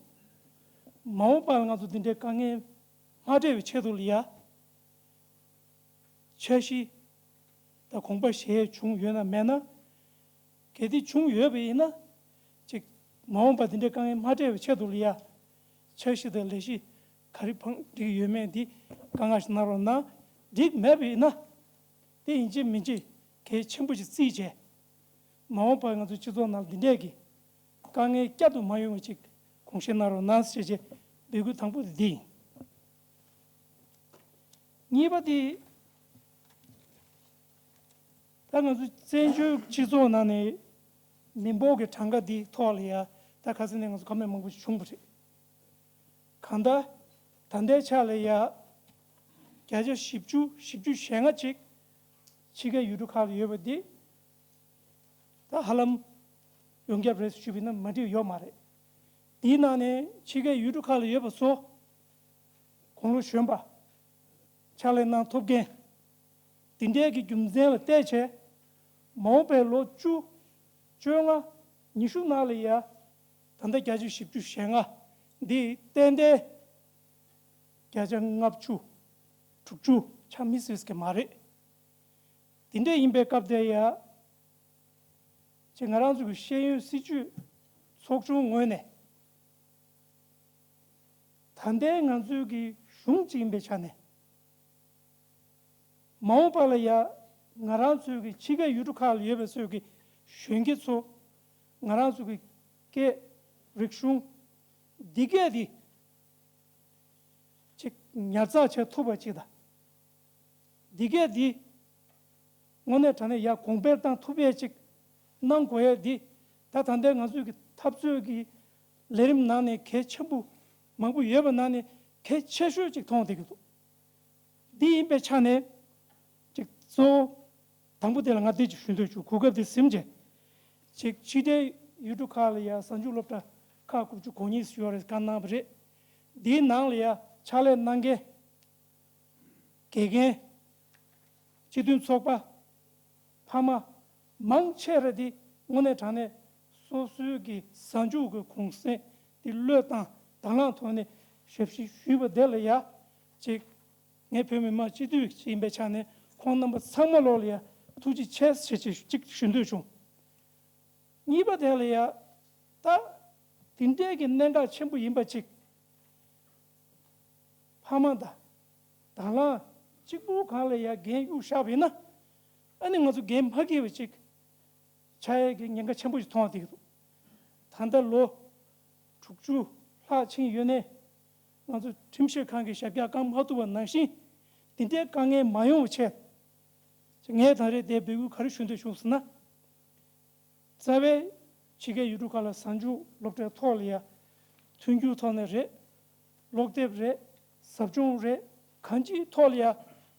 མ་འོངས་པར་ང་ཚོ་འདི་འདྲའི་དཀའ་ངལ་མ་འཕྲད་པའི་ཆེད་དུ་ལ་ཡ། འཆར་གཞི་དང་དགོངས་པ་བཞེས་བྱུང་ཡོད་ན་མེད་ན། གལ་ཏེ་བྱུང་ཡོད་པ་ཡིན་ན། ཅིག་མ་འོངས་པར་འདི་འདྲའི་དཀའ་ངལ་མ་འཕྲད་པའི་ཆེད་དུ་ལ་ཡ། འཆར་གཞི་དང་ལས་གཞི་ག་རེ་བང་སྒྲིག་ཡོད་མེད་འདི་དཀའ་ངལ་ཞིག་གནང་རོགས་གནང་། འགྲིག་མེད་པ་ཡིན་ན། དེ་ཡིན་གཅིག་མིན་གཅིག་གལ་ཆེན་པོ་ཞིག་བརྩིས་བྱས། མ་འོངས་པར་ང་ཚོའི་སྤྱི་ཚོགས་ནང་འདི་འདྲས་ཀྱི་དཀའ་ངལ་བསྐྱར་དུ་མ་ཡོང་བ་ཅིག་དགོངས་བཞེས་གནང་རོགས་གནང་ཞེས་བྱས་འབོད་སྐུལ་དང་པོ་དེ་འདི་ཡིན། གཉིས་པ་དེ། ད་ང་ཚོ་བཙན་བྱོལ་སྤྱི་ཚོགས་ནང་ནས་མི་འབོར་གྱི་གྲངས་ཀ་འདི་ཐོག་ལ་ཡ་ད་ཁ་སང་ནས་ང་ཚོ་བཀའ་མོལ་མང་པོ་ཞིག་བྱུང་བ་རེད། གང་ལྟར་ད་ལྟའི་ཆ་ལ་ཡ་བརྒྱ་ཆ་བཞི་བཅུ་བཞི་བཅུ་ཞེ་ལྔ་ཅིག་ཕྱི་རྒྱལ་ཡུལ་གྲུ་ཁག་ལ་ཡོད་པ་འདི་ད་ཧ་ལམ་ཡོངས་ཁྱབ་རེད་ཞུས་པ་ཡིན་ན་མ་འགྲིག་ཡོད་མ་རེད། འདིའི་ནང་ནས་ཕྱི་རྒྱལ་ཡུལ་གྲུ་ཁག་ལ་ཡོད་པ་ཚོ། དགུང་ལོ་གཞོན་པ། ཕྱག་ལས་གནང་ཐུབ་མཁན། འདི་འདྲའི་གི་རྒྱུ་མཚན་ལ་བལྟས་བྱས། མ་འོངས་པའི་ལོ་བཅུ། བཅོ་ལྔ། ཉི་ཤུ་ནང་ལ་ཡ། ད་ལྟ་བརྒྱ་ཆ་བཞི་བཅུ་ཞེ་ལྔ། འདི་ཏན་ཏན། བརྒྱ་ཆ་ལྔ་བཅུ། དྲུག་ཅུ་ཆགས་མི་སྲིད་ཀྱི་མ་རེད། འདི་འདྲ་ཡིན་པའི་སྐབས་དེ་ཡ། ཅེས་ང་རང་ཚོ་གི་ཤེས་ཡོན་སྲིད་བྱུས་ཚོགས་ཆུང་ངོས་ནས། ད་ལྟའི་ང་ཚོའི་གི་གཞུང་གཅིག་ཡིན་པའི་ཆ་ནས། མ་འོངས་པ་ལ་ཡ། ང་རང་ཚོའི་གི་ཕྱི་རྒྱལ་ཡུལ་གྲུ་ཁག་ལ་ཡོད་པའི་ཚོའི་གི་གཞོན་སྐྱེས་ཚོ། ང་རང་ཚོ་གི་སྐད། རིག་གཞུང་། འདི་སྐད་འདི། ཅིག་ཉར་ཚགས་བྱེད་ཐུབ་པ་ཅིག་དང་། འདི་སྐད་འདི། དངོས་གནས་དྲང་གནས་ཡར་གོང་འཕེལ་བཏང་ཐུབ་ཡས་ཅིག་གནང་དགོས་ཡས་འདི། ད་ད་ལྟའི་ང་ཚོའི་གི་འཐབ་རྩོད་ཀྱི་ལས་རིམ་ནང་ནས་གལ་ཆེན་པོ་མང་པོ་ཡོད་པ་ནང་ནས་གལ་ཆེ་ཤོས་ཅིག་མཐོང་བསྡད་ཀྱི་འདུག་འདི་ཡིན་པའི་ཆ་ནས་ཅིག་གཙོ་བོ་དང་པོ་དེ་ལ་ང་འདི་ཅིག་ཞུ་འདོད་བྱུང་། གོ་སྐབས་འདི་ཟིན་བྱས། ཅིག་ཕྱི་རྒྱལ་ཡུལ་གྲུ་ཁག་ལ་ཡ་གཟའ་མཇུག་སློབ་གྲྭ་ཁག་དགུ་བཅུ་གོ་གཉིས་ཞུ་བ་རེད། བཀའ་གནང་བ་རེད། འདིའི་ནང་ལ་ཡ་ཕྱག་ལས་གནང་མཁན། དགེ་རྒན། སྤྱི་མཐུན་ཚོགས་པ། ཕ་མ། མང་ཆེ་རེ་འདི་དངོས་གནས་དྲང་གནས་སོ་སོའི་གི་གཟའ་མཇུག་གི་གུང་སེང་འདི་བློས་བཏང་དང་བླངས་ཐོག་ནས་ཞབས་ཕྱི་ཞུས་པ་དེ་ལ་ཡ་ཅིག་ངས་བོད་མི་མང་སྤྱི་འཐུས་ཤིག་ཡིན་པའི་ཆ་ནས་ ཁོང་རྣམ་པ་ཚང་མ་ལོག་ལ་ཡ་ཐུགས་རྗེ་ཆེ་ཞེས་ཅིག་ཞུ་འདོད་བྱུང་། གཉིས་པ་དེ་ལ་ཡ་ད་དེ་འདྲའི་གི་གནད་འགག་ཆེན་པོ་ཡིན་པ་ཅིག་ཕ་མ་དང་དང་བླངས་གཅིག་པུ་གང་ལ་ཡ་འགན་གཡུག་བཞག་པ་ཡིན་ན། ཨ་ནི་ང་ཚོ་འགན་མ་འཁྱེར་བ་ཅིག་ཆགས་ཡས་ཀྱི་ཉེན་ཁ་ཆེན་པོ་ཞིག་མཐོང་བསྡད་ཀྱི་འདུག་ད་ལྟ་ལོ་དྲུག་ཅུ་ལྷག་ཕྱིན་ཡོད་ནའི་ང་ཚོ་ཁྲིམས་ཞིབ་ཁང་གི་ཞབས་བཀྱག་བསྐང་མ་ཐུབ་པ་ནང་བཞིན། དེ་འདྲའི་དཀའ་ངལ་མ་ཡོང་བའི་ཆེད། ངས་ད་རེས་དེ་འབོད་སྐུལ་ག་རེ་ཞུ་འདོད་བྱུང་ཟེར་ན། རྩ་བའི་ཕྱི་རྒྱལ་ཡུལ་གྲུ་ཁག་ལ་གཟའ་མཇུག་སློབ་གྲྭའི་ཐོག་ལ་ཡ། མཐུན་འགྱུར་ཐོག་ནས་རེད། ཀློག་དེབ་རེད། ཟབ་སྦྱོང་རེད། གང་ཅིའི་ཐོག་ལ་ཡ་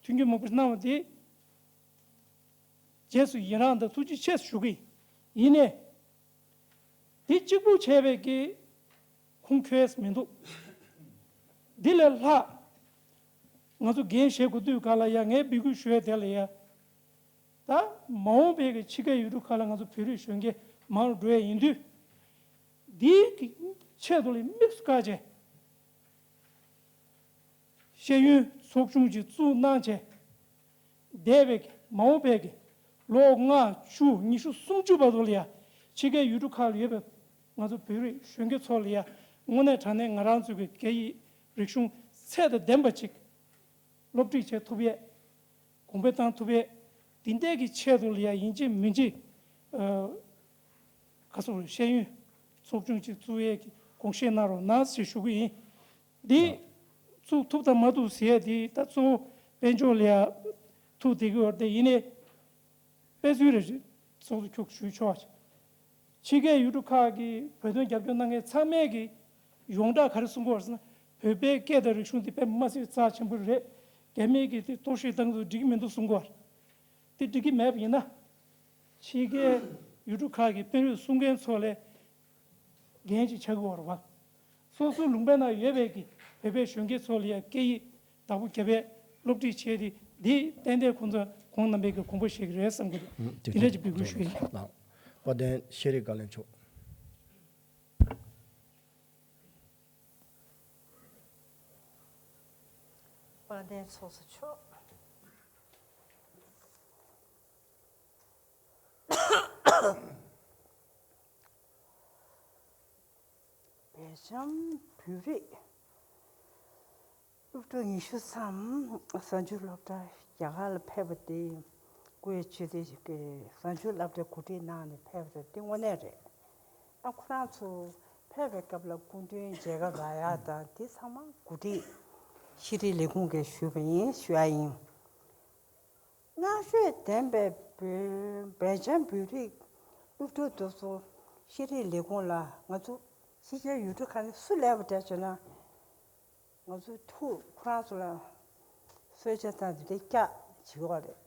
མཐུན་འགྱུར་མང་པོ་གནང་བ་དེ། རྗེས་སུ་ཡི་རངས་དང་ཐུགས་རྗེ་ཆེ་ཞུ་གི་ཡིན། ཡིན་ནའི། འདི་གཅིག་པུ་བྱས་པའི་གི་ཁུངས་འཁྱོལ་མི་འདུག་འདི་ལས་ལྷག་ང་ཚོ་འགན་བཞེས་དགོས་དུས་ག་ལ་ཡ་ངས་འབོད་སྐུལ་ཞུ་ཡས་དེ་ལ་ཡ། ད་མ་འོངས་པའི་གི་ཕྱི་རྒྱལ་ཡུལ་གྲུ་ཁག་ལ་ང་ཚོ་བོད་རིགས་གཞོན་སྐྱེས་མང་རུ་འགྲོ་ཡས་ཡིན་དུས། འདིའི་གི་ཆེད་དུ་ལ་དམིགས་སུ་བཀར་བྱས། ཤེས་ཡོན་ཚོགས་ཆུང་ཅིག་བཙུགས་གནང་བྱས། འདས་པའི་མ་འོངས་པའི་ལོ་ལྔ་བཅུ་ཉི་ཤུ་སུམ་ཅུ་བར་དུ་ལ་ཡ་ཕྱི་རྒྱལ་ཡུལ་གྲུ་ཁག་ལ་ཡོད་པའི་ང་ཚོ་བོད་རིགས་གཞོན་སྐྱེས་ཚོ་ལ་ཡ་དངོས་གནས་དྲང་གནས་ང་རང་ཚོའི་གི་སྐད་ཡིག་རིག་གཞུང་ཚད་དང་ལྡན་པ་ཅིག་སློབ་ཁྲིད་བྱེད་ཐུབ་ཡས། གོང་འཕེལ་བཏང་ཐུབ་ཡས། འདི་འདྲའི་གི་ཆེད་དུ་ལ་ཡ་ཡིན་གཅིག་མིན་གཅིག་ཨ། ག་སོགས་ཤེས་ཡོན་ཚོགས་ཆུང་ཅིག་བཙུགས་ཡས་ཀྱི་དགོངས་བཞེས་གནང་རོགས་གནང་ཞེས་ཞུ་གི་ཡིན། འདི་བཙུགས་ཐུབ་དང་མ་ཐུབ་ཟེར་ཡས་འདི་ད་གཙོ་བོ་དཔལ་འབྱོར་ལ་ཡ་ཐུག་བསྡད་ཀྱི་ཡོད་རེད་དེ། ཡིན་ནའི་དཔེ་མཚོན་རེ་རེ་ཚོགས་གཙོ་མཆོག་ཞུ་ཆོག་ཕྱི་རྒྱལ་ཡུལ་གྲུ་ཁག་གི་བོད་དོན་རྒྱབ་སྐྱོར་གནང་མཁན་ཚང་མས་ཀྱི་ཡོངས་གྲགས་ག་རེ་གསུང་གི་ཡོད་རེད་ཟེར་ན། བོད་པའི་སྐད་དང་རིག་གཞུང་འདི་དཔེ་མ་སྲིད་རྩ་ཆེན་པོ་རེད། རྒྱ་མིས་ཀྱི་དེ་གཏོར་བཤིག་བཏང་དུས་འགྲིག་གི་མི་འདུག་གསུང་གི་ཡོད་རེད། དེ་འགྲིག་གི་མེད་པ་ཡིན་ན། ཕྱི་རྒྱལ་ཡུལ་གྲུ་ཁག་གི་དཔོན་རིགས་གསུང་མཁན་ཚོ་ལས་འགན་ཅིག་ཆགས་ཀྱི་ཡོད་རེད་བ། སོ་སོའི་ལུང་པའི་ནང་ཡོད་པའི་གི་བོད་པའི་གཞོན་སྐྱེས་ཚོ་ལ་ཡ་སྐད་ཡིག་བདག་པོ་བརྒྱབ་པའི་སློབ་ཁྲིད་བྱས་ཏེ། འདི་ཏན་ཏན་ཁོང་ཚོ་ཁོང་རྣམ་པས་ཀྱི་དགོངས་པ་བཞེས་ཀྱི་རེད་བསམ་གྱི་འདུག་དེ་འདྲ་ཅིག་འབོད་སྐུལ་ཞུ་ཡིན། དཔལ་ལྡན་ཤེས་རིག་བཀའ་བློན་མཆོག་དཔལ་ལྡན་ཚོགས་གཙོ་མཆོག་སྦེལ་ཇམ་བོད་རིགས་སློབ་ཕྲུག་ཉི་ཤུ་ཙམ་གཟའ་མཇུག་སློབ་གྲྭ་རྒྱ་གར་ལ་ཕེབས་པ་དེ། སྐུའི་ཆོས་སྡེ་གི་གཟའ་མཇུག་སློབ་གྲྭའི་གོ་སྒྲིག་གནང་ནས་ཕེབས་པ་དེ་དངོས་གནས་རེད། ཨ། ཁོ་རང་ཚོ་ཕེབས་པའི་སྐབས་ལ་སྐུ་མགྲོན་མཇལ་ཁ་རག་ཡག་དང་དེ་ཚང་མ་གོ་སྒྲིག་ཤེས་རིག་ལས་ཁུངས་ཀྱིས་ཞུས་པ་ཡིན་ཞུ་ཡ་ཡིན། བསྔགས་བརྗོད་ལྡན་པའི་བོད་སྦེལ་ཇམ་བོད་རིགས་སློབ་ཕྲུག་དེ་ཚོ་ཤེས་རིག་ལས་ཁུངས་ལ་ང་ཚོ་ཕྱི་རྒྱལ་ཡུལ་གྲུ་ཁག་ནས་སུ་སླེབས་པ་འདྲ་བྱས་ན། ང་ཚོ་ཐུགས་ཁོ་རང་ཚོ་ལ་གསོལ་ཇ་དང་འདི་འདྲ་བཀྱག་བྱེད་ཀྱི་ཡོད་རེད།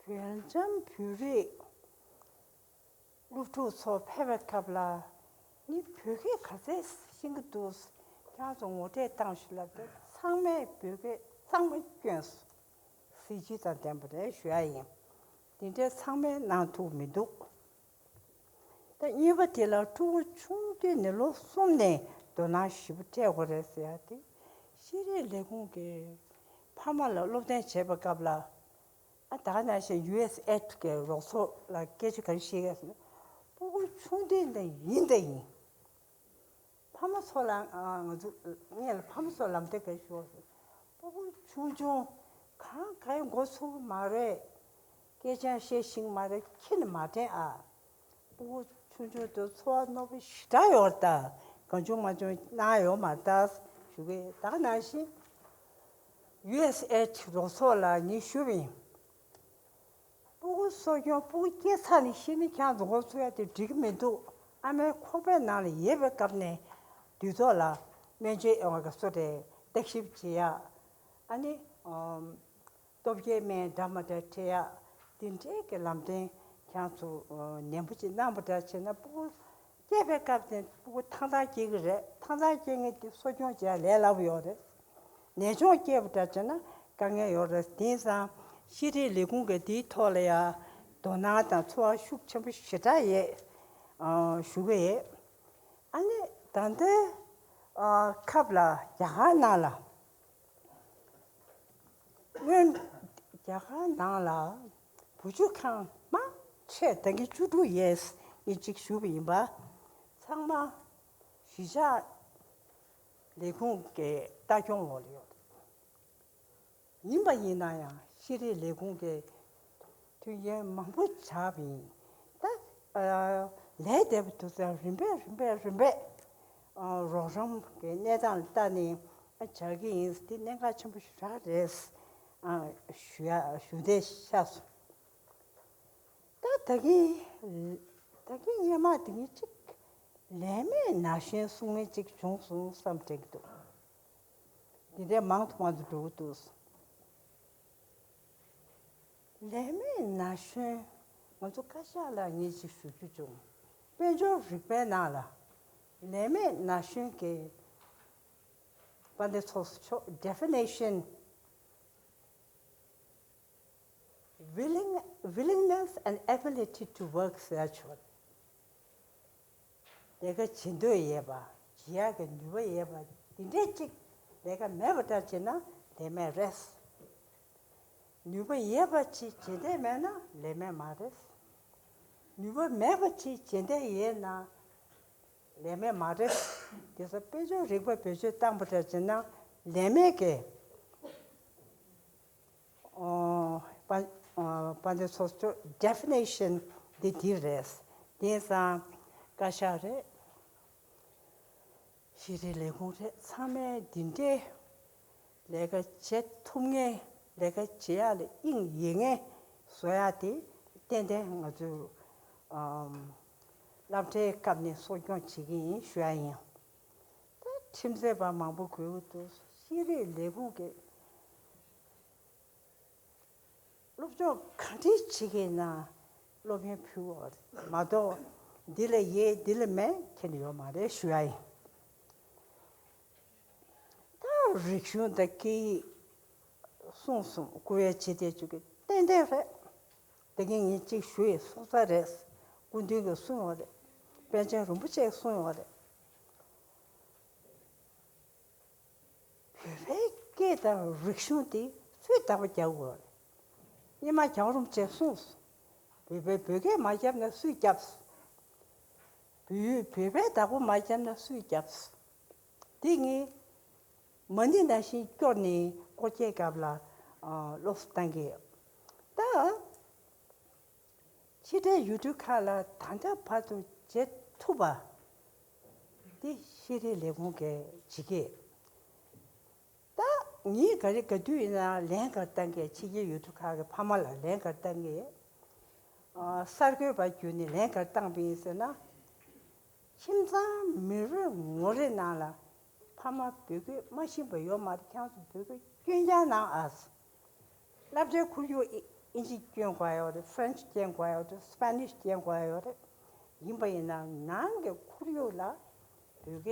སྦེལ་ཇམ་བོད་རིགས་སློབ་ཕྲུག་ཚོ་ཕེབས་པའི་སྐབས་ལ། ངས་བོད་སྐད་ག་ཚད་ཤེས་ཀྱི་འདུག་ཁྱེད་རང་ཚོ་ངོ་སྤྲོད་བཏང་ཞུ་ལབ་དུས་ཚང་མས་བོད་སྐད་གཙང་མ་སྐྱོན་སོང་། གཟི་བརྗིད་དང་ལྡན་པ་རེད་ཞུ་ཡ་ཡིན། དེ་འདྲའི་ཚང་མས་གནང་ཐུབ་མི་འདུག་ད་གཉིས་པ་དེ་ལ་ཕྲུ་གུ་ཆུང་དུས་ནས་ལོ་གསུམ་ནས་དོ་སྣང་ཞེ་པོ་སྤྲད་དགོས་རེད་ཟེར་ཡ་དེ། ཤེས་རིག་ལས་ཁུངས་ཀྱིས་ཕ་མ་ལ་སློབ་སྟོན་བྱེད་པའི་སྐབས་ལ། ཨ། ད་ག་ནང་བཞིན་ཡུ་ཨེས་ཨེ་ཌི་གི་རོགས་ཚོགས་ལ་སྐད་ཆ་ག་རེ་བཤད་ཀྱི་ཡོད་ཟེར་ན། ཕྲུ་གུ་ཆུང་དུས་ནས་ཡིན་དང་ཡིན། ཕ་མ་ཚོ་ལ། ཨ། ང་ཚོ་སྔོན་ལ་ཕ་མ་ཚོ་ལམ་སྟོན་ག་རེ་ཞུ་ཟེར། ཕྲུ་གུ་ཆུང་ཆུང་གང་ག་ཡི་འགོ་ཚུགས་ཀྱི་མ་རེད། སྐད་ཆ་བཤད་ཤེས་ཀྱི་མ་རེད། ཁྱེད་ནི་མ་དྲན་ཨ། ཕྲུ་གུ་ཆུང་ཆུང་དུ་འཚོ་བ་རྣོ་པོ་ཞེ་དྲག་ཡོད་རེད་ད། གང་བྱུང་མང་བྱུང་གནང་ཡོད་མ་རེད་ད་ཞུ་གི། ད་ག་ནང་བཞིན་ཡུ་ཨེས་ཨེ་ཌི་རོགས་ཚོགས་ལ་ངས་ཞུས་པ་ཡིན། ཕྲུ་གུ་གསོ་སྐྱོང་། ཕྲུ་གུ་སྐྱེས་ཚར་ནས་ཤི་ནས་ཁྱེད་རང་ཚོ་འགོ་ཚུགས་ཡ་དེ་འགྲིག་གི་མི་འདུག་ཨ་མའི་ཁོག་པའི་ནང་ལ་ཡོད་པའི་སྐབས་ནས་དུས་ཐོག་ལ་སྨན་བཅོས་ཡོང་བ་ག་སོ་རེད། བརྟག་ཞིབ་བྱེད་ཡ། ཨ་ནི། ཨམ། སྟོབས་སྐྱེད་སྨན་འདྲ་མ་འདྲ་སྤྲད་ཡ། དེ་འདྲའི་གི་ལམ་སྟོན་ཁྱེད་རང་ཚོ་ནན་པོ་ཅིག་གནང་བ་འདྲ་བྱས་ན། ཕྲུ་གུ་སྐྱེས་པའི་སྐབས་དེ་ཕྲུ་གུ་ཐང་ཐང་སྐྱེ་གི་རེད། ཐང་ཐང་སྐྱེ་མཁན་དེ་གསོ་སྐྱོང་བྱེད་ཡ་ལས་སླ་པོ་ཡོད་རེད། ནད་གཅོང་སྐྱེས་པ་འདྲ་བྱས་ན་དཀའ་ངལ་ཡོད་རེད། དེང་སང་ཤེས་རིག་ལས་ཁུངས་ཀྱིས་དེའི་ཐོག་ལ་ཡ་དོ་སྣང་དང་ཚོར་བ་ཤུགས་ཆེན་པོ་ཞེ་དྲག་ཡོད། ཨ། ཞུ་གི་ཡོད། ཨ་ནི་ད་ལྟའི། ཨ། སྐབས་ལ་རྒྱ་གར་ནང་ལ། སྔོན། རྒྱ་གར་ནང་ལ་བུ་བཅོལ་ཁང་མང་ཆེ་ད་གིན་བཅུ་དྲུག་ཡས་ངས་གཅིག་ཞུས་པ་ཡིན་པ། ཚང་མ་གཞིས་ཆགས་ལས་ཁུངས་ཀྱི་ལྟ་སྐྱོང་འོག་ལ་ཡོད། ཡིན་པ་ཡིན་ན་ཡང་ཤེས་རིག་ལས་ཁུངས་ཀྱི་མཐུན་རྐྱེན་མང་པོ་བྱས་པ་ཡིན། ད་ཨ་ལས་བསྡད་པ་དུས་ཙམ་རིམ་པས་རིམ་པས་རིམ་པས་ཨ་རོགས་རམ་གྱི་གནས་སྟངས་ལ་བལྟས་ནས་ཨ་བྱ་གི་ཡིན། དེ་གནད་འགག་ཆེན་པོ་ཞེ་དྲག་རེད། ཨ་ཞུ་ཡ་ཞུ་འདོད་ཤར་སོང་། ད་ད་གིན་ད་གིན་སྔོན་མ་དེ་གིན་གཅིག་ལས་མེད་ན་གཞོན་གསུང་མཁན་གཅིག་བྱུང་སོང་བསམ་དྲན་གྱི་འདུག་འདི་འདྲའི་མང་དུ་མང་དུ་འགྲོ་གི་འདུག་ལས་མེད་ན་གཞོན། ང་ཚོ་བཀའ་ཤག་ལ་ངས་ཅིག་ཞུ་རྒྱུ་བྱུང་། དཔལ་འབྱོར་རིག་པའི་ནང་ལ་ལས་མེད་ན་གཞོན་གྱི་དཔལ་ལྡན་ཚོགས་གཙོ་མཆོག definition, willing willingness and ability to work ཟེར་ཡ་ཆོག་ལས་ཀ་བྱེད་འདོད་ཡོད་པ། བྱེད་ཡག་གི་ནུས་པ་ཡོད་པ་འདི་འདྲས་ཅིག་ལས་ཀ་མེད་པ་འདྲ་བྱས་ན་ལས་མེད་རེད། ནུས་པ་ཡོད་པ་ཅིག་བྱེད་འདོད་མེད་ན་ལས་མེད་མ་རེད། ནུས་པ་མེད་པ་ཅིག་བྱེད་འདོད་ཡོད་ན་ལས་མེད་མ་རེད། དེ་ཚོ་དཔལ་འབྱོར་རིག་པ་བེད་སྤྱོད་བཏང་པ་འདྲ་བྱས་ན་ལས་མེད་ཀྱི་ཨོ། དཔལ་ཨོ་དཔལ་ལྡན་ཚོགས་གཙོ་definition འདི་འདི་རེད། དེང་སང་བཀའ་ཤག་རེད། ཤེས་རིག་ལས་ཁུངས་རེད། ཚང་མས་འདི་འདྲའི་ལས་ཀ་བྱེད་ཐུབ་མཁན། ལས་ཀ་བྱེད་ཡག་ལ་དབྱིངས་ཡོད་མཁན་བཟོ་ཡག་དེ་ཏན་ཏན་ང་ཚོས་ཨམ་སློབ་གྲྭའི་སྐབས་ནས་གསོ་སྐྱོང་བྱེད་ཀྱི་ཡིན་ཞུ་ཡག་ཡིན། ད་ཁྲིམས་རྩོད་པ་མང་པོ་དགོས་ཀྱི་འདུག་ཤེས་རིག་ལས་ཁུངས་ཀྱི་སློབ་སྦྱོང་ག་འདྲས་བྱེད་ཀྱི་ན་སློབ་ཡོན་ཕུལ་བ་མ་གཏོགས་འདི་ལ་ཡོད་འདི་ལ་མེད་མཁན་ཡོད་མ་རེད་ཞུ་ཡ་ཡིན། ད་རིག་གཞུང་དང་སྐད་ཡིག་གསུངས་སོང་། བཀུར་འོས་བྱེད་བསྡད་བཅུག་གི་ཏན་ཏན་རེད། དེ་གིན་ངས་གཅིག་ཞུ་ཡི་སོང་ས་རེད། སྐུ་མདུན་གྱིས་གསུངས་ཡོད་རེད། པཎ་ཆེན་རིན་པོ་ཆེས་གསུངས་ཡོད་རེད། བོད་པའི་སྐད་དང་རིག་གཞུང་དེ་སུས་བདག་པོ་རྒྱག་དགོས་རེད། སྔོན་མ་རྒྱལ་བ་རིན་པོ་ཆེས་གསུངས་སོང་། བོད་པས་བོད་སྐད་མ་བརྒྱབ་ན་སུས་བརྒྱབ། བོད་ཡུལ་བོད་པའི་བདག་པོ་མ་བརྒྱབ་ན་སུས་བརྒྱབ། དེ་ངས་མ་ཎི་ནང་བཞིན་སྐྱོར་ནས་སྐོར་སྐྱོད་སྐབས་ལ་ཨ་སློབ་གསོ་བཏང་གི་ཡོད། ད་ཕྱི་འབྲེལ་ཡུལ་གྲུ་ཁག་ལ་ད་ལྟ་བར་དུ་བྱེད་ཐུབ་པ་འདི་ཤེས་རིག་ལས་ཁུངས་ཀྱིས་བྱེད་ཀྱི་ཡོད། ད་ངས་ག་རེ་ག་དུས་ཡིན་ན་ལན་ག་རེ་བཏང་གི། ཕྱི་རྒྱལ་ཡུལ་གྲུ་ཁག་གི་ཕ་མ་ལ་ལན་ག་རེ་བཏང་གི། ཨ་གསར་འགོད་པ་བརྒྱུད་ནས་ལན་ག་རེ་བཏང་པ་ཡིན་ཟེར་ན། ཁྱིམ་ཚང་མི་རེ་ངོ་རེ་ནང་ལ་ཕ་མ་བོད་སྐད་མ་ཤེས་པ་ཡོད་མ་རེད། ཁྱེད་ཚོ་བོད་སྐད་སྐྱོན་རྐྱང་གནང་ཨ། སློབ་གྲྭའི་ཁོར་ཡུག་ཨི་ཨིན་ཇི་སྐྱོན་དགོས་ཡོད་རེད། ཧྥ་རན་ཆི་སྐྱོན་དགོས་ཡོད་རེད། སི་པ་ནིཤ་སྐྱོན་དགོས་ཡོད་རེད། ཡིན་པ་ཡིན་ན་ནང་གི་ཁོར་ཡུག་ལ་བོད་སྐད་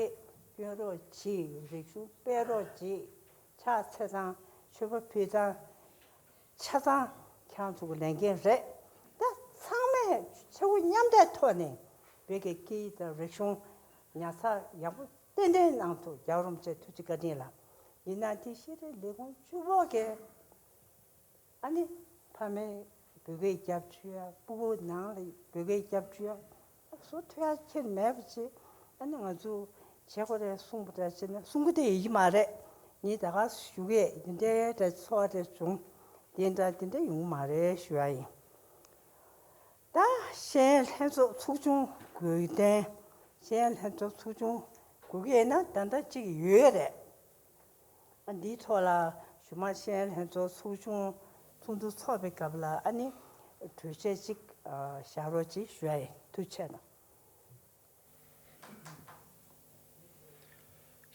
སྐྱོན་རོགས་གྱིས། རིག་གཞུང་སྤེལ་རོགས་གྱིས། ཕྱག་འཚལ་སྟངས། མཆོད་པ་ཕུལ་སྟངས། ཆ་ཚང་ཁྱེད་རང་ཚོ་གི་ལས་འགན་རེད། ད་ཚང་མས་ཆེ་བོ་མཉམ་འབྲེལ་ཐོག་ནས་བོད་ཀྱི་སྐད་ཡིག་དང་རིག་གཞུང་ཉར་ཚགས་ཡག་པོ་ཏན་ཏན་གནང་ཐུབ། རྒྱལ་བ་རིན་པོ་ཆེ་ཐུགས་རྗེ་བཀའ་དྲིན་ལ། ཡིན་ན་དེ་ཤེས་རིག་ལས་ཁུངས་བཅུ་པོ་གིས་ཨ་ནི་ཕ་མས་བོད་སྐད་རྒྱབ་བཅུག་ཡ། སྤུ་གུ་ནང་ལ་བོད་སྐད་རྒྱབ་བཅུག་ཡ། བཟོ་ཐུབ་ཡ་ཁྱེར་མེད་པ་བྱས། ཨ་ནི་ང་ཚོ་བྱེད་དགོས་རེད་གསུངས་པ་འདྲ་བྱས་ན་གསུང་གི་དེ་ཡོད་ཀྱི་མ་རེད། ངས་ད་ག་ཞུ་གི་འདི་འདྲའི་འདྲ་ཚོར་བ་འདྲ་བྱུང་། དེ་འདྲ་དེ་འདྲ་ཡོང་གི་མ་རེད་ཞུ་ཡ་ཡིན། ད་ཤེས་ཡོན་ལྷན་ཚོགས་ཚོགས་ཆུང་དགོས་དོན། ཤེས་ཡོན་ལྷན་ཚོགས་ཚོགས་ཆུང་དགོས་ཀྱི་ཡོད་ན་ད་ལྟ་གཅིག་ཡོད་རེད། ཨ་འདིའི་ཐོག་ལ་གཞུག་མ་ཤེས་ཡོན་ལྷན་ཚོགས་ཚོགས་ཆུང་ཚོགས་འདུ་འཚོགས་པའི་སྐབས་ལ་ཨ་ནི་གྲོས་ཆོད་ཅིག་ཨ་བཞག་རོགས་གྱིས་ཞུ་ཡ་ཡིན། ཐུགས་རྗེ་གནང་།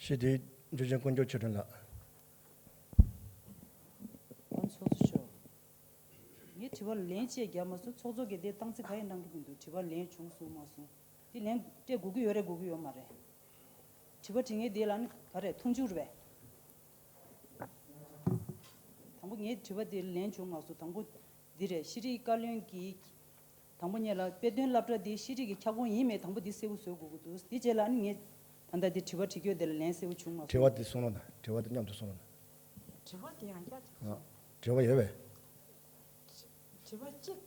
ཞེས་དེའི་འཇུ་ཆེན་དཀོན་མཆོག་ཆོས་སྒྲོན་ལགས། ཨ་ཚོགས་གཙོ་མཆོག་ངས་དྲི་བ་ལན་གཅིག་རྒྱབ་མ་སོང་། ཚོགས་གཙོ་གིས་དེ་སྟངས་འཛིན་ག་ཡེ་གནང་གི་མི་འདུག་དྲི་བ་ལན་བྱུང་སོང་མ་སོང་། དེ་ལན་སྤྲད་དགོས་ཀྱི་ཡོད་རེད་དགོས་ཀྱི་ཡོད་མ་རེད། དྲི་བ་དྲི་མཁན་དེ་ལ་ནི་ག་རེ་མཐུན་འགྱུར་རེད་པས། དང་པོ་ངའི་དྲི་བ་དེ་ལན་བྱུང་མ་སོང་། དང་པོ་འདི་རེད། ཤེས་རིག་བཀའ་བློན་གྱིས་དང་པོ་ཉིད་ལ་དཔེ་སྟོན་སློབ་གྲྭ་འདི་ཤེས་རིག་གི་ཁྱབ་ཁོངས་ཡིན་མེད་དང་པོ་འདི་གསལ་པོ་བཟོ་དགོས་ཀྱི་འདུག་དེ་རྗེས་ལ་ནི་ངས་ད་ལྟ་འདི་དྲི་བ་དྲི་རྒྱུ་དེ་ལ་ལན་གསལ་པོ་བྱུང་མ་སོང་། དྲི་བ་དེ་གསུང་རོགས་གནང་། དྲི་བ་དེ་གཉིས་ཀ་དྲི་རོགས་གནང་། དྲི་བ་དེ་ཡང་བསྐྱར་དྲི་རོགས་གནང་། དྲི་བ་ཡོད་པས། དྲི་བ་གཅིག་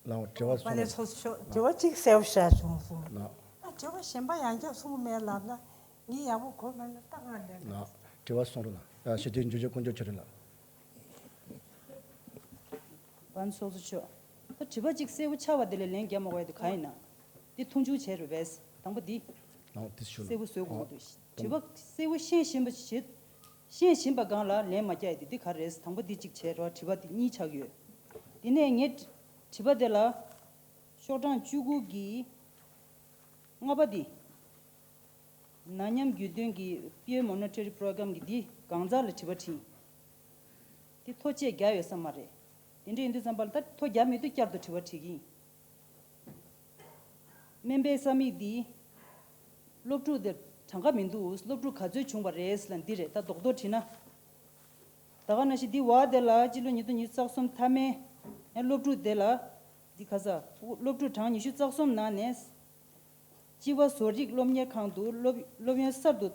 ལགས། དྲི་བ་པ་གསུང་ནས་རོགས། ཚོ་ཤོག་དྲི་བ་གཅིག་གསལ་པོ་བཤད་བྱུང་སོང་། ལགས། ཨ་དྲི་བ་གཞན་པ་ཡང་བསྐྱར་གསུང་གི་མེད་ལབ་ན་ངས་ཡག་པོ་གོ་མེད་ན་ད་ང་ལས། ལགས། དྲི་བ་གསུང་རོགས་ལགས། ཞི་བདེའི་འགྱུར་བཅོས་ཀུན་སྤྱོད་ཆོས་སྒྲོན་ལགས། པ་ཚོ་ཚོ་ཤོག་ད་དྲི་བ་གཅིག་གསལ་པོ་ཆགས་པ་དེ་ལས་ལན་རྒྱག་མ་དགོས་ཡ་དེ་ག་ཡིན་ན། འདི་མཐོང་ཆུང་བྱས་རེད་པས། དང་པོ་འདི། ལགས། དེ་ཞུ་ལགས། གསལ་པོ་བཟོ་དགོས་འདུག་ཨོ། དྲི་བ་གསལ་པོ་ཤེས་བཞིན་པ་ཞིག་ཤེས་བཞིན་པ་སྒང་ལ་ལན་མ་རྒྱག་ཡ་དེ་འདི་ག་རེད། དང་པོ་འདི་གཅིག་བྱས་རོགས། དྲི་བ་འདི་གཉིས་ཆགས་ཡོད། དེ་ནས་ངས་དྲི་བ་དེ་ལ་ཤོག་གྲངས་བཅུ་དགུ་གི་ལྔ་པ་འདི། ན་མཉམ་རྒྱུད་སྟོན་གྱི་peer monitoring program གི་འདི་གང་ཟག་ལ་དྲི་བ་དྲིས། དེ་ཐོ་བཅད་རྒྱག་ཡོད་ས་མ་རེད། དེ་འདྲ་ཡིན་དུས་ཙམ་པ་ལ་ད་ཐོ་རྒྱག་མེད་དུས་བསྐྱར་དུ་དྲི་བ་དྲིས་ཀྱི་ཡིན། སྨན་པའི་ས་མིག་འདི་སློབ་ཕྲུག་དེ་གྲངས་ཀ་མི་འདུག་སློབ་ཕྲུག་ག་ཚོད་བྱུང་བ་རེད་ལབ་འདི་རེད། ད་རྡོག་རྡོག་བྲིས་ན། ད་ག་ནང་བཞིན་འདི་བ་དེ་ལ་སྤྱི་ལོ་ཉིས་སྟོང་ཉི་ཤུ་རྩ་གསུམ་མཐའ་མའི་ཡང་སློབ་ཕྲུག་དེ་ལ་འདི་ག་ས་སློབ་ཕྲུག་གྲངས་ཉི་ཤུ་རྩ་གསུམ་ནང་ནས་སྤྱི་པ་བཟོ་རིག་སློབ་གཉེར་ཁང་དུ་སློབ་སློབ་ཡོན་གསར་དུ་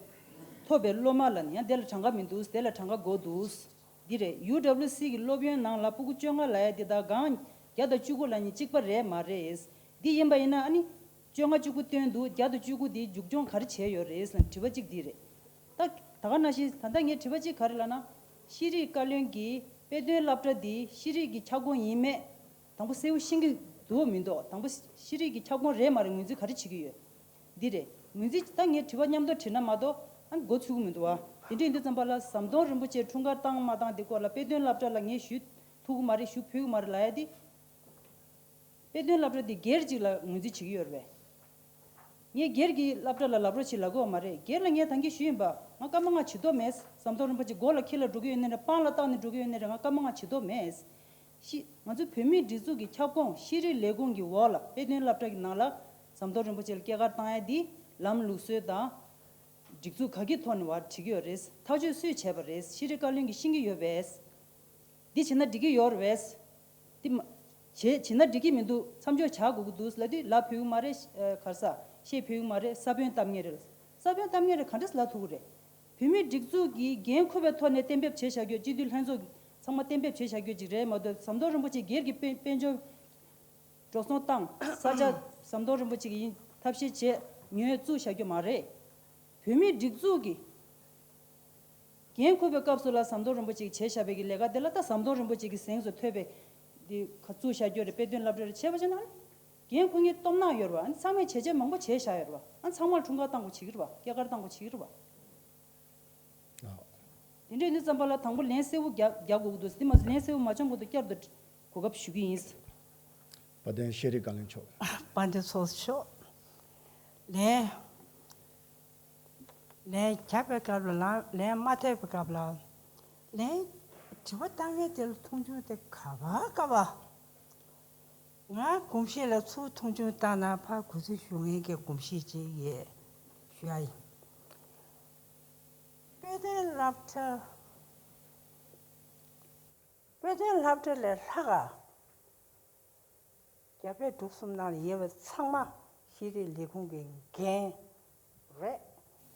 ཐོབ་པའི་སློབ་མ་ལ་ནི་ཡང་དེ་ལ་གྲངས་ཀ་མི་འདུག་དེ་ལ་གྲངས་ཀ་དགོས་འདུག་འདི་རེད། ཡུ་ཌབ་ལིའུ་སི་གི་སློབ་ཡོན་ནང་ལ་ཕྲུ་གུ་བཅོ་ལྔ་ལབ་ཡ་འདི་དང་སྒང་བརྒྱ་དང་བཅུ་དགུ་ལབ་ནི་གཅིག་པ་རེད་མ་རེད། འདི་ཡིན་པ་ཡིན་ན་ཨ་ནི་བཅོ་ལྔ་བཅུ་དགུ་བཏོན་འདུག་བརྒྱ་དང་བཅུ་དགུ་འདི་མཇུག་སྐྱོང་ག་རེ་བྱས་ཡོད་རེད་ཟེར་ན་དྲི་བ་གཅིག་འདི་རེད། ད་ད་ག་ནང་བཞིན་ད་ལྟ་ངའི་དྲི་བ་གཅིག་ག་རེ་ལབ་ན། ཤེས་རིག་བཀའ་བློན་གྱིས་དཔེ་སྟོན་སློབ་གྲྭ་འདི་ཤེས་རིག་གི་ཁྱབ་ཁོངས་ཡིན་མེད་དང་པོ་གསལ་པོ་ཤེས་ཀྱི་འདུག་མི་འདུག་དང་པོ་ཤེས་རིག་གི་ཁྱབ་ཁོངས་རེད་མ་རེད་ངོས་འཛིན་ག་རེ་བྱེད་ཀྱི་ཡོད། འདི་རེད། ངོས་འཛིན་ད་ངས་དྲི་བ་མཉམ་དུ་དྲིས་ན་མ་གཏོགས་ཨ་མགོ་ཚོས་ཀྱི་མི་འདུག་བ། དེ་འདྲ་ཡིན་དུས་ཙམ་པ་ལ་ཟམ་གདོང་རིན་པོ་ཆེ་འཁྲུངས་སྐར་བཏང་མ་བཏང་དེ་སྐོར་ལ་དཔེ་སྟོན་སློབ་གྲྭ་ལ་ངས་ཞུ་ཐུབ་ཀྱི་མ་རེད། ཞུ་ཕོད་ཀྱི་མ་རེད་ལབ་ཡ་དེ། དཔེ་སྟོན་སློབ་གྲྭ་འདི་སྒེར་གཅིག་ལ་ངོས་འཛིན་བྱེད་ཀྱི་ཡོད་རེད་པས། ངས་སྒེར་གྱི་སློབ་གྲྭ་ལ་ལབ་རོགས་བྱེད་ལབ་དགོས་པ་མ་རེད། སྒེར་ལ་ངས་ད་གིན་ཞུས་ཡིན་པ། ང་སྐར་མ་ལྔ་བྱེད་མདོག་མེད། ཟམ་གདོང་རིན་པོ་ཆེ་མགོ་ལ་འཁྱེར་ལ་འགྲོ་གི་ཡོད་ནའི་རེད། སྤང་ལ་བཏགས་ནས་འགྲོ་གི་ཡོད་ནའི་རེད། ང་སྐར་མ་ལྔ་བྱེད་མདོག་མེད། ཤི། ང་ཚོ་བོད་མིའི་སྒྲིག་འཛུགས་ཀྱི་ཁྱབ་ཁོངས་ཤེས་རིག་ལས་ཁུངས་ཀྱི་འོག་ལ་དཔེ་སྟོན་སློབ་གྲྭ་གི་ནང་ལ་ཟམ་གདོང་རིན་པོ་ཆེ་ལ་སྐྱེས་སྐར་བཏང་ཡ་འདི་ལམ་ལུགས་སྲོལ་དང་། སྒྲིག་འཛུགས་ག་གི་ཐོག་ནས་བར་བྲིས་ཀྱི་ཡོད་རེད། ཐག་གཅོད་སུས་བྱས་པ་རེད། ཤེས་རིག་བཀའ་བློན་གྱིས་ཤེས་ཀྱི་ཡོད་པས། འདི་བྱས་ན་འགྲིག་གི་ཡོད་རེད་པས། འདི་མ། བྱེད་བྱེད་ན་འགྲིག་གི་མི་འདུག་མཚམས་འཇོག་བྱ་དགོས་ཀྱི་འདུག་ལབ་དུས་ལབ་ཕོད་ཀྱི་མ་རེད། ཨ་ག་རེ་ཟ། བཤད་ཕོད་ཀྱི་མ་རེད། ས་བོན་གཏམ་ངེས་རེད། ས་བོན་གཏམ་ངེས་རེད། ག་འདྲས་ལབ་ཐུབ་ཀྱི་རེད། བོད་མིའི་སྒྲིག་འཛུགས་ཀྱིས་འགན་འཁུར་བའི་ཐོག་ནས་གཏན་འབེབས་བྱས་བཞག་རྒྱུ། སྤྱི་འཐུས་ལྷན་ཚོགས་ཚང་མ་གཏན་འབེབས་བྱས་བཞག་རྒྱུ་ཅིག་རེད་མ་གཏོགས་ཟམ་གདོང་རིན་པོ་ཆེ་སྒེར་གྱི་དཔལ་དཔལ་འབྱོར་འགྲོ་སོང་བཏང་། ས་ཆ་ཟམ་གདོང་རིན་པོ་ཆེ་གིས་ཡིན་ཐབས་ཤེས་བྱས་ཉོས་བཙུགས་བཞག་རྒྱུ་མ་རེད། བོད་མིའི་སྒྲིག་འཛུགས་ཀྱིས་འགན་འཁུར་བའི་སྐབས་སུ་ལ་ཟམ་གདོང་རིན་པོ་ཆེ་གིས་བྱས་བཞག་པའི་གི་ལས་ཀ་དེ་ལ་ད་ཟམ་གདོང་རིན་པོ་ཆེ་གི་གཟེངས་སུ་ཐོབ་པའི་འདི་ག་བཙུགས་བཞག་རྒྱུ་རེད། དཔེ་སྟོན་སློབ་གྲྭ་རེད། བྱས་པ་བྱས་ན་ཨ་ནི་འགན་འཁུར་མཁན་སྟོབས་ནག་ཡོད་རེད་བ། ཨ་ནི་ཚང་མས་བྱས་རྗེས་མང་པོ་བྱས་བཞག་ཡོད་རེད་བ། ཨ་ནི་ཚང་མར་འཁྲུངས་སྐར་བཏང་དགོས་བྱེད་ཀྱི་རེད་བ། སྐྱེས་སྐར་བཏང་དགོས་བྱེད་ཀྱི་རེད་བ། ཨ། དེ་འདྲ་ཡིན་དུས་ཙམ་པ་ལ་དང་པོ་ལན་གསལ་པོ་རྒྱག་རྒྱག་དགོས་ཀྱི་འདུག་དེ་མ་ཟད་ལན་གསལ་པོ་མ་བྱུང་གོང་དུ་བསྐྱར་དུ་གོ་སྐབས་ཞུ་གི་ཡིན། དཔལ་ལྡན་ཤེས་རིག་བཀའ་བློན་མཆོག་དཔལ་ལྡན་ཚོགས་གཙོ་མཆོག་ལན། ལན་རྒྱབ་པའི་སྐབས་ལ་ལན་མ་ཐེབས་པའི་སྐབས་ལ་ལན། དྲི་བ་བཏང་མཁན་དེ་ལ་མཐོང་ཆུང་དེ་ག་བ་ག་བ། ང་གོམས་གཤིས་ལ་ཚུར་མཐོང་ཆུང་བཏང་ན་ཕར་གུས་བརྩི་ཞུ་མཁན་གྱི་གོམས་གཤིས་ཅིག་ཡོད་ཞུ་ཡ་ཡིན། དཔེ་སྟོན་སློབ་གྲྭ། དཔེ་སྟོན་སློབ་གྲྭ་ལས་ལྷག་ག་རྒྱ་བལ་འབྲུག་གསུམ་ནང་ལ་ཡོད་པ་ཚང་མ་ཤེས་རིག་ལས་ཁུངས་ཀྱི་འགན་རེད།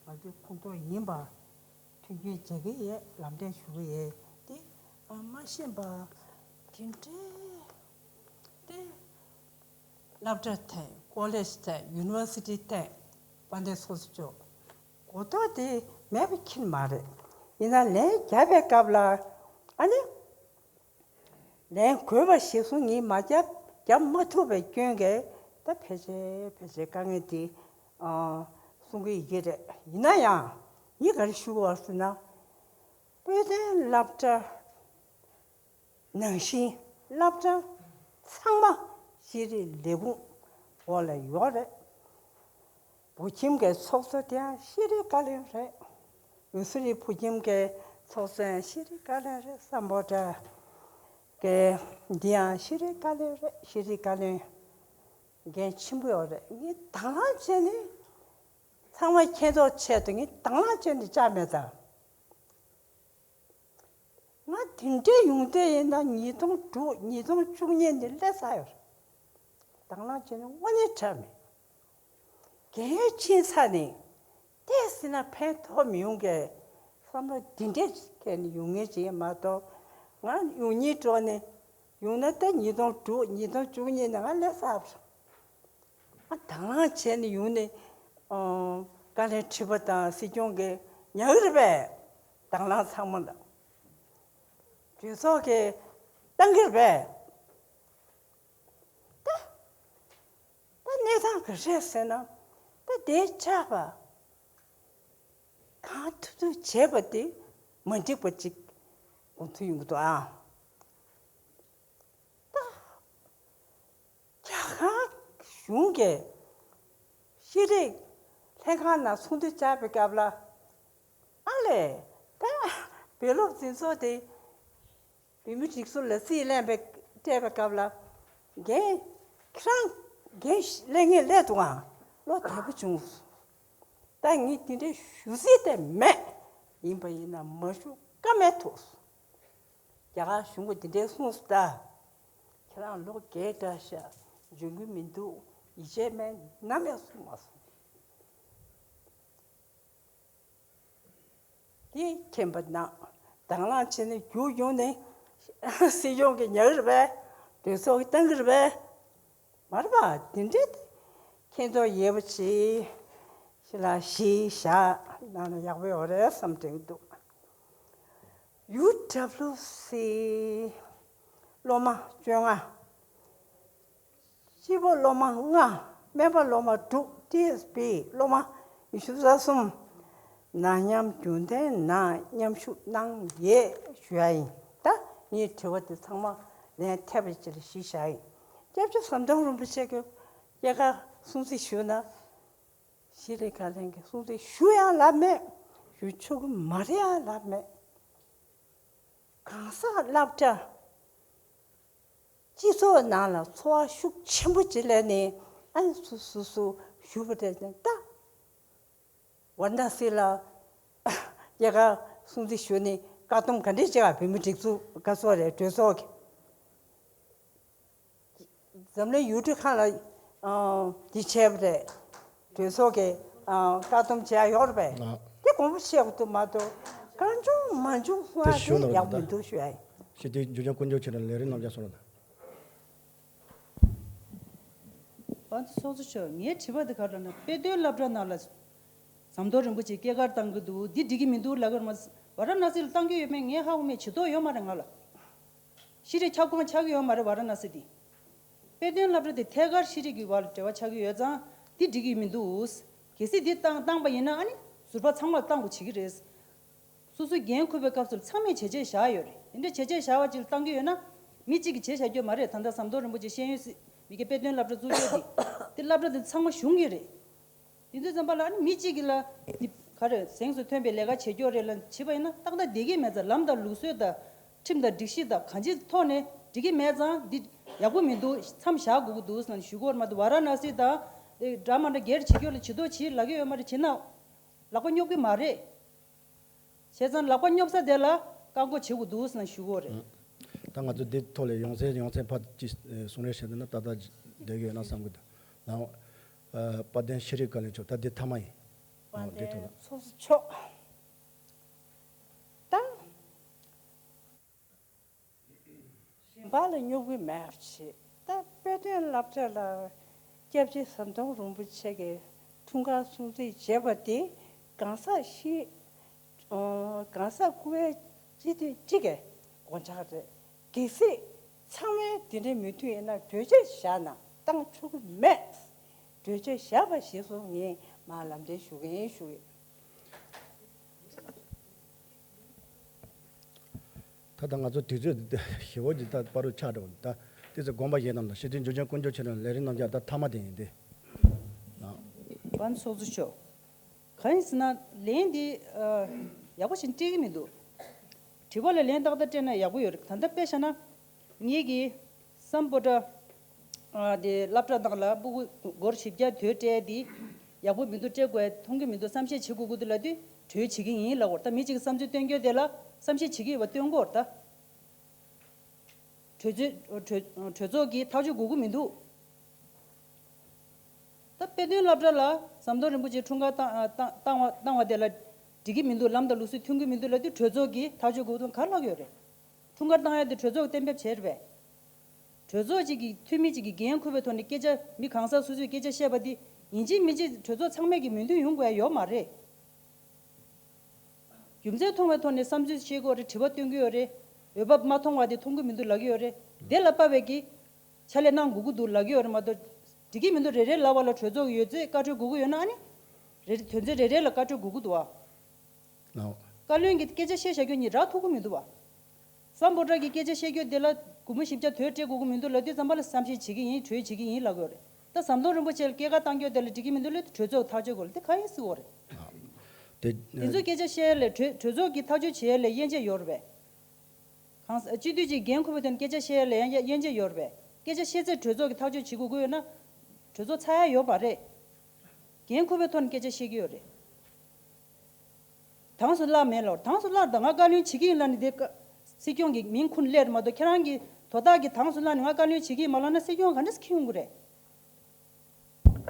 ང་ཚོའི་ཁོངས་གཏོགས་ཡིན་པ་མཐུན་རྐྱེན་བྱེད་ཀྱི་ཡོད། ལམ་སྟོན་ཞུ་གི་ཡོད། དེ་ཨ་མ་ཤེས་པ་དེ་འདྲའི་དེ་སློབ་གྲྭ་ཐད་ཀོ་ལེཇ་ཐད་ཡུ་ནི་ཝར་སི་ཊི་ཐད་དཔལ་ལྡན་ཚོགས་གཙོ་མཆོག་གོ་རྟོགས་དེ་མེད་པ་ཁྱོན་མ་རེད། ཡིན་ན་ལན་རྒྱབ་པའི་སྐབས་ལ་ཨ་ནི། ལན་དགོས་པ་ཞེ་སོང་ངས་མ་རྒྱབ། རྒྱབ་མ་ཐུབ་པའི་སྐྱོན་གྱིས་ད་ཕལ་ཆེར་ཕལ་ཆེར་དཀའ་ངལ་དེ་ཨ་གསུང་གི་ཡོད་ཀྱི་རེད། ཡིན་ན་ཡང་ངས་ག་རེ་ཞུ་དགོས་པ་ཟེར་ན། དཔེ་སྟོན་སློབ་གྲྭ་ནང་བཞིན་སློབ་གྲྭ་ཚང་མ་ཤེས་རིག་ལས་ཁུངས་འོག་ལ་ཡོད་རེད། བོད་ཁྱིམ་གྱི་ཚོགས་གཙོ་དེ་ཡང་ཤེས་རིག་བཀའ་བློན་རེད། ཡུ་སུ་རི་བོད་ཁྱིམ་གྱི་ཚོགས་གཙོ་ཡང་ཤེས་རིག་བཀའ་བློན་རེད། སམ་བྷོ་ཊ་གི་འདི་ཡང་ཤེས་རིག་བཀའ་བློན་རེད། ཤེས་རིག་བཀའ་བློན་འགན་ཆེན་པོ་ཡོད་རེད། ངས་དང་བླངས་བྱས་ནས་ཚང་མ་མཁྱེན་རྟོགས་ཆེད་དུ་ངས་དང་བླངས་བྱས་ནས་བཅར་མེད་ད། ང་དེ་འདྲའི་ཡོང་དུས་ཡིན་ན་ཉིས་སྟོང་དྲུག་ཉིས་སྟོང་བཅུ་གཉིས་ནས་སླེབས་ཚར་ཡོད་རེད། དང་བླངས་བྱས་ནས་དངོས་གནས་དྲན་མེད། རྒན་ཡོལ་ཕྱིན་ཚར་ནས་ཏོག་ཙམ་ན་ཕན་ཐོགས་མི་ཡོང་གི་བསམ་བློ་འདི་འདྲས་བསྐྱེད་ནས་ཡོང་མཁན་ཅིག་ཡིན་མ་གཏོགས། ང་ཡོང་སྙིང་བྲོ་ནས་ ཡོང་ན་ད་ཉིས་སྟོང་དྲུག་ཉིས་སྟོང་བཅུ་གཉིས་ནང་ང་སླེབས་ཚར། ཨ་དང་བླངས་བྱས་ནས་ཡོང་ནས་ཨ་བཀའ་བློན་ཁྲི་པ་དང་སྲིད་སྐྱོང་གིས་ཉར་གི་རེད་པས། དང་བླངས་ཚང་མ་ལ་གྲོས་ཚོགས་ཀྱིས་བཏང་གི་རེད་པས། ད་ད་གནས་སྟངས་ག་རེ་རེད་ཟེར་ན། ད་དེ་ཆགས་པ་གང་ཐུབ་ཐུབ་བྱས་པ་དེ་མ་འགྲིག་པ་ཅིག་གོ་ཐུབ་ཡོང་གི་འདུག་ཨ། ད་རྒྱ་གར་གཞུང་གིས་ཤེས་རིག་ལྷན་ཁང་ནང་ཚོགས་འདུ་བཅར་བའི་སྐབས་ལ། ཨ་ལས། ད་བོད་སློབ་འཛིན་ཚོགས་དེ་བོད་མི་སྒྲིག་འཛུགས་ལ་རྩིས་ལེན་པའི་སྤྲད་པའི་སྐབས་ལ། འགན་ཁྱེད་རང་འགན་ལེན་མཁན་སླེབས་འདུག་ཨ། བློ་བདེ་པོ་བྱུང་། ད་ངས་དེ་འདྲའི་ཞུ་སྲིད་དེ་མེད། ཡིན་པ་ཡིན་ན་མ་ཞུ་ཀ་མེད་ཐུག། རྒྱ་གར་གཞུང་གིས་དེ་འདྲའི་གསུངས་སོང་ད། ཁྱེད་རང་ལོ་རྒས་དྲགས་ཤག་འཇོན་གྱི་མི་འདུག་ཡིད་ཆེས་མེད། ནམ་ཡང་གསུངས་མ་སོང་། དེ་མཁྱེན་པ་ན་དང་བླངས་བྱས་ནས་རྒྱུགས་ཡོང་ནས་སྲིད་སྐྱོང་གིས་ཉར་གི་རེད་པས། གྲོས་ཚོགས་ཀྱིས་བཏང་གི་རེད་པས། མ་རེད་པ། དེ་འདྲའི་མཁྱེན་རྟོགས་ཡོད་པ་ཅིག་ཞིག་ལ་གཞི་བཞག་གནང་ན་ཡག་པོ་ཡོད་རེད་བསམ་དྲན་གྱི་འདུག་ཡུ་ཌབ་ལིའུ་སི་སློབ་མ་བཅོ་ལྔ། སྤྱི་པའི་སློབ་མ་ལྔ། སྨན་པ་སློབ་མ་དྲུག་ཊི་ཨེས་པི་སློབ་མ་ཉི་ཤུ་རྩ་གསུམ། ན་མཉམ་རྒྱུན་ལྡན་ནང་མཉམ་ཞུགས་གནང་ཡོད་ཞུ་ཡ་ཡིན། ད་ངའི་དྲི་བ་དེ་ཚང་མ་ལན་ཐེབས་པའི་ཆེད་ལ་གཞི་བཞག་ཡིན། སྐྱབས་རྗེ་ཟམ་གདོང་རིན་པོ་ཆེ་གིས་སྐྱེས་སྐར་སྲུང་བརྩི་ཞུས་ན། ཤེས་རིག་བཀའ་བློན་གྱིས་སྲུང་བརྩི་ཞུ་ཡང་ལབ་མེད། ཞུ་ཆོག་གི་མ་རེད་ཡང་ལབ་མེད། གང་ཟག་སློབ་གྲྭ་སྤྱི་ཚོགས་ནང་ལ་ཚོར་བ་ཤུགས་ཆེན་པོ་ཅིག་སླེབས་ནས། ཨ་ནི་སོ་སོ་སོ་ཞུ་བ་རེད་ད། ཝཱ་ར་ཎ་སི་ལ་སྐྱེས་སྐར་སྲུང་བརྩི་ཞུ་ནས་བཀག་སྡོམ་ག་འདྲས་བྱས་པ། བོད་མི་སྒྲིག་འཛུགས་ག་ཚོད་རེད། གྲོས་ཚོགས་ཀྱི། འཛམ་གླིང་ཡུལ་གྲུ་ཁག་ལ་ཨ་འདི་བྱས་པ་རེད། གྲོས་ཚོགས་ཀྱིས་ཨ་བཀག་སྡོམ་བྱས་ཡོད་རེད་པས། ལགས། དེ་དགོངས་པ་བཞེས་དགོས་འདུག་མ་གཏོགས་གང་བྱུང་མང་བྱུང་གསུང་དེ་ཡ་ཞུ་དེ་ན་ཡག་པོ་མི་འདུག་ཞུ་ཡ་ཡིན། ཞི་བདེའི་འཇུ་ཆེན་དཀོན་མཆོག་མཆོག་ནས་ལས་རིམ་རྣམ་གཞག་སོང་ལ། པ་ཚོགས་གཙོ་མཆོག་ངའི་དྲི་བ་དེ་ག་རེ་ལབ་ན། དཔེ་སྟོན་སློབ་གྲྭ་ནང་ལ་ཟམ་གདོང་རིན་པོ་ཆེ་སྐྱེས་སྐར་བཏང་གི་འདུག་འདི་འགྲིག་གི་མི་འདུག་ལབ་གི་རེད་མ། ཝཱ་ར་ཎ་སི་ལ་བཏང་གི་ཡོད་མེད་ངས་ཧ་གོ་མེད། བྱེད་ཐོག་ཡོད་མ་རེད་ང་ལ། ཤེས་རིག་ཁྱབ་ཁོངས་ཆགས་ཀྱི་ཡོད་མ་རེད་ཝཱ་ར་ཎ་སི་འདི། དཔེ་སྟོན་སློབ་གྲྭ་དེ་ཐད་ཀར་ཤེས་རིག་གི་བར་ལ་འབྲེལ་བ་ཆགས་ཀྱི་ཡོད་ཙང་འདི་འགྲིག་གི་མི་འདུག་གལ་སྲིད་འདི་བཏང་བཏང་པ་ཡིན་ན་ཨ་ནི་ཟུར་པ་ཚང་མར་བཏང་དགོས་བྱེད་ཀྱི་རེད། སོ་སོའི་འགན་འཁུར་བའི་སྐབས་སུ་ཚང་མས་བྱས་རྗེས་བཞག་ཡོད་རེད། དེ་འདྲ་བྱས་རྗེས་བཞག་པ་ཅིག་ལ་བཏང་གི་ཡོད་ན། མི་གཅིག་གིས་བྱས་བཞག་རྒྱུ་མ་རེད། ད་ལྟ་ཟམ་གདོང་རིན་པོ་ཆེ་ཤེས་ཡོན་སྲིད་མི་སྐད་དཔེ་སྟོན་སློབ་གྲྭ་བཙུགས་རྒྱུ་དེ། དེ་སློབ་གྲྭ་དེ་ཚང་མ་གཞུང་གི་རེད། དེ་དུས་ཙམ་པ་ལ་ཨ་ནི་མི་གཅིག་གིས་ལ་འདི་ག་རེ་གཟེངས་སུ་ཐོན་པའི་ལས་ཀ་བྱེད་རྒྱུ་རེད་ལ་བྱས་པ་ཡིན་ན་ཏག་ཏག་བསྡད་ཀྱི་མེད་ཙང་། ལམ་དང་ལུགས་སྲོལ་དང་ཁྲིམས་དང་སྒྲིག་གཞི་དང་གང་ཅིའི་ཐོག་ནས་འགྲིག་གི་མེད་ཙང་འདི་ཡག་པོ་མི་འདུག་མཚམས་བཞག་དགོས་ཀྱི་འདུག་ཟེར་ནས་ཞུ་གི་ཡོད་རེད་མ་གཏོགས། ཝཱ་ར་ཎ་སི་དང་འདྲ་མ་འདྲ་སྒེར་བྱེད་རྒྱུ་ལ་བྱེད་དོ་བྱེད་ལབ་ཀྱི་ཡོད་མ་རེད། བྱེད་ན་ལག་པ་སྙོབ་ཀྱི་མ་རེད། བྱས་ཙང་ལག་པ་སྙོབ་ས་དེ་ལ་བཀག་འགོག་བྱེད་དགོས་འདུག་ཟེར་ནས་ཞུ་གི་ཡོད་རེད། ད་ང་ཚོ་འདི་ཐོག་ལ་ཡོང་ཚད་ཡོང་ཚད་ཕར་ཅིག་གསུང་རེ་བྱས་ན་ཏག་ཏག་བསྡད་ཀྱི་ཡོད་ན་བསམ་གི་འདུག་ལགས། ཨ་དཔལ་ལྡན་ཤེས་རིག་བཀའ་བློན་མཆོག་ད་འདི་མཐའ་མ་ཡིན། དཔལ་ལྡན་ཚོགས་གཙོ་མཆོག་ད་གཞན་པ་ལ་སྙོབ་ཀྱི་མེད་པ་བྱས། ད་དཔེ་སྟོན་སློབ་གྲྭ་ལ་སྐྱབས་རྗེ་ཟམ་གདོང་རིན་པོ་ཆེ་གི་འཁྲུངས་སྐར་སྲུང་བརྩི་བྱས་པ་དེ་གང་ཟག་ཤི་ཨོ། གང་ཟག་སྐུ་པར་སྤྱི་འཐུས་གཅིག་གི་དགོངས་འཆར་རེད། གལ་སྲིད་ཚང་མས་དེ་འདྲའི་མོས་མཐུན་ཡིན་ན་གྲོས་ཆོད་བཞག་ན་བཏང་ཆོག་གི་མེད། གྲོས་ཆོད་བཞག་པ་ཞིག་སོང་ངས་མར་ལམ་སྟོན་ཞུ་གི་ཡིན་ཞུ་གི། ད་ལྟ་ང་ཚོ་དུས་ཚོད་ཞེ་པོ་ཅིག་ད་བར་དུ་ཆགས་འགྲོ་གི་འདུག་ད་དེ་ཚོ་དགོངས་པ་བཞེས་གནང་དང་། ཞི་བདེའི་འཇུ་ཆེན་དཀོན་མཆོག་མཆོག་ནས་ལས་རིམ་རྣམ་གཞག་ད་མཐའ་མ་དེ་ཡིན་ཏེ། པན་ཚོགས་གཙོ་མཆོག་གང་ཡིན་ཟེར་ན་ལན་འདི་ཨ་ཡག་པོ་ཞིག་སྤྲད་ཀྱི་མི་འདུག་དྲི་བ་ལ་ལན་ཏག་ཏག་སྤྲད་ན་ཡག་པོ་ཡོད་རེད། ད་ལྟ་དཔེ་བཞག་ན་ངེད་ཀྱི་སམ་བྷོ་ཊ་ཨ་དེ་སློབ་གྲྭ་ནང་ལ་སྤུ་གུ་སྒོར་བཞི་བརྒྱ་དོས་སྤྲད་དེ་ཡག་པོ་མི་འདུག་སྤྲད་དགོས་མཐོང་གི་མི་འདུག་བསམ་ཤེས་བྱེད་དགོས་ཀྱི་འདུག་ལབ་དུས་གྲོས་བྱེད་ཀྱི་ཡིན་ལབ་ཀྱི་ཡོད་རེད། ད་མི་གཅིག་གིས་བསམ་ཚུལ་སྟོན་རྒྱུ་དེ་ལ་བསམ་ཤེས་བྱེད་ཀྱི་ཡོད་པ་སྟོན་གྱི་ཡོད་རེད་ད། གྲོས་ཚོགས་གྲོས་གྲོས་ཚོགས་ཀྱིས་ཐག་གཅོད་དགོས་ཀྱི་མི་འདུག་ད་དཔེ་སྟོན་སློབ་གྲྭ་ལ་ཟམ་གདོང་རིན་པོ་ཆེ་འཁྲུངས་སྐར་བཏང་བཏང་བཏང་བ་བཏང་བ་དེ་ལ་འགྲིག་གི་མི་འདུག་ལམ་དང་ལུགས་སྲོལ་མཐུན་གྱི་མི་འདུག་ལབ་དུས་གྲོས་ཚོགས་ཀྱིས་ཐག་གཅོད་དགོས་དོན་ག་རེ་ལབ་ཀྱི་ཡོད་རེད། འཁྲུངས་སྐར་བཏང་ཡ་དེ་གྲོས་ཚོགས་གཏན་འབེབས་བྱས་རེད་པས། གྲོས་ཚོགས་གཅིག་གི་འཐུས་མི་གཅིག་གིས་འགན་འཁུར་བའི་ཐོག་ནས་སྐད་ཆ་མི་གང་ཟག་སོ་སོས་སྐད་ཆ་བཤད་པ་འདི་ཡིན་གཅིག་མིན་གཅིག་གྲོས་ཚོགས་ཚང་མས་ཀྱི་མོས་མཐུན་ཡོང་དགོས་ཡ་ཡོད་མ་རེད། རྒྱུ་མཚན་མཐོང་བའི་ཐོག་ནས་བསམ་ཚུལ་བཤད་ཀྱི་ཡོད་རེད། དྲི་བ་བཏོན་གྱི་ཡོད་རེད། འོས་བབ་མ་མཐོང་བ་དེ་མཐོང་གི་མི་འདུག་ལབ་ཀྱི་ཡོད་རེད། དེ་ལ་དཔག་པའི་གི་ཕྱག་ལས་གནང་དགོས་ཀྱི་འདུག་ལབ་ཀྱི་ཡོད་རེད་མ་གཏོགས། འགྲིག་གི་མི་འདུག་རེ་རེ་ལབ་པ་ལ་གྲོས་ཚོགས་ཀྱི་ཡོད་ཚད་བཀའ་འཁྲོལ་དགོས་ཀྱི་ཡོད་ན་ཨ་ནི། རེ་རེ་དོན་ཚན་རེ་རེ་ལ་བཀའ་འཁྲོལ་དགོས་ཀྱི་འདུག་ཨ། ལའོ། བཀའ་བློན་གྱིས་སྐད་ཆ་བཤད་བཞག་རྒྱུ་གཉིས་རག་ཐུབ་ཀྱི་མི་འདུག་བ། སམ་བྷོ་ཊ་གིས་སྐད་ཆ་བཤད་རྒྱུ་དེ་ལ་སྒོར་མོ་བཞི་བརྒྱ་དོད་སྤྲད་དགོས་ཀྱི་མི་འདུག་ལབ་དུས་ཙམ་པ་ལ་བསམ་ཤེས་བྱེད་ཀྱི་ཡིན། གྲོས་བྱེད་ཀྱི་ཡིན་ལབ་དགོས་རེད། ད་ཟམ་གདོང་རིན་པོ་ཆེ་ལ་སྐྱེལ་ཀ་བཏང་རྒྱུ་དེ་ལ་འགྲིག་གི་མི་འདུག་ལབ་དུས་གྲོས་ཚོགས་ཐག་གཅོད་དགོས་ལབ་དེ་གང་ཡིན་སྲིད་འོ་རེད། དེ། དེ་ཚོ་སྐད་ཆ་བཤད་ལས་གྲོས་གྲོས་ཚོགས་ཀྱིས་ཐག་གཅོད་བྱེད་ལས་དབྱེ་འབྱེད་ཡོད་རེད་པས། གང་ས་སྤྱི་འཐུས་ཀྱི་འགན་འཁུར་བའི་དོན་སྐད་ཆ་བཤད་ལས་དབྱེ་འབྱེད་ཡོད་རེད་པས། སྐད་ཆ་བཤད་ཚད་གྲོས་ཚོགས་ཀྱིས་ཐག་གཅོད་བྱེད་དགོས་ཀྱི་ཡོད་ན། གྲོས་ཚོགས་ཚར་ཡ་ཡོད་པ་རེད། འགན་འཁུར་བའི་ཐོག་ནས་སྐད་ཆ་བཤད་ཀྱི་ཡོད་རེད། དྭངས་སུ་བརླག་མེད་ལོ། དྭངས་སུ་བརླག་དང་ང་བཀའ་བློན་བྱེད་ཀྱི་ཡིན་ལབ་ནས་དེ་ཀ་སྲིད་སྐྱོང་གི་མིང་ཁུར་སླེབས་མ་གཏོགས། ཁྱེད་རང་གི་དོ་བདག་གིས་དྭངས་སུ་བརླག་ནས་ང་བཀའ་བློན་བྱེད་ཀྱི་ཡིན་མ་ལབ་ན་སྲིད་སྐྱོང་ག་འདྲས་ཁྱེར་ཡོང་གི་རེད།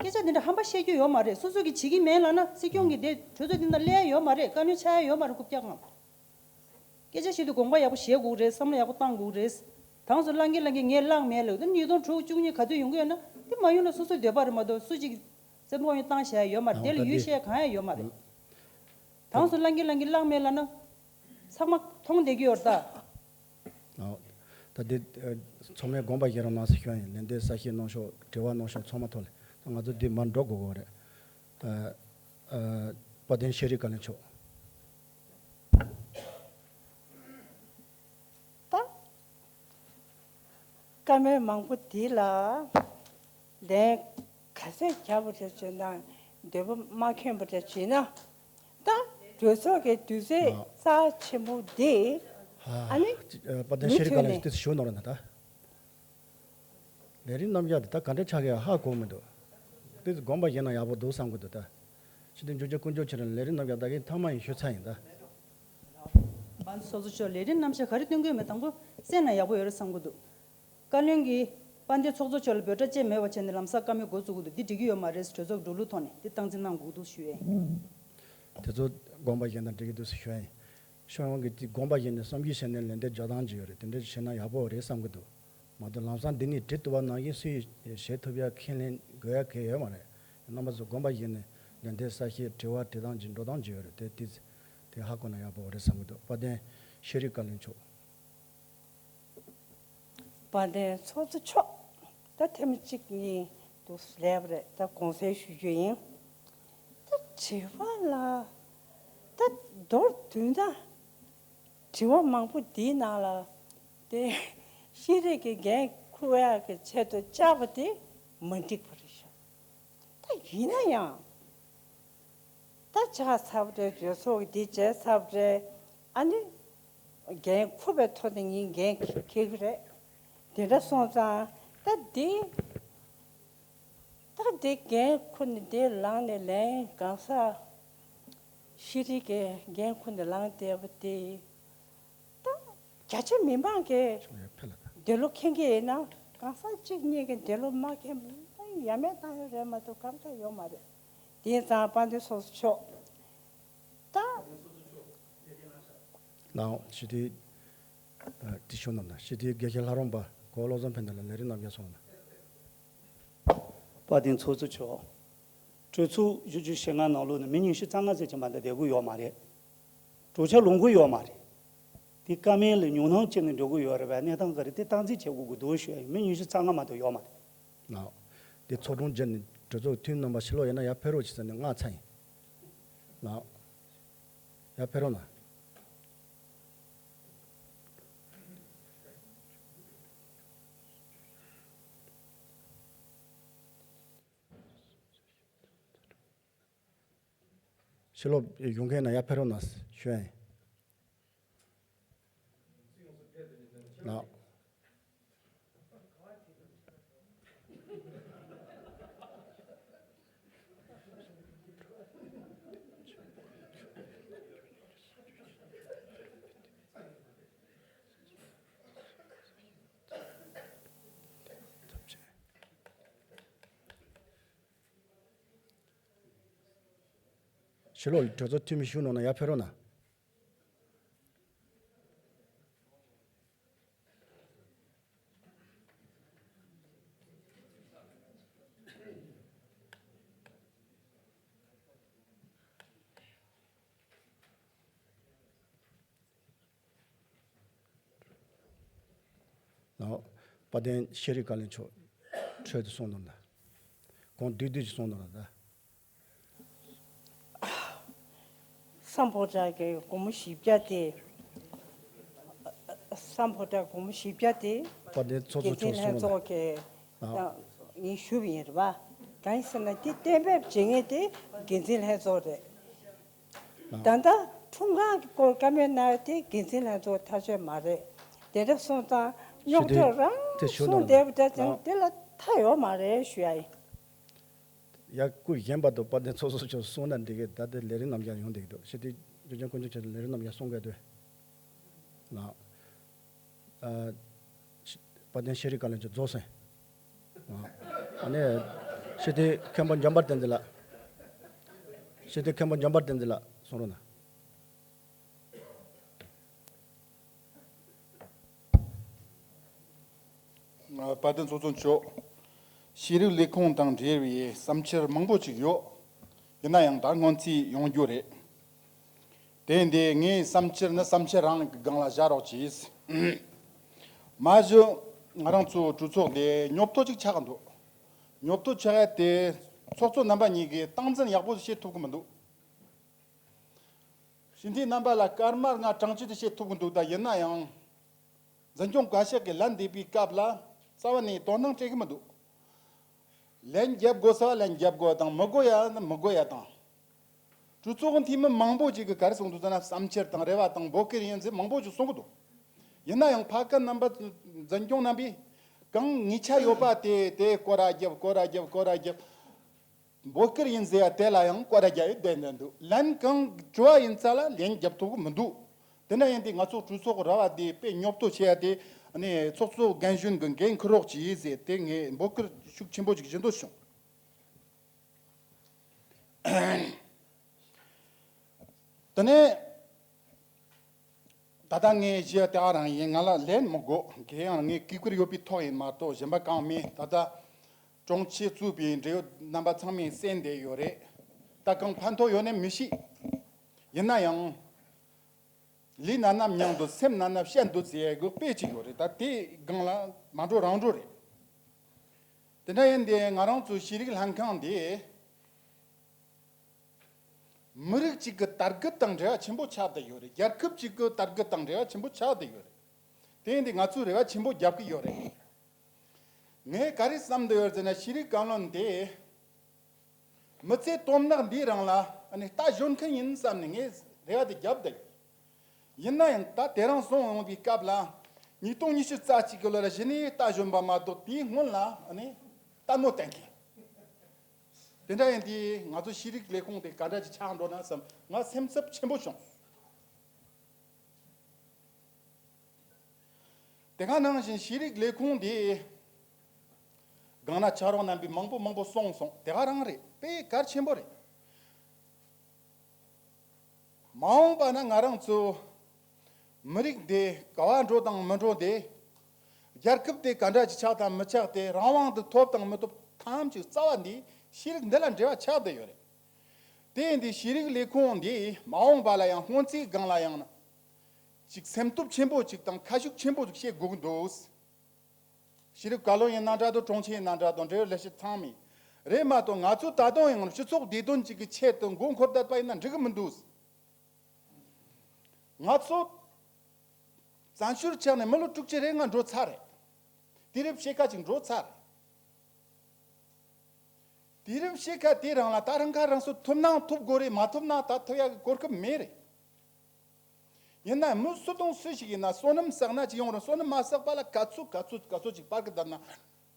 སྐད་ཆ་འདི་འདྲ་ཧམ་པ་བཤད་རྒྱུ་ཡོད་མ་རེད། སོ་སོ་གིས་བྱེད་ཀྱི་མེད་ལབ་ན་སྲིད་སྐྱོང་གིས་དེ་གྲོས་ཚོགས་འདི་ནང་སླེབས་ཡ་ཡོད་མ་རེད། བཀའ་བློན་ཆགས་ཡ་ཡོད་མ་རེད། རྐུབ་བཀྱག་ངང་། སྐད་ཆ་བཤད་དུས་དགོངས་པ་ཡག་པོ་བཞེས་དགོས་རེད། བསམ་བློ་ཡག་པོ་བཏང་དགོས་རེད། དྭངས་སུ་བརླག་གིན་བརླག་གིན་ངས་བརླག་མེད་ལབ་ད་ཉིས་སྟོང་དྲུག་བཅུ་གཉིས་ག་དུས་ཡོང་གི་ཡོད་ན་དེ་མ་ཡོང་ན་སོ་སོའི་འདོད་པ་རེད་མ་གཏོགས་སུ་གཅིག་སེམས་ཁོང་ཡོད་བཏང་བཞག་ཡ་ཡོད་མ་རེད། དེ་ལ་ཡུལ་བཤད་གང་ཡང་ཡོད་མ་རེད། དྭངས་སུ་བརླག་གིན་བརླག་གིན་བརླག་མེད་ལབ་ན་ཚང་མ་མཐོང་བསྡད་ཀྱི་ཡོད་རེད་ད། ཨོ། ད་འདི་ཚང་མས་དགོངས་པ་བཞེས་རོགས་གནང་ཟེར་ཞུ་ཡ་ཡིན། ལན་འདེབས་གསལ་བཤད་གནང་ཤོག་དྲི་བ་གནང་ཤོག་ཚང་མ་ཐོག་ལ་ད་ང་ཚོ་འདི་མར་འགྲོ་དགོས་ཀྱི་རེད། ཨ་ཨ་དཔལ་ལྡན་ཤེས་རིག་བཀའ་བློན་མཆོག་ད་བཀའ་མོལ་མང་པོ་འདི་ལ་ལན་ག་ཚད་རྒྱབ་པ་རེད་བྱས་ན་འདོད་པ་མ་ཁེངས་པ་རེད་བྱས་ན་ད་གྲོས་ཚོགས་ཀྱི་དུས་ཚོད་རྩ་ཆེན་པོ་འདི་ཨ་ནི་པ་དན་ཤེས་རིག་བཀའ་བློན་ཏིས་ཞུ་ནོར་ན་ད། ལས་རིམ་རྣམ་གཞག་འདི་ད་ག་འདྲ་ཆགས་ཀྱི་ཧ་གོ་མི་འདུག་ཏིས་དགོངས་པ་བཞེས་ན་ཡག་པོ་འདུག་བསམ་གི་འདུག་ད་ཕྱི་དྲིལ་འཇུ་ཆ་ཀུན་སྤྱོད་ཆེ་རིང་ལས་རིམ་རྣམ་གཞག་ད་གིན་ཐ་མ་ཡིན་ཞུ་ཚར་ཡིན་ད། པ་དན་ཚོགས་གཙོ་མཆོག་ལས་རིམ་རྣམ་གཞག་ག་རེ་སྟོན་གི་ཡོད་མེད་དང་པོ་གསན་ན་ཡག་པོ་ཡོད་རེད་བསམ་གི་འདུག་བཀའ་བློན་གྱིས་དཔལ་ལྡན་ཚོགས་གཙོ་མཆོག་ལ་འབོད་སྒྲ་བཅས་མེད་པ་བྱས་ནས་ལམ་སང་བཀའ་མོལ་འགོ་བཙུགས་ཀྱི་འདུག་འདི་འགྲིག་གི་ཡོད་མ་རེད། གྲོས་ཚོགས་འགྲོ་ལུགས་ཐོག་ནས་འདི་སྟངས་འཛིན་གནང་དགོས་འདུག་ཞུ་ཡས་ཡིན། དེ་ཚོ་དགོངས་པ་བཞེས་ན་འགྲིག་གི་འདུག་ཞུ་ཡས་ཡིན། ཤོག་ཡོང་གི་འདི་དགོངས་པ་བཞེས་ནས་བསམ་གཞིག་བྱས་ནས་ལན་འདེབས་འཇོག་སྟངས་ཅིག་ཡོད་རེད། དེ་འདྲ་བྱས་ན་ཡག་པོ་རེད་བསམ་གི་འདུག་མ་གཏོགས་ལམ་སང་འདི་ནས་བྲིས་ཐུབ་པ་ནང་བཞིན་སུས་བྱེད་ཐུབ་ཡ་ཁས་ལེན་དགོས་ཡ་གང་ཡོད་མ་རེད། རྣམ་པ་ཚོ་དགོངས་པ་བཞེས་ནས་ལན་འདེབས་གསལ་བཤད་དྲི་བ་དྲི་སྟངས་ཅིག་འགྲོ་སྟངས་ཅིག་ཡོད་རེད། དེ་དེ་དེ་ཧ་གོ་ན་ཡག་པོ་རེད་བསམ་གི་འདུག་དཔལ་ལྡན་ཤེས་རིག་བཀའ་བློན་མཆོག་དཔལ་ལྡན་ཚོགས་གཙོ་མཆོག་ད་ཐེངས་མ་གཅིག་གཉིས་འདུག་ལབ་པ་རེད། ད་དགོངས་སེལ་ཞུ་རྒྱུ་ཡིན། ད་དྲི་བ་ལ་ད་མདོར་བསྡུས་ན་དྲི་བ་མང་པོ་འདིའི་ནང་ལ་དེ་ཤེས་རིག་གི་འགན་འཁུར་ཡག་གི་ཆེད་དུ་བཅར་བ་དེ་མ་འགྲིག་པ་རེད་ཤག་ད་ཡིན་ན་ཡང་། ད་ཆགས་ཚར་བ་རེད། གྲོས་ཚོགས་ཀྱི་འདི་བྱས་ཚར་བ་རེད། ཨ་ནི་འགན་འཁུར་བའི་ཐོག་ནས་ངས་འགན་འཁྱེར་གྱི་རེད། དེ་འདྲ་སོང་ཙང་ད་འདི་ད་འདི་འགན་འཁུར་ནས་འདིར་ལངས་ནས་ལན་གང་ཟག་ཤེས་རིག་གི་འགན་འཁུར་ནས་ལངས་བསྡད་པ་དེ། ད་རྒྱ་ཆེ་མི་མང་གིས་ཕྱོགས་ཡ་ཕེ་ལ་ད། འདི་ལོ་མཁྱེན་གྱི་ཡིན་ན་གང་ཟག་གཅིག་གཉིས་ཀྱིས་འདི་ལོ་མ་མཁྱེན་པ་ཡ་མེད་བཏང་ཡོད་རེད་མ་གཏོགས་གང་ག་ཡོད་མ་རེད། དེ་ཙང་དཔལ་ལྡན་ཚོགས་གཙོ་མཆོག་ད། ལའོ་སྤྱི་འཐུས། ཨ་དྲི་ཤོག་རྣམས་དང་སྤྱི་འཐུས་དགེ་བཤེས་ལྷ་རམས་པ་གོ་བློ་བཟང་ཕན་བདེ་ལ་ལས་རིམ་རྣམ་གཞག་སོང་ན། དཔལ་ལྡན་ཚོགས་གཙོ་མཆོག་གྲོས་ཚོགས་བཞི་བཅུ་ཞེ་ལྔ་ནང་ལོགས་ནས་མི་ཉི་ཤུ་རྩ་ལྔ་ཙམ་གྱི་མ་གཏོགས་བསྡད་ཀྱི་ཡོད་མ་རེད། གྲོས་འཆར་ལོངས་ཀྱི་ཡོད་མ་རེད། དེ་བཀའ་མོལ་ལ་ཉུང་སྣང་བྱས་ནས་འགྲོ་གི་ཡོད་རེད་པས། གནས་སྟངས་ག་རེ་དེ་སྟངས་འཛིན་བྱེད་དགོས་ཀྱི་འདུག་ཞུ་ཡ་ཡིན། མི་ཉི་ཤུ་རྩ་ལྔ་མ་གཏོགས་ཡོད་མ་རེད། ལགས། དེ་ཚོགས་དྲུང་བརྒྱུད་ནས་གྲོས་ཚོགས་འཐུས་མི་རྣམ་པ་ཕྱི་ལོགས་ཡིན་ན་ཡར་ཕེབས་རོགས་བྱེད་ཟེར་ནས་མངགས་ཚར་ཡིན། ལགས། ཡར་ཕེབས་རོགས་གནང་། ཕྱི་ལོགས་ཡོང་མཁན་ན་ཡར་ཕེབས་རོགས་གནང་ཞུ་ཡ་ཡིན། ལགས། ཕྱི་ལོགས་གྲོས་ཚོགས་འཐུས་མི་བཞུགས་གནང་ན་ཡར་ཕེབས་རོགས་གནང་། ནའོ། དཔལ་ལྡན་ཤེས་རིག་བཀའ་བློན་མཆོག་འཕྲོས་དུ་གསུང་དོན་དང་། གོང་བསྡུས་བསྡུས་ཀྱིས་གསུང་དོན་དང་། སམ་ཕོ་བྲང་གི་སྒོར་མོ་བཞི་བརྒྱ་དེ། སམ་ཕོ་བྲང་སྒོར་མོ་བཞི་བརྒྱ་དེ། དཔལ་ལྡན་ཚོགས་གཙོ་མཆོག་གསུང་རོགས་གནང་། ངས་ཞུས་པ་ཡིན་རེད་པ། གང་ཡིན་ཟེར་ན་དེ་གཏན་འབེབས་བྱེད་མཁན་དེ་འགན་འཛིན་ལྷན་ཚོགས་རེད། ད་ལྟ་ཁྲོམ་ཁང་གི་སྐོར་བཀའ་མོལ་གནང་ཡ་དེ་འགན་འཛིན་ལྷན་ཚོགས་ཐག་གཅོད་མ་རེད། དེ་འདྲ་སོང་ཙང་རྙོག་དྲ་རང་གསུངས་བསྡད་པ་འདྲ་ཙང་དེ་ལ་མཐའ་ཡོད་མ་རེད་ཞུ་ཡ་ཡིན། ཡ་སྐུ་གཞན་པ་དང་དཔལ་ལྡན་ཚོགས་གཙོ་མཆོག་གསུངས་ན་འགྲིག་གི། ད་ལྟ་ལས་རིམ་རྣམ་གཞག་ཡོང་བསྡད་ཀྱི་འདུག་ཕྱི་དྲིལ་འབྱོར་ལྗོངས་དཀོན་མཆོག་མཆོག་ལས་རིམ་རྣམ་གཞག་གསུང་གི་འདུག་ལགས། ཨ། དཔལ་ལྡན་ཤེས་རིག་བཀའ་བློན་མཆོག་རྫོགས་སོང་། ཨ་ནི་ཕྱི་དྲིལ་མཁན་པོ་འཇམ་དཔལ་བསྟན་འཛིན་ལགས། ཕྱི་དྲིལ་མཁན་པོ་འཇམ་དཔལ་བསྟན་འཛིན་ལགས་གསུང་རོགས་གནང་། དཔལ་ལྡན་ཚོགས་གཙོ་མཆོག་ཤེས་རིག་ལས་ཁུངས་དང་འབྲེལ་བའི་བསམ་འཆར་མང་པོ་ཅིག་ཡོད། ཡིན་ན་ཡང་ད་སྔོན་རྩིས་ཡོང་རྒྱུ་རེད། དེ་འདི་ངའི་བསམ་འཆར་ནི་བསམ་འཆར་རང་གི་སྒང་ལ་བཞག་རོགས་གྱིས། མ་གཞི་ང་རང་ཚོ་གྲོས་ཚོགས་འདི་ཉོབ་ཏོ་ཅིག་ཆགས་འདུག་ཉོབ་ཏོ་ཆགས་ཡ་དེ་ཚོགས་གཙོ་རྣམ་པ་གཉིས་ཀྱིས་སྟངས་འཛིན་ཡག་པོ་བྱེད་ཐུབ་ཀྱི་མི་འདུག་ཕྱི་འཐེན་རྣམ་པ་ལ་སྐར་མ་ལྔ་གྲངས་ཅིག་ཏུ་བཤད་ཐུབ་ཀྱི་འདུག་ད་ཡིན་ན་ཡང་། འཛིན་སྐྱོང་བཀའ་ཤག་གིས་ལན་འདེབས་པའི་སྐབས་ལ་རྩ་བ་ནས་དོ་སྣང་སྤྲད་ཀྱི་མི་འདུག་ལན་རྒྱབ་དགོས་ས་ལན་རྒྱབ་དགོས་དང་མི་དགོས་ཡ་ནི་མི་དགོས་ཡ་དང་། གྲོས་ཚོགས་ཀྱི་འཐུས་མི་མང་པོ་ཅིག་གིས་ག་རེ་གསུངས་འདུག་ཟེར་ན་བསམ་འཆར་དང་རེ་བ་དང་འབོད་སྐུལ་ཡིན་ཟེར་མང་པོ་ཅིག་གསུང་གི་འདུག་ཡིན་ན་ཡང་ཕ་གི་རྣམ་པ་འཛིན་སྐྱོང་རྣམ་པས་གང་ངེས་ཆ་ཡོད་པ་དེ་དེ་སྐོར་ར་རྒྱབ་སྐོར་ར་རྒྱབ་སྐོར་ར་རྒྱབ། འབོད་སྐུལ་ཡིན་ཟེར་ཡ་དེ་ལ་ཡང་སྐོར་ར་རྒྱག་ཡོད་བསྡད་འདུག་ལན་གང་དྲི་བ་ཡིན་ཙང་ལ་ལན་རྒྱབ་ཐུབ་ཀྱི་མི་འདུག་དེ་འདྲ་ཡིན་དུས་ང་ཚོ་གྲོས་ཚོགས་ར་བ་དེ་དཔེ་ཉོབ་ཏོ་བྱེད་ཡ་དེ་ནས་ཚོགས་གཙོ་རྒན་གཞོན་གྱི་འགན་འཁུར་རོགས་གྱིས་ཟེར་དེ་ངས་འབོད་སྐུལ་ཤུགས་ཆེན་པོ་ཅིག་ཞུ་འདོད་བྱུང་། དེ་ནས། ད་ལྟ་ངས་བཤད་དེ་ག་རང་ཡིན། ང་ལ་ལན་མི་དགོས། དེ་ཡང་ངའི་གུས་བཀུར་ཡོད་པའི་ཐོག་ཡིན་མ་གཏོགས་གཞན་པ་གང་མེད། ད་ལྟ་དྲུང་ཆེ་གཙོས་པའི་འབྲེལ་ཡོད་རྣམ་པ་ཚང་མས་གསན་བསྡད་ཡོད་རེད། ད་གང་ཕན་ཐོགས་ཡོད་ནས་མི་ཤེས། ཡིན་ན་ཡང་། ལུས་ན་ན་མྱང་འདུག་སེམས་ན་ན་བཤད་འདུག་ཟེར་ཡ་གི་དཔེ་ཅིག་ཡོད་རེད། ད་དེའི་སྒང་ལ་མ་འགྲོ་རང་འགྲོ་རེད། དེ་འདྲ་ཡིན་དེ་ང་རང་ཚོའི་ཤེས་རིག་ལྷན་ཁང་འདི། མི་རིགས་གཅིག་གི་དར་རྒུད་དང་འབྲེལ་བ་ཆེན་པོ་ཆགས་བསྡད་ཡོད་རེད། རྒྱལ་ཁབ་གཅིག་གི་དར་རྒུད་དང་འབྲེལ་བ་ཆེན་པོ་ཆགས་བསྡད་ཡོད་རེད། དེ་ཡིན་དུས་ང་ཚོས་རེ་བ་ཆེན་པོ་རྒྱབ་ཀྱི་ཡོད་རེད། ངས་ག་རེ་བསམ་བསྡད་ཡོད་ཟེར་ན་ཤེས་རིག་བཀའ་བློན་དེ། མི་ཚེ་དོན་དག་འདིའི་རིང་ལ་ནི་ལྟ་གཞོན་མཁན་ཡིན་བསམ་ནས་ངས་རེ་བ་དེ་བརྒྱབ་བསྡད་ཡོད། ཡིན་ན་ཡང་ད་དེ་རིང་སོང་ཡོང་བའི་སྐབས་ལ་ཉིས་སྟོང་ཉི་ཤུ་རྩ་གཅིག་གི་ལོ་ལ་གཞི་ནས་ལྟ་གཞོན་པ་མ་གཏོགས་དེའི་སྔོན་ལ་ནི་ལྟད་མོ་བསྟན་མཁན། དེ་འདྲ་ཡིན་དུས་ང་ཚོ་ཤེས་རིག་ལས་ཁུངས་དེ་ག་འདྲ་ཅིག་ཆགས་འགྲོ་ན་བསམ་ང་སེམས་འཚབ་ཆེན་པོ་བྱུང་། དེ་ག་ནང་བཞིན་ཤེས་རིག་ལས་ཁུངས་དེ་སྒང་ན་ཕྱག་རོགས་རྣམ་པས་མང་པོ་མང་པོ་གསུངས་སོང་། དེ་ག་རང་རེད། དཔེ་གལ་ཆེན་པོ་རེད། མ་འོངས་པ་ན་ང་རང་ཚོ་མི་རིགས་འདི་ག་བ་འགྲོ་དང་མི་འགྲོ་དེ། རྒྱལ་ཁབ་དེ་ག་འདྲ་ཅིག་ཆགས་དང་མི་ཆགས་དེ། རང་དབང་དེ་ཐོབ་དང་མི་ཐོབ་ཐམས་ཅད་རྩ་བ་འདི་ཤེས་རིག་འདི་ལ་འབྲེལ་བ་ཆགས་བསྡད་ཡོད་རེད། དེ་ཡིན་དུས་ཤེས་རིག་ལས་ཁུངས་འདི་མ་འོངས་པ་ལ་ཡང་སྔོན་རྩིས་སྒང་ལ་ཡང་ན་ཅིག་སེམས་སྟོབས་ཆེན་པོ་ཅིག་དང་ཁ་ཤུགས་ཆེན་པོ་ཅིག་བྱེད་དགོས་ཀྱི་འདུག་ཤེས་རིག་བཀའ་བློན་ཡིན་ན་འདྲ་འདུག་དྲུང་ཆེ་ཡིན་ན་འདྲ་འདུག་འབྲེལ་ཡོད་ལས་བྱེད་ཚང་མས་རེད་མ་གཏོགས་ང་ཚོ་ད་དུང་ཡང་སྤྱི་ཚོགས་བདེ་དོན་ཅིག་གི་ཆེད་དུ་མགོ་འཁོར་བསྡད་པ་ཡིན་ན་འགྲིག་གི་མི་འདུག་ང་ཚོ་བཙན་བྱོལ་ཆགས་ནས་མི་ལོ་དྲུག་ཅུ་རེ་ལྔ་འགྲོ་ཚར་རེད། དུས་རབས་ཕྱེད་ཀ་ཅིག་འགྲོ་ཚར་རེད། དུས་རབས་ཕྱེད་ཀ་དེའི་རིང་ལ་ད་རང་ཁ་རང་གསོ་ཐུབ་ན་ཐུབ་དགོས་རེད། མ་ཐུབ་ན་ད་ཐུབ་ཡག་གི་གོ་སྐབས་མེད་རེད། ཡིན་ན་མི་སུ་དང་སུ་ཞིག་ཡིན་ན་བསོད་ནམས་བསགས་ན་ཅིག་ཡོང་རུང་བསོད་ནམས་མ་བསགས་པ་ལ་ག་ཚོད་ག་ཚོད་ག་ཚོད་ཅིག་སྤར་གི་བསྡད་ན་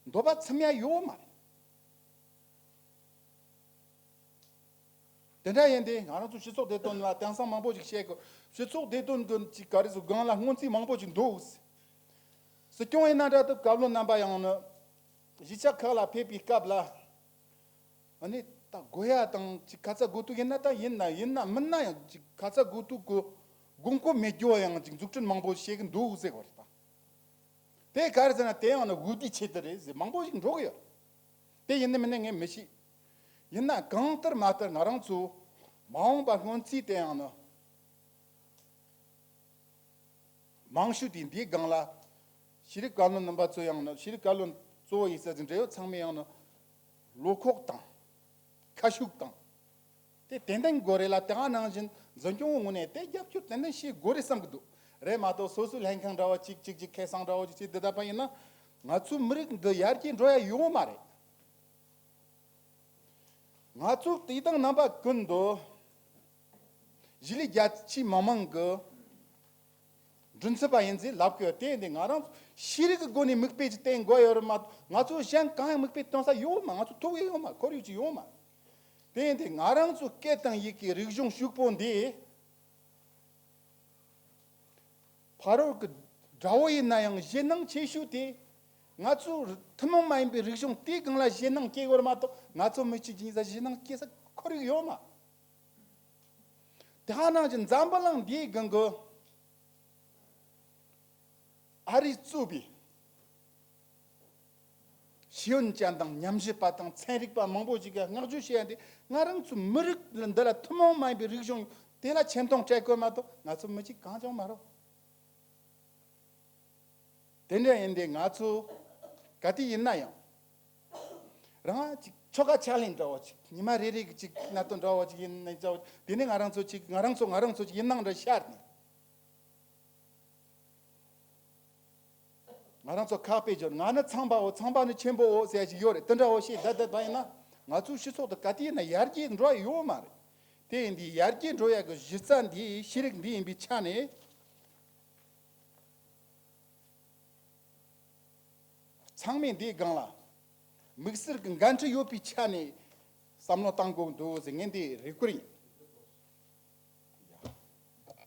འདོད་པ་ཚིམ་ཡ་ཡོད་མ་རེད། དེ་འདྲ་ཡིན་དུས་ང་རང་ཚོ་སྤྱི་ཚོགས་བདེ་དོན་ལ་དེང་སང་མང་པོ་ཞིག་བཤད་དགོས། སྤྱི་ཚོགས་བདེ་དོན་གྱི་ཅིག་ག་རེ་ཟེར་སྒང་ལ་སྔོན་རྩིས་མང་པོ་ཞིག་འདུག་སྲིད་སྐྱོང་ཡིན་ན་འདྲ་འདུག་བཀའ་བློན་རྣམ་པ་ཡང་ནི་གཞིས་ཆགས་ཁག་ལ་ཕེབས་པའི་སྐབས་ལ་ཨ་ནི་ད་དགོས་ཡ་དང་ཅིག་ཁ་ཚ་དགོས་གཏུགས་ཡིན་ན་ད་ཡིན་ན་ཡིན་ན་མིན་ན་ཡང་ཅིག་ཁ་ཚ་དགོས་གཏུགས་གི་དགོས་མཁོ་མེད་རྒྱུ་ཡང་ཅིག་འཛུགས་སྐྲུན་མང་པོ་བྱེད་གི་འདུག་ཟེར་བ་རེད་ད། དེ་ག་རེ་ཟེར་ན་དེ་ཡང་ནི་འོས་བསྡུའི་ཆེད་དུ་རེད་ཟེར་མང་པོ་ཞིག་འགྲོ་གི་ཡོད། དེ་ཡིན་ནི་མིན་ནི་ངས་མི་ཤེས། ཡིན་ན་གང་ལྟར་མ་ལྟར་ང་རང་ཚོ་མ་འོངས་པ་སྔོན་རྩིས་དེ་ཡང་ནི་མང་ཤོས་དེ་འདིའི་སྒང་ལ་ ཤེས་རིག་བཀའ་བློན་རྣམ་པ་ཚོ་ཡང་ན་ཤེས་རིག་བཀའ་བློན་གཙོ་བོ་ཡིན་ས་ཅིག་འབྲེལ་ཡོད་ཚང་མས་ཡང་ན་བློ་ཁོག་དང་ཁ་ཤུགས་དང་དེ་ཏན་ཏན་དགོས་རེད་ལ། དེ་ག་ནང་བཞིན་འཛིན་སྐྱོང་ངོས་ནས་དེ་རྒྱབ་སྐྱོར་ཏན་ཏན་བྱེད་དགོས་རེད་བསམ་གི་འདུག་རེད་མ་གཏོགས་སོ་སོའི་ལྷན་ཁང་འདྲ་བ་གཅིག་གཅིག་གཅིག་ཁེ་བཟང་འདྲ་བ་གཅིག་བྱས་དེ་ལྟ་བ་ཡིན་ན་ང་ཚོའི་མི་རིགས་འདི་ཡར་རྒྱས་འགྲོ་ཡ་ཡོང་མ་རེད། ང་ཚོ་དེ་དང་རྣམ་པ་ཀུན་ཏུ་གཞིས་ལུས་རྒྱ་ཆེ་མི་མང་གི་མགྲིན་ཚབ་པ་ཡིན་ཚེ་ལབ་དགོས། དེ་འདི་ང་རང་ཤེས་རིག་གི་སྒོ་ནས་མིག་དཔེ་ཅིག་བསྟན་དགོས་ཡོད་རེད་མ་གཏོགས་ང་ཚོ་གཞན་གང་ཡང་མིག་དཔེ་སྟོན་ས་ཡོད་མ། ང་ཚོ་ཐུག་ཡོད་མ། ཁོར་ཡུག་ཅིག་ཡོད་མ། དེ་འདི་ང་རང་ཚོ་སྐད་དང་ཡི་གེ་རིག་གཞུང་ཕྱུག་པོ་འདི། ཕ་རོལ་གྱི་དགྲ་བོ་ཡིན་ན་ཡང་ཞེད་སྣང་ཆེ་ཤོས་དེ། ང་ཚོ་ཐུན་མོང་མ་ཡིན་པའི་རིག་གཞུང་དེའི་སྒང་ལ་ཞེད་སྣང་སྐྱེ་དགོས་རེད་མ་གཏོགས་ང་ཚོ་མི་གཅིག་ཡིན་ས་ཞེད་སྣང་སྐྱེ་ས་ཁོར་ཡུག་ཡོད་མ། དེ་ཧ་ནང་བཞིན་འཛམ་བུ་གླིང་འདིའི་སྒང་གི་ཨ་རིས་གཙོས་པའི་ཤེས་ཡོན་ཅན་དང་ཉམས་ཞིབ་པ་དང་ཚན་རིག་པ་མང་པོ་ཞིག་གིས་བསྔགས་བརྗོད་བྱེད་ཡ་འདི་ང་རང་ཚོའི་མི་རིགས་འདི་ལ་ཐུན་མོང་མ་ཡིན་པའི་རིག་གཞུང་དེ་ལ་ཆེ་མཐོང་སྤྲད་དགོས་མ་གཏོགས་ང་ཚོ་མི་གཅིག་གང་བྱུང་མ་རེད། དེ་འདྲ་ཡིན་དུས་ང་ཚོ་ག་དུས་ཡིན་ན་ཡང་རང་ཅིག་ཆོ་ག་ཕྱག་ལེན་འདྲ་བོ་ཅིག་ཉི་མ་རེ་རེ་གི་ཅིག་གནད་དོན་འདྲ་བོ་ཅིག་ཡིན་ན་འདྲ་བོ་དེ་ནས་ང་རང་ཚོ་ཅིག་ང་རང་ཚོ་ང་རང་ཚོ་ཅིག་ཡིན་ནའང་འདྲ་ཤར་ནས། ང་རང་ཚོ་ཁག་པའི་སྦྱོར་ང་ནི་ཚངས་པའོ་ཚངས་པ་ནི་ཆེན་པོའོ་ཟེར་ཞིག་ཡོད་རེད། དེ་འདྲ་བོ་ཞིག་བསྡད་བསྡད་པ་ཡིན་ན་ང་ཚོའི་སྤྱི་ཚོགས་དེ་ག་དུས་ཡིན་ན་ཡར་རྒྱས་འགྲོ་ཡ་ཡོད་མ་རེད། དེ་ཡིན་དུས་ཡར་རྒྱས་འགྲོ་ཡ་གི་གཞི་རྩ་འདི་ཤེས་རིག་འདི་ཡིན་པའི་ཆ་ནས། ཚང་མས་འདིའི་སྒང་ལ་དམིགས་བསལ་གྱི་འགན་འཁྲི་ཡོད་པའི་ཆ་ནས་བསམ་བློ་བཏང་དགོས་འདུག་ཟེར་ངས་འདི་རེ་སྐུལ་ཡིན།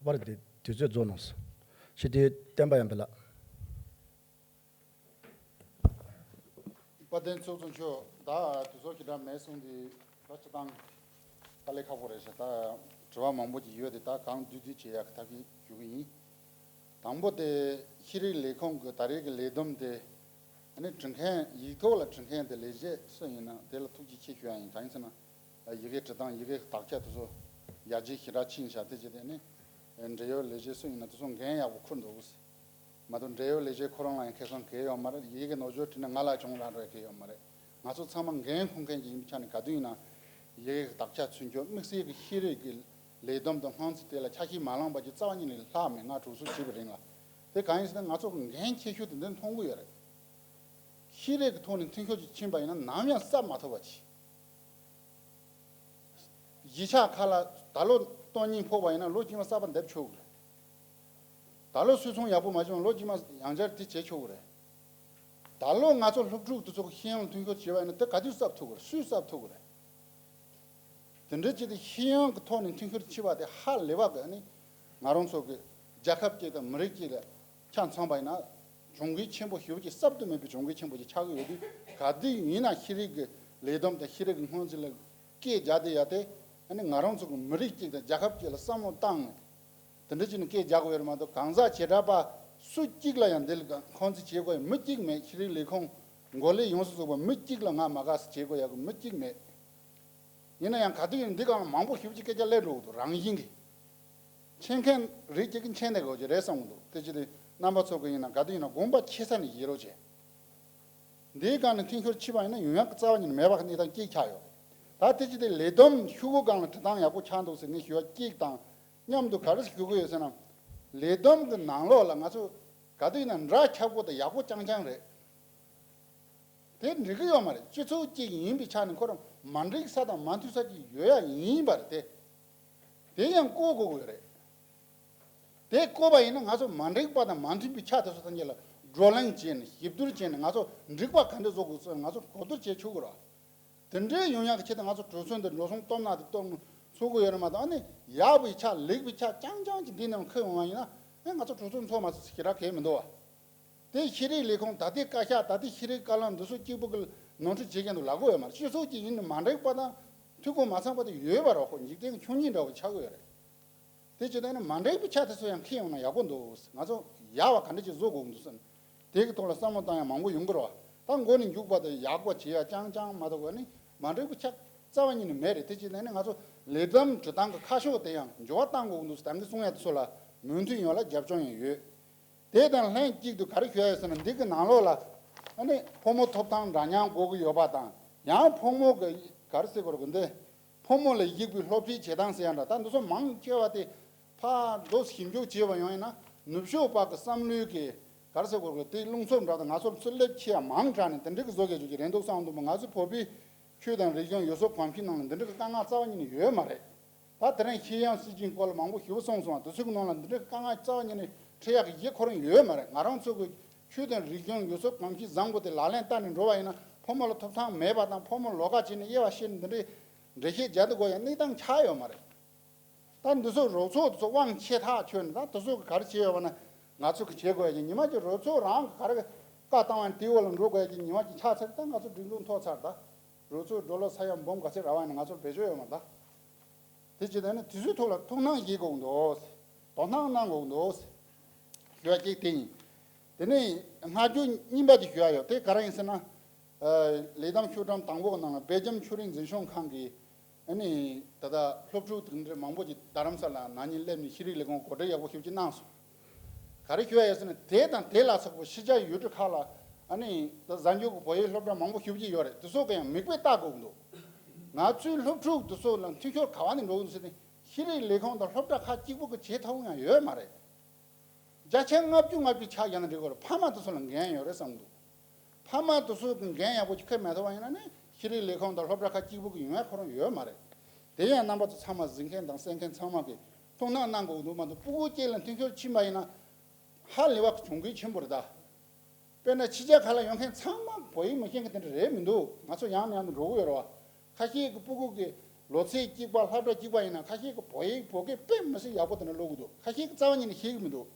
པར་འདི་དུས་ཚོད་རྫོགས་གནང་སོང་། ཞུ་དེ་བསྟན་པ་ཡང་འབུལ་ལགས། དཔལ་ལྡན་ཚོགས་གཙོ་མཆོག་ད་དུས་ཚོད་ཞེ་དྲག་མེད་སོང་དུས་ད་སྤྱི་བཏང་དཀའ་ལས་ཁག་པོ་རེད་ཤག་ད་དྲི་བ་མང་པོ་ཅིག་ཡོད་དེ་ད་གང་བསྡུས་བསྡུས་བྱེད་ཡག་གི་ཐབས་ཤེས་ཞུ་གི་ཡིན། དང་པོ་དེ་ཤེས་རིག་ལས་ཁུངས་ཀྱི་ད་རེས་ཀྱི་ལས་བསྡོམས་དེ་ཨ་ནི་འབྲི་མཁན་ཡིག་ཐོག་ལ་འབྲི་མཁན་དེ་ལས་བྱེད་སུ་ཡིན་ན་དེ་ལ་ཐུགས་རྗེ་ཆེ་ཞུ་ཡ་ཡིན། གང་ཡིན་ཟེར་ན་ཡི་གེ་འབྲི་སྟངས་ཡི་གེ་དག་ཆ་དེ་ཚོ་ཡར་རྒྱས་ཞེ་དྲག་ཕྱིན་ཤག་དེ་བྱས་དེ་ནི་འབྲེལ་ཡོད་ལས་བྱེད་སུ་ཡིན་ན་དེ་ཚོ་འགན་ཡག་པོ་འཁུར་འདུག་མ་གཏོགས་འབྲེལ་ཡོད་ལས་བྱེད་ཁོ་རང་ལ་ཡང་ཁེ་བཟང་གང་ཡང་ཡོད་མ་རེད། ཡི་གེ་ནོར་འཁྲུལ་བྲིས་ན་ང་ལ་གྱོང་རག་འགྲོ་ཡ་གང་ཡང་ཡོད་མ་རེད། ང་ཚོ་ཚང་མ་འགན་འཁུར་མཁན་ཅིག་ཡིན་པའི་ཆ་ནས་ག་དུས་ཡིན་ན་ཡི་གེ་དག་ཆ་ཚུན་ཆད་དམིགས་བསལ་གྱི་ཤེས་རིག་གི་ལས་བསྡོམས་དང་སྔོན་རྩིས་དེ་ལ་ཆ་ཤས་མ་བླངས་པ་ཅིག་རྩ་བ་ཉིད་ནས་ལྷག་མེད། ང་གྲོས་ཚོགས་བྱས་པའི་རིང་ལ་དེ་གང་ཡིན་ཟེར་ན་ང་ཚོ་གི་འགན་ཆེ་ཤོས་དེ་འདི་མཐོང་གི་ཡོད་རེད། ཤེས་རིག་གི་ཐོག་ནས་མཐུན་འཁྱོངས་ཅིག་ཕྱིན་པ་ཡིན་ན་ནམ་ཡང་གསབ་མ་ཐུབ་པ་ཅིག་གཞིས་ཆགས་ཁག་ལ་ད་ལོ་སྟོང་ཉིད་ཕོག་པ་ཡིན་ན་ལོ་རྗེས་མ་གསར་པ་འདེབས་ཆོག་གི་རེད། ད་ལོ་སུད་ཚོང་ཡག་པོ་མ་བྱུང་ལོ་རྗེས་མ་ཡང་བསྐྱར་དེ་བྱེད་ཆོག་གི་རེད། ད་ལོ་ང་ཚོ་སློབ་ཕྲུག་དེ་ཚོ་གི་ཤེས་ཡོན་མཐུན་འཁྱོངས་བྱས་པ་ཡིན་ན་དེ་ག་དུས་གསབ་ཐུབ་གི་རེད། སུས་གསབ་ཐུབ་གི་རེད། དེ་འདྲའི་ཆེད་དུ་ཤེས་ཡོན་གྱི་ཐོག་ནས་མཐུན་འཁྱོངས་བྱས་པ་དེ་ཧ་ལས་པ་གི་ཨ་ནི་ང་རང་ཚོ་གི་རྒྱལ་ཁབ་ཅིག་དང་མི་རིགས་ཅིག་ལ་ཆ་མཚོན་པ་ཡིན་ན་གྱོང་གུན་ཆེན་པོ་ཞེ་པོ་ཅིག་གསབ་ཏུ་མེད་པའི་གྱོང་གུན་ཆེན་པོ་ཅིག་ཆགས་ཀྱི་ཡོད་དུས་ག་དུས་ཡིན་ན་ཤེས་རིག་གི་ལས་བསྡོམས་དང་ཤེས་རིག་གི་སྔོན་རྩིས་ལ་སྐད་རྒྱག་བསྡད་ཡ་དེ་ཨ་ནི་ང་རང་ཚོ་གི་མི་རིགས་ཅིག་དང་རྒྱལ་ཁབ་ཅིག་ལ་བསམ་བློ་བཏང་ནས་དེ་འདྲ་བྱས་ནས་སྐད་རྒྱག་དགོས་ཡོད་རེད་མ་གཏོགས་གང་ཟག་བྱེ་བྲག་པ་སུ་གཅིག་ལ་ཡང་འདི་ལ་སྔོན་རྩིས་བྱེད་དགོས་ཡ་མི་གཅིག་མེད། ཤེས་རིག་ལས་ཁུངས་འགོ་ལས་ཡོངས་སུ་རྫོགས་པ་མི་གཅིག་ལ་ང་མ་དགའ་ས་བྱེད་དགོས་ཡ་གི་མི་གཅིག་མེད། ཡིན་ན་ཡང་ག་དུས་ཡིན་འདི་གང་ལ་མང་པོ་ཞེ་པོ་ཅིག་སྐད་ཆ་སླེབས་འགྲོ་གི་འདུག་རང་བཞིན་གྱིས། མཁྱེན་མཁན་རིགས་གཅིག་གིས་མཁྱེན་བསྡད་དགོས་ཀྱི་རེད་བསམ་གི་འདུག་དེ་ཅི་སྟེ་རྣམ་པ་ཚོ་གི་ཡིན་ན་ག་དུས་ཡིན་ན་དགོངས་པ་ཆེ་ས་ནས་བཞེས་རོགས་བྱེད། འདིའི་སྒང་ནས་མཐུན་འཁྱོངས་ཕྱིན་པ་ཡིན་ན་ཡོང་ཡག་གི་རྩ་བ་ཉིད་ནས་མེད་པ་གི་གནས་སྟངས་གཅིག་ཆགས་ཡོད། ད་དེ་ཅི་སྟེ་ལས་བསྡོམས་ཤོག་གུ་སྒང་ལ་འབྲི་སྟངས་ཡག་པོ་ཆགས་འདུག་ཟེར་ངས་ཞུ་བ་གཅིག་དང་མཉམ་དུ་ག་རེ་ཞུ་གི་ཡོད་ཟེར་ན། ལས་བསྡོམས་གི་ནང་ལོགས་ལ་ང་ཚོ་ག་དུས་ཡིན་ན་འདྲ་ཁྱབ་པོ་དང་ཡག་པོ་རྐྱང་རྐྱང་རེད། དེ་འགྲིག་གི་ཡོད་མ་རེད། སྤྱི་ཚོགས་གཅིག་ཡིན་པའི་ཆ་ནས་ཁོ་རང་མ་འགྲིག་ས་དང་མ་མཐུན་ས་གཅིག་ཡོད་ཡ་ཡིན་པ་རེད་དེ། དེ་ཡང་བཀོད་དགོས་ཀྱི་ཡོད་རེད། དེ་བཀོད་པ་ཡིན་ན་ང་ཚོ་མ་འགྲིག་པ་དང་མ་མཐུན་པའི་ཆ་དེ་ཚོ་ཐམས་ཅད་ལ་བགྲོ་གླེང་བྱས་ནས་ཞིབ་བསྡུར་བྱས་ནས་ང་ཚོ་འགྲིག་པ་ག་འདྲ་བཟོ་དགོས་ཚུལ་ང་ཚོ་གོ་བསྡུར་བྱེད་ཆོག་གི་རེད། དེ་འདྲའི་ཡོང་ཡག་གི་ཆེད་དུ་ང་ཚོ་གྲོས་ཚོགས་འདི་འགྲོ་སོང་སྟོབས་ན་དེ་སྟོབས་ཚུགས་གི་ཡོད་རེད་མ་གཏོགས་ཨ་ནི་ཡག་པའི་ཆ་ལེགས་པའི་ཆ་རྐྱང་རྐྱང་གཅིག་འདི་ནང་འཁོད་ཡོང་བ་ཡིན་ན་ཨེ་ང་ཚོ་གྲོས་ཚོགས་འཚོགས་མ་ཚུགས་ཞེ་དྲག་གལ་མི་འདུག་བ། དེ་ཤེས་རིག་ལས་ཁུངས་ད་ལྟའི་བཀའ་ཤག་ད་ལྟའི་ཤེས་རིག་བཀའ་བློན་འདི་ཚོ་གཅིག་པུ་གི་ནོར་འཁྲུལ་བྱེད་མཁན་དུ་ལབ་དགོས་ཡོད་མ་རེད། སྤྱི་ཚོགས་ཀྱི་ཡིན་ནི་མ་འགྲིག་པ་དང་འཐུས་སྒོ་མ་ཚང་པ་དེ་ཡོད་པ་རེད། ཁོ་འཇིག་རྟེན་གྱི་ཆོས་ཉིད་འདྲ་བོ་ཆགས་ཀྱི་ཡོད་རེད། དེ་བྱས་ཙང་ནི་མ་འགྲིག་པའི་ཆ་དེ་ཚོ་ཡང་འཁྱེར་ཡོང་ན་ཡག་པོ་འདུག་ང་ཚོ་ཡག་པ་ག་འདྲ་ཅིག་བཟོ་དགོས་འདུག་ཟེར་ན། དེ་གི་ཐོག་ལ་བསམ་བློ་བཏང་ཡ་མང་པོ་ཡོང་གི་རེད་བ། ད་མགོ་ནས་མཇུག་བར་དུ་ཡག་པོ་བྱེད་ཡ་རྐྱང་རྐྱང་མ་གཏོགས་ནི་མ་འགྲིག་པའི་ཆ་རྩ་བ་ཉིད་ནས་མེད་རེད། དེ་བྱས་ཙང་ནི་ང་ཚོ་ལས་བསྡོམས་འབྲི་སྟངས་ཀྱི་ཁ་ཕྱོགས་དེ་ཡང་འགྱུར་བ་གཏང་དགོས་འདུག་ད་གིན་གསུང་ཡ་དེ་ཚོ་ལ་མོས་མཐུན་ཡོད་ལ་རྒྱབ་ལྗོངས་ཡང་ཡོད། དེ་དང་ལྷན་ཅིག་ཏུ་ག་རེ་ཞུ་ཡ་ཡོད་ཟེར་ན། འདི་གི་ནང་ལོགས་ལ་ཨ་ནི་ཕོ་མོ་ཐོབ་ཐང་འདྲ་མཉམ་དགོས་ཀྱི་ཡོད་པ་དང་། ཡང་ཕོ་མོ་གི་ག་རེ་ཟེར་དགོས་རེད། འདི་ཕོ་མོ་ལ་ཡིག་པའི་སློབ་ཁྲིད་བྱེད་སྟངས་ཟེར་ཡ་འདྲ། ད་འདི་ཚོ་མང་ཆེ་བ་དེ་ཕར་མདོ་ཞིབ་འཇུག་བྱས་པ་ཡོང་ཡིན་ན། ནུབ་ཕྱོགས་པ་གི་བསམ་བློའི་གི་ག་རེ་ཟེར་དགོས་རེད། དེ་རླུང་འཚུབ་འདྲ་དང་། ང་ཚོར་ཚུར་སླེབས་ཆེ་ཡ་མང་དྲགས་ནས་དེ་འདྲའི་གི་བཟོ་གལ་ཆོག་གི་རེད་འདུག་བསམ་འདུག་ང་ཚོ་བོད་པའི་ཆོས་དང་རིག་གཞུང་ཡུལ་སྲོལ་གོམས་གཤིས་ནང་ལ་འདི་འདྲའི་གི་དཀའ་ངལ་རྩ་བ་ཉིད་ནས་ཡོད་མ་རེད། ད་དེ་རིང་ཤེས་ཡོན་སྲིད་བྱུས་སྐོར་ལ་མང་པོ་ཞིབ་པོ་གསུངས་སོང་བ། དེ་ཚོའི་ནང་ལ་འདི་འདྲའི་དཀའ་ངལ་རྩ་བ་ཉིད་ནས་འཕྲད་ཡག་གི་ཡེ་ཁོ་རང་ཡོད་མ་རེད། ང་རང་ཚོ་གི་ཆོས་དང་རིག་གཞུང་ཡུལ་སྲོལ་གོམས་གཤིས་བཟང་པོ་དེ་ལག་ལེན་བསྟར་ནས་འགྲོ་བ་ཡིན་ན། ཕོ་མོ་ལ་ཐོབ་ཐང་མེད་པ་དང་། ཕོ་མོ་ལོགས་ཀ་བྱས་ནས་དབྱེ་བ་ཕྱེ་ནས་འདི་འདྲའི་འགྲེལ་བཤད་རྒྱག་དགོས་ཡ་གནས་སྟངས་ཆགས་ཡོད་མ་རེད། ད་འདི་ཚོ་རོགས་ཚོགས་དེ་ཚོ་དབང་ཆེ་ཐག་ཆོད་ནས། ད་དེ་ཚོ་གི་ག་རེ་བྱས་ཡོད་པ་ན། ང་ཚོ་གི་བྱེད་དགོས་ཡ་གི་ཉི་མ་གཅིག་རོགས་ཚོགས་རང་གི་ག་རེ་བཀའ་བཏང་བ་ཡིན་དེའི་འོག་ལ་འགྲོ་དགོས་ཡ་གི་ཉི་མ་གཅིག་ཆགས་ཚར། ད་ང་ཚོ་སྒྲིག་འཛུགས་འཐོར་ཚར། ད་རོགས་ཚོགས་འགྲོ་ལོ་ས་ཡ་འབུམ་ག་ཚད་རག་པ་ཡིན་ན་ང་ཚོར་བེད་སྤྱོད་ཡོད་མ་རེད། ད་དེ་བྱས་ད་ནི་དེ་ཚོའི་ཐོག་ལ་ཐུགས་སྣང་བྱེད་དགོས་འདུག་དོ་སྣང་གནང་དགོས་འདུག་ཞུ་བ་གཅིག་དེ་ཡིན། དེ་ནས་སྔ་རྒྱུ་གཉིས་པ་ཅིག་ཞུ་ཡ་ཡོད། དེ་ག་རེ་ཡིན་ཟེར་ན། ཨ། ལས་དམ་ཤོག་གྲངས་དང་པོ་གི་ནང་ལ་སྦེལ་ཇམ་ཆོས་རིག་འཛིན་སྐྱོང་ཁང་གིས་ཨ་ནི་ད་ལྟ་སློབ་ཕྲུག་དེ་འདྲ་མང་པོ་ཅིག་རྡ་རམ་ས་ལ་ན་ནིང་སླེབས་ནས་ཤེས་རིག་ལས་ཁུངས་གོ་སྒྲིག་ཡག་པོ་ཞེ་པོ་ཅིག་གནང་སོང་། ག་རེ་ཞུ་ཡ་ཡོད་ཟེར་ན། དེ་དང་དེ་ལ་སོགས་པ་ཕྱི་རྒྱལ་ཡུལ་གྲུ་ཁག་ལ་ཨ་ནི་ད་གཟའ་མཇུག་གི་བོད་ཡིག་སློབ་གྲྭ་མང་པོ་ཞེ་པོ་ཅིག་ཡོད་རེད། དེ་ཚོ་ག་ཡང་མིག་དཔེ་ལྟ་དགོས་ཀྱི་འདུག་ང་ཚོའི་སློབ་ཕྲུག་དེ་ཚོ་ལ་མཐུན་འགྱུར་ག་བ་ནས་འགྲོ་གི་འདུག་ཟེར་ན། ཤེས་རིག་ལས་ཁུངས་དང་སློབ་གྲྭ་ཁག་གཅིག་པུ་གིས་བྱེད་ཐུབ་ཡ་ཡོད་མ་རེད། བརྒྱ་ཆ་ལྔ་བཅུ་ང་བཅུ་ཆགས་ཡ་ན་འགྲིག་གི་རེད། ཕ་མ་དེ་ཚོ་ལ་འགན་ཡོད་རེད་བསམ་གི་འདུག་ཕ་མ་དེ་ཚོ་གི་འགན་ཡག་པོ་ཅིག་འཁུར་མ་ཐུབ་པ་ཡིན་ན་ནི། ཤེས་རིག་ལས་ཁུངས་དང་སློབ་གྲྭ་ཁག་གཅིག་པུ་གི་ཡོང་ཡ་ཁོ་རང་ཡོད་མ་རེད། དེ་ཡང་རྣམ་པ་ཚོ་ཚང་མ་གཟིགས་མཁན་དང་གསན་མཁན་ཚང་མ་གིས་ཐུགས་སྣང་གནང་དགོས་ཀྱི་འདུག་མ་གཏོགས་སྤུ་གུ་གཅིག་ལ་མཐུན་འགྱུར་ཕྱིན་པ་ཡིན་ན། ཧ་ལས་པ་གྱོང་གུན་ཆེན་པོ་རེད་ད། དཔེར་ན་ཕྱི་རྒྱལ་ཁག་ལ་ཡོང་མཁན་ཚང་མ་བོད་ཡིག་མི་ཤེས་མཁན་དེ་འདྲ་རེད་མི་འདུག་ང་ཚོ་ཡང་ནས་ཡང་དུ་འགྲོ་གི་ཡོད་རེད་བ། ཁ་ཤས་ཀྱི་སྤུ་གུ་གི་ལོ་ཚད་གཅིག་པ་སློབ་གྲྭ་གཅིག་པ་ཡིན་ན། ཁ་ཤས་ཀྱི་བོད་ཡིག་བོད་སྐད་དཔེ་མི་སྲིད་ཡག་པོ་དེ་འདྲ་ཀློག་གི་འདུག་ཁ་ཤས་ཀྱི་རྩ་བ་ཉིད་ནས་ཤེས་ཀྱི་མི་འདུག་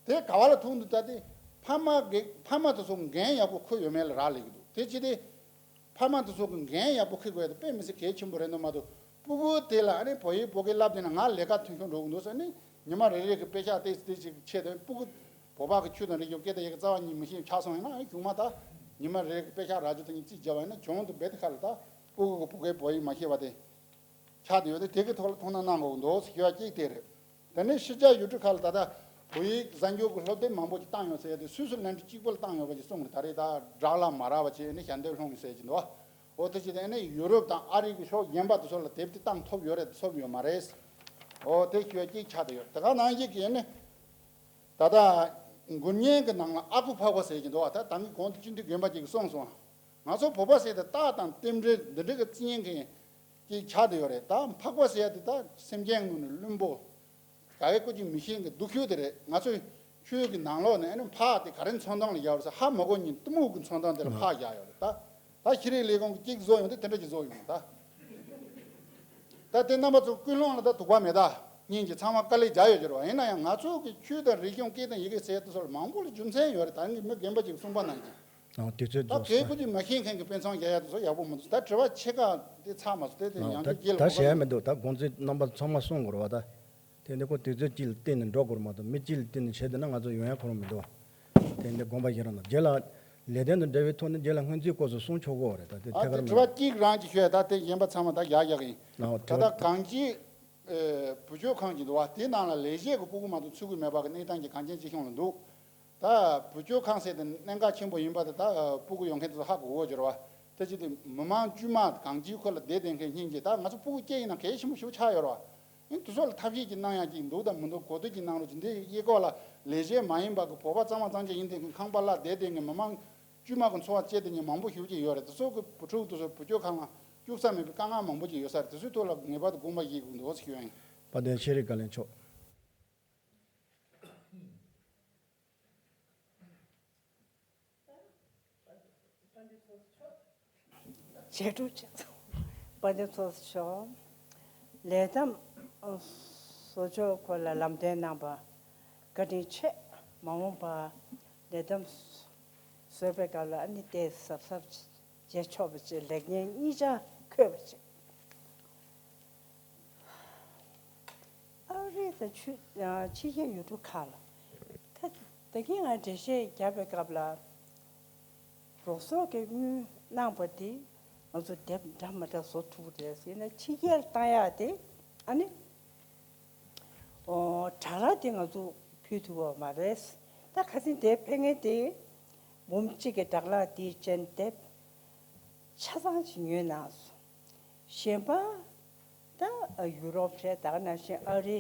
དེ་ག་བ་ལ་ཐུག་འདུག་ད་དེ་ཕ་མ་གི་ཕ་མ་དེ་ཚོ་འགན་ཡག་པོ་འཁུར་ཡོད་མེད་ལ་རག་ལས་ཀྱི་འདུག་དེ་ཅི་སྟེ། ཕ་མ་དེ་ཚོ་གི་འགན་ཡག་པོ་འཁུར་དགོས་ཡ་དེ་དཔེ་མི་སྲིད་གལ་ཆེན་པོ་རེད་འདུག་མ་གཏོགས། སྤུ་གུ་དེ་ལ་ཨ་ནི་བོད་ཡིག་བོད་སྐད་བསླབ་བསྡད་ན་ང་ལས་ཀ་མཐུན་འགྱུར་འགྲོ་གི་འདུག་ཟེར་ནས། ཉི་མ་རེ་རེ་གི་དཔེ་ཆ་ཏོག་ཙམ་ཏོག་ཙམ་ཆེད་དུ། སྤུ་གུ་བོད་པ་གི་ཆོས་དང་རིག་གཞུང་སྐད་དང་ཡི་གེ་རྩ་བ་ཉིད་མི་ཤེས་ཆགས་སོང་ཡིན་ན། ཨ། གཞུག་མ་ད་ཉི་མ་རེ་རེ་གི་དཔེ་ཆ་རག་རྒྱུ་དེ་ཉིད་རྩིས་བརྒྱབ་པ་ཡིན་ན། གྱོང་དེ་རྦད་དེ་ཁ་ལ་ད་སྤུ་གུ་གི་བོད་སྐད་བོད་ཡིག་མ་ཤེས་པ་དེ་ཆགས་བསྡད་ཡོད་དེ། དེ་གི་ཐོག་ལ་ཐུགས་སྣང་གནང་དགོས་ཀྱི་འདུག་ཟེར་ཞུ་བ་གཅིག་དེ་རེད། དེ་ནས་ཕྱི་རྒྱལ་ཡུལ་གྲུ་ཁག་ལ་ད་ལྟ་བོད་ཡིག་གཟའ་མཇུག་གི་སློབ་དེབ་མང་པོ་ཅིག་བཏང་ཡོད་ཟེར་ཡ་དེ་སུད་སི་ལན་ཌི་གཅིག་པུ་ལ་བཏང་ཡོད་པ་ཅིག་གསུངས་རེད། ད་རེས་ད་སྦྲག་ལ་མ་རག་པ་བྱས་ནས་ཞལ་འདེབས་སློང་ཡོད་ཟེར་གྱི་འདུག་འོ་དེ་བྱས་ཏེ་ཨ་ནི་ཡུ་རོབ་དང་ཨ་རི་གི་ཕྱོགས་གཞན་པ་དེ་ཚོ་ལ་དེབ་དེ་བཏང་ཐུབ་ཡོད་རེད་ཐུབ་ཡོད་མ་རེད། འོ་དེ་ཞུ་བ་གཅིག་ཆགས་བསྡད་ཡོད། དེ་ག་ནང་བཞིན་གྱི་ཨ་ནི་ད་ལྟ་མགུར་བརྙན་གྱི་ནང་ལ་ཨ་ཁུ་ཕག་པ་ཟེར་གྱི་འདུག་ད་ད་གིན་གོང་དུ་སྤྱི་འཐུས་རྒན་པ་ཅིག་གིས་གསུངས་སོང་། ང་ཚོ་བོད་པ་ཟེར་དེ་རྟགས་དང་རྟེན་འབྲེལ་འདི་འདྲ་གི་རྩི་ཉན་མཁན་ཅིག་ཆགས་བསྡད་ཡོད་རེད། ད་ཕག་པ་ཟེར་ཡ་དེ་ད་སེམས་ཅན་ངོས་ནས་བླུན་པོ། ག་གེ་སྐུ་ཅིག་མི་ཤེས་མཁན་སྡུག་ཤོས་དེ་རེད། ང་ཚོའི་ཆོས་ཀྱི་ནང་ལོགས་ནས་ཨ་ནི་ཕག་དེ་ག་རེ་མཚོན་སྟངས་ལ་བཞག་ཡོད་ཟེར། ཧ་མ་གོ་མཁན་གཏི་མུག་གི་མཚོན་སྟངས་དེ་ལ་ཕག་བཞག་ཡོད་རེད་ད། ད་ཤེས་རིག་ལས་ཁུངས་ཀྱིས་གཅིག་བཟོ་ཡོང་དུས་དེ་འདྲ་ཅིག་བཟོ་ཡོང་ད། ད་དེ་རྣམ་པ་ཚོ་ཀུན་སློང་ལ་ད་དུག་པ་མེད་ད། སྙིང་རྗེ། ཚང་མ་དཀའ་ལས་རྒྱག་ཡོད་ཀྱི་རེད་བ། ཡིན་ན་ཡང་ང་ཚོ་གི་ཆོས་དང་རིག་གཞུང་སྐད་དང་ཡི་གེ་ཟེར་དེ་ཚོ་ལ་མང་པོ་ལ་རྒྱུ་མཚན་ཡོད་རེད། ད་ངས་མི་རྒན་པ་ཅིག་གསུངས་པ་ནང་བཞིན། ཨ། དུས་ཚོད་ད་རྫོགས་གལ་སོང་། ཁོ་ཅིག་མ་ཤེས་མཁན་གྱི་དཔེ་མཚོན་རྒྱག་ཡ་དེ་ཚོ་ཡག་པོ་མི་འདུག་ད་དྲི་བ་ཕྱེད་ཀ་དེ་ཚར་མ་སོང་། དེ་དེ། ཨ། ཡང་ད་བསྐྱར་རྒྱག་ད་དགོས་བྱ་ཡ་མི་འདུག་ད་དགོངས་ཚུལ་རྣམ་པ་ཚང་མ་གསུངས་དགོས་རེད་བ་ད། དེ་འདི་ཁོ་དུས་ཚོད་གཅིག་ལ་བརྟེན་ནས་འགྲོ་དགོས་རེད་མ་གཏོགས། མི་གཅིག་ལ་བརྟེན་ནས་བྱས་བསྡད་ན་ང་ཚོ་ཡོང་ཡ་ཁོ་རང་མི་འདུག་དེ་འདི་དགོངས་པ་བཞེས་རོགས་གནང་། རྗེས་ལ་ལས་དོན་དང་འབྲེལ་བའི་ཐོག་ནས་རྗེས་ལ་སྔོན་རྩིས་སྐོར་སོགས་གསུང་ཆོག་གི་རེད། ད་དེ་ཨ། ཐད་ཀར་དེ་མི་དྲི་བ་འདུག་གཅིག་རང་ཅིག་ཤོད་ཡ། ད་དེ་གཞན་པ་ཚང་མ་ད་བཞག་བཞག་གི་ཡིན། ཨ། ད་དྲི་བ་ད་གང་ཅི། ཨེ། བུ་བཅོལ་ཁང་ཅིག་འདུག་བ། དེའི་ནང་ལ་ལས་བྱེད་ཀྱི་སྤུ་གུ་མ་གཏོགས་ཚུད་ཀྱི་མེད་པ་གི་གནས་སྟངས་ཀྱི་གངས་ཅན་སྐྱིད་གཤོངས་ལ་འདུག་ད་བུ་བཅོལ་ཁང་ཟེར་དེ་གནད་འགག་ཆེན་པོ་ཡིན་པ་དེ་ད་སྤུ་གུ་ཡོང་མཁན་དེ་ཚོ་ཧ་གོ་གི་ཡོད་རེད་བ། དེ་བྱས་ཏེ་མི་མང་དཀྱུས་མ་གང་ཅིའི་ཁུལ་ལ་བསྡད་བསྡད་མཁན་སྙིང་རྗེ། ད་ང་ཚོ་སྤུ་གུ་སྐྱེས་ཡིན་ན་གལ་ཆེན་པོ་ཞེ་པོ་ཆགས་ཡོད་རེད་བ། ཨིན། དེ་ཚོ་ལ་ཐབས་ཤེས་ཅིག་གནང་ཡག་ཅིག་འདུག་ད་མི་འདུག་གོ་བསྡུར་ཅིག་གནང་རོགས་གྱིས། འདི་གཡས་སྐོར་ལ་ལས་བྱེད་མ་ཡིན་པ་གི་བོད་པ་གཙང་མ་གཙང་རྐྱང་ཡིན་བསྡད་མཁན། ཁང་པ་གླ་བསྡད་བསྡད་མཁན། མི་མང་དཀྱུས་མ་གི་འཚོ་བ་སྐྱེལ་བསྡད་མཁན་མང་པོ་ཞེ་པོ་ཅིག་ཡོད་རེད། དེ་ཚོ་གི་བུ་ཕྲུག་དེ་ཚོ་བུ་བཅོལ་ཁང་ལ་བཅུག་ས་མེད་པའི་དཀའ་ངལ་མང་པོ་ཅིག་ཡོད་ས་རེད། དེ་ཚོའི་ཐོག་ལ་ངེས་པར་དུ་དགོངས་པ་བཞེས་དགོས་འདུག་ཟེར་ཞུ་ཡ་ཡིན། དཔལ་ལྡན་ཤེས་རིག་བཀའ་བློན་མཆོག་ཇེ་དྲུག་ཅན། དཔལ་ལྡན་ཚོགས་གཙོ་མཆོག་ལས་བསྡོམས་བཟོ་ཕྱོགས་སྐོར་ལ་ལམ་སྟོན་གནང་བ་བཀའ་དྲིན་ཆེ། མ་འོངས་པར་ལས་བསྡོམས་བཟོས་པའི་སྐབས་ལ་ཨ་ནི་ཏོག་ཙམ་གཟབ་གཟབ་བྱེད་ཆོག་པ་བྱེད། ལེགས་ཉེས་གཉིས་ཆ་འཁོད་པ་བྱེད། ཨ་རི་དང་ཆུ། ཕྱི་རྒྱལ་ཡུལ་གྲུ་ཁག་ལ། ད་ད་གིན་ང་འགྲེལ་བཤད་བརྒྱབ་པའི་སྐབས་ལ། རོགས་ཚོགས་ཀྱིས་དངུལ་གནང་པ་དེ་ང་ཚོ་དེབ་འདྲ་མི་འདྲ་བཟོ་ཐུབ་ཀྱི་རེད་ཟེར་ན། ཕྱི་རྒྱལ་བཏང་ཡག་དེ་ཨ་ནི། ཨོ། དྲ་རག་དེ་ང་ཚོ་ཕུལ་ཐུབ་པ་མ་རེད། ད་ཁ་སང་དེ་ཕེབས་མཁན་དེ་འབུམ་གཅིག་གི་སྦྲག་ལག་དེའི་ཅན་དེབ་ཆ་ཚང་ཞིག་ཉོས་གནང་སོང་། གཞན་པ་ད་ཡུ་རོབ་རེད། ད་ག་ནང་བཞིན་ཨ་རི།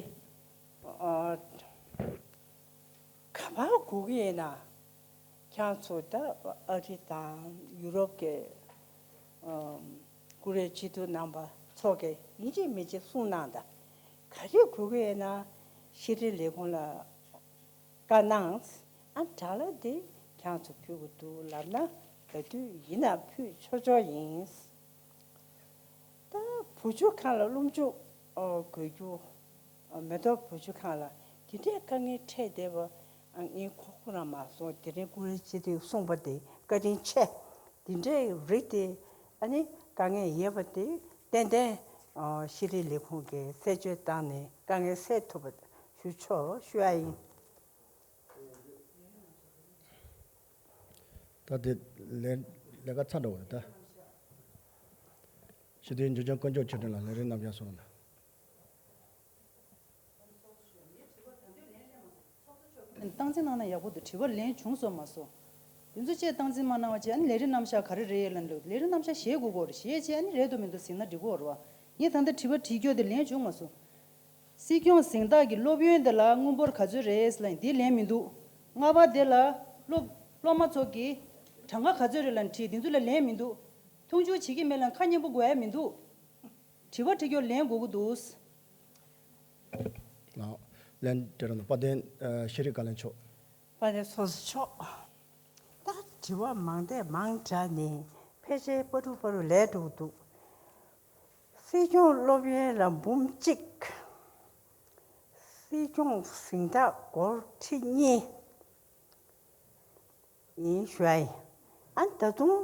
ཨ། ག་པར་དགོས་ཀྱི་ཡིན་ན། ཁྱེད་ཚོ་ད་ཨ་རི་དང་ཡུ་རོབ་ཀྱི་ཨམ། ཀུ་རེ་སྤྱི་འཐུས་རྣམ་པ་ཚོ་གིས་ཡིན་གཅིག་མིན་གཅིག་གསུངས་གནང་དང་། ག་རེ་དགོས་ཀྱི་ཡོད་ན་ཤེས་རིག་ལས་ཁུངས་ལ་བཀའ་གནང་། ཨ། སྦྲག་ལག་དེ་ཁྱེད་ཚོ་ཕུལ་དགོས་འདུག་ལབ་ན་ག་དུས་ཡིན་ན་ཕུལ་ཆོག་ཆོག་ཡིན། ད་བུ་བཅོལ་ཁང་ལ་སློབ་འཇུག་ཨོ་དགོས་རྒྱུ། ཨོ་མེ་ཏོག་བུ་བཅོལ་ཁང་ལ་དེ་འདྲའི་དཀའ་ངལ་འཕྲད་བསྡད་པ། ཨ། ངས་ཁོ་ཁོ་རང་མ་སོང་། དེ་རིང་ཀུ་རེ་སྤྱི་འཐུས་གསུངས་པ་དེ་བཀའ་དྲིན་ཆེ། དེ་འདྲའི་རིགས་དེ། ཨ་ནི་དཀའ་ངལ་ཡོད་པ་དེ་ཏན་ཏན་ཨོ་ཤེས་རིག་ལས་ཁུངས་ཀྱིས་རྩད་གཅོད་བཏང་ནས་དཀའ་ངལ་སེལ་ཐུབ་པ་ཞུ་ཆོག་ཞུ་ཡ་ཡིན། ད་དེ་ལས་ལས་ཀ་ཚར་འགྲོ་བ་རེད་ད། སྤྱི་འཐུས་འཇུ་ཆེན་དཀོན་མཆོག་ཆོས་སྒྲོན་ལགས་ལས་རིམ་རྣམ་གཞག་གསུང་རོགས་གནང་། སྟངས་འཛིན་གནང་ན་ཡག་པོ་འདུག་དྲི་བ་ལན་བྱུང་སོང་མ་སོང་། དེ་ཚོ་བཅས་སྟངས་འཛིན་མ་གནང་བ་བྱས། ཨ་ནི་ལས་རིམ་རྣམ་གཞག་ག་རེ་རེད་ལབ་འདུག་ལས་རིམ་རྣམ་གཞག་ཞེས་དགོས་ཀྱི་རེད། ཞེས་བྱས་ཨ་ནི་རེད་འདུག་མི་འདུག་ཟིན་ན་འགྲིག་གི་རེད་བ། ངས་ད་ལྟ་དྲི་བ་དྲིས་རྒྱུ་དེ་ལན་བྱུང་མ་སོང་། སྲིད་སྐྱོང་གཟེངས་རྟགས་ཀྱི་སློབ་ཡོན་དེ་ལ་དངུལ་འབོར་ག་ཚོད་རེད་ལབ་ཡིན། དེ་ལན་མི་འདུག་ལྔ་པ་དེ་ལ་སློབ་སློབ་མ་ཚོ་གི་གྲངས་ཀ་ག་ཚོད་རེད་ལབ་དྲིས། དེ་ཚོ་ལ་ལན་མི་འདུག་མཐོང་ཆུང་བྱེད་ཀྱི་མེད་ལབ་ཁ་སྙན་པོ་དགོས་ཡ་མི་འདུག་དྲི་བ་དྲི་རྒྱུར་ལན་དགོས་ཀྱི་འདུག་ལགས། ལན་དྲི་རོགས་གནང་། དཔལ་ལྡན་ཨ་ཤེས་རིག་བཀའ་བློན་མཆོག་དཔལ་ལྡན་ཚོགས་གཙོ་མཆོག་ད་དྲི་བ་མང་དེ་མང་དྲགས་ནས་ཕལ་ཆེར་པ་རུ་པ་རུ་ལས་འགྲོ་གི་འདུག་སྲིད་སྐྱོང་སློབ་ཡོན་ལ་འབུམ་གཅིག་སྲིད་སྐྱོང་གཟེངས་རྟགས་སྒོར་ཁྲི་གཉིས། ཡིན་ཞུ་ཡ་ཡིན། ཨ་ནི་ད་དུང་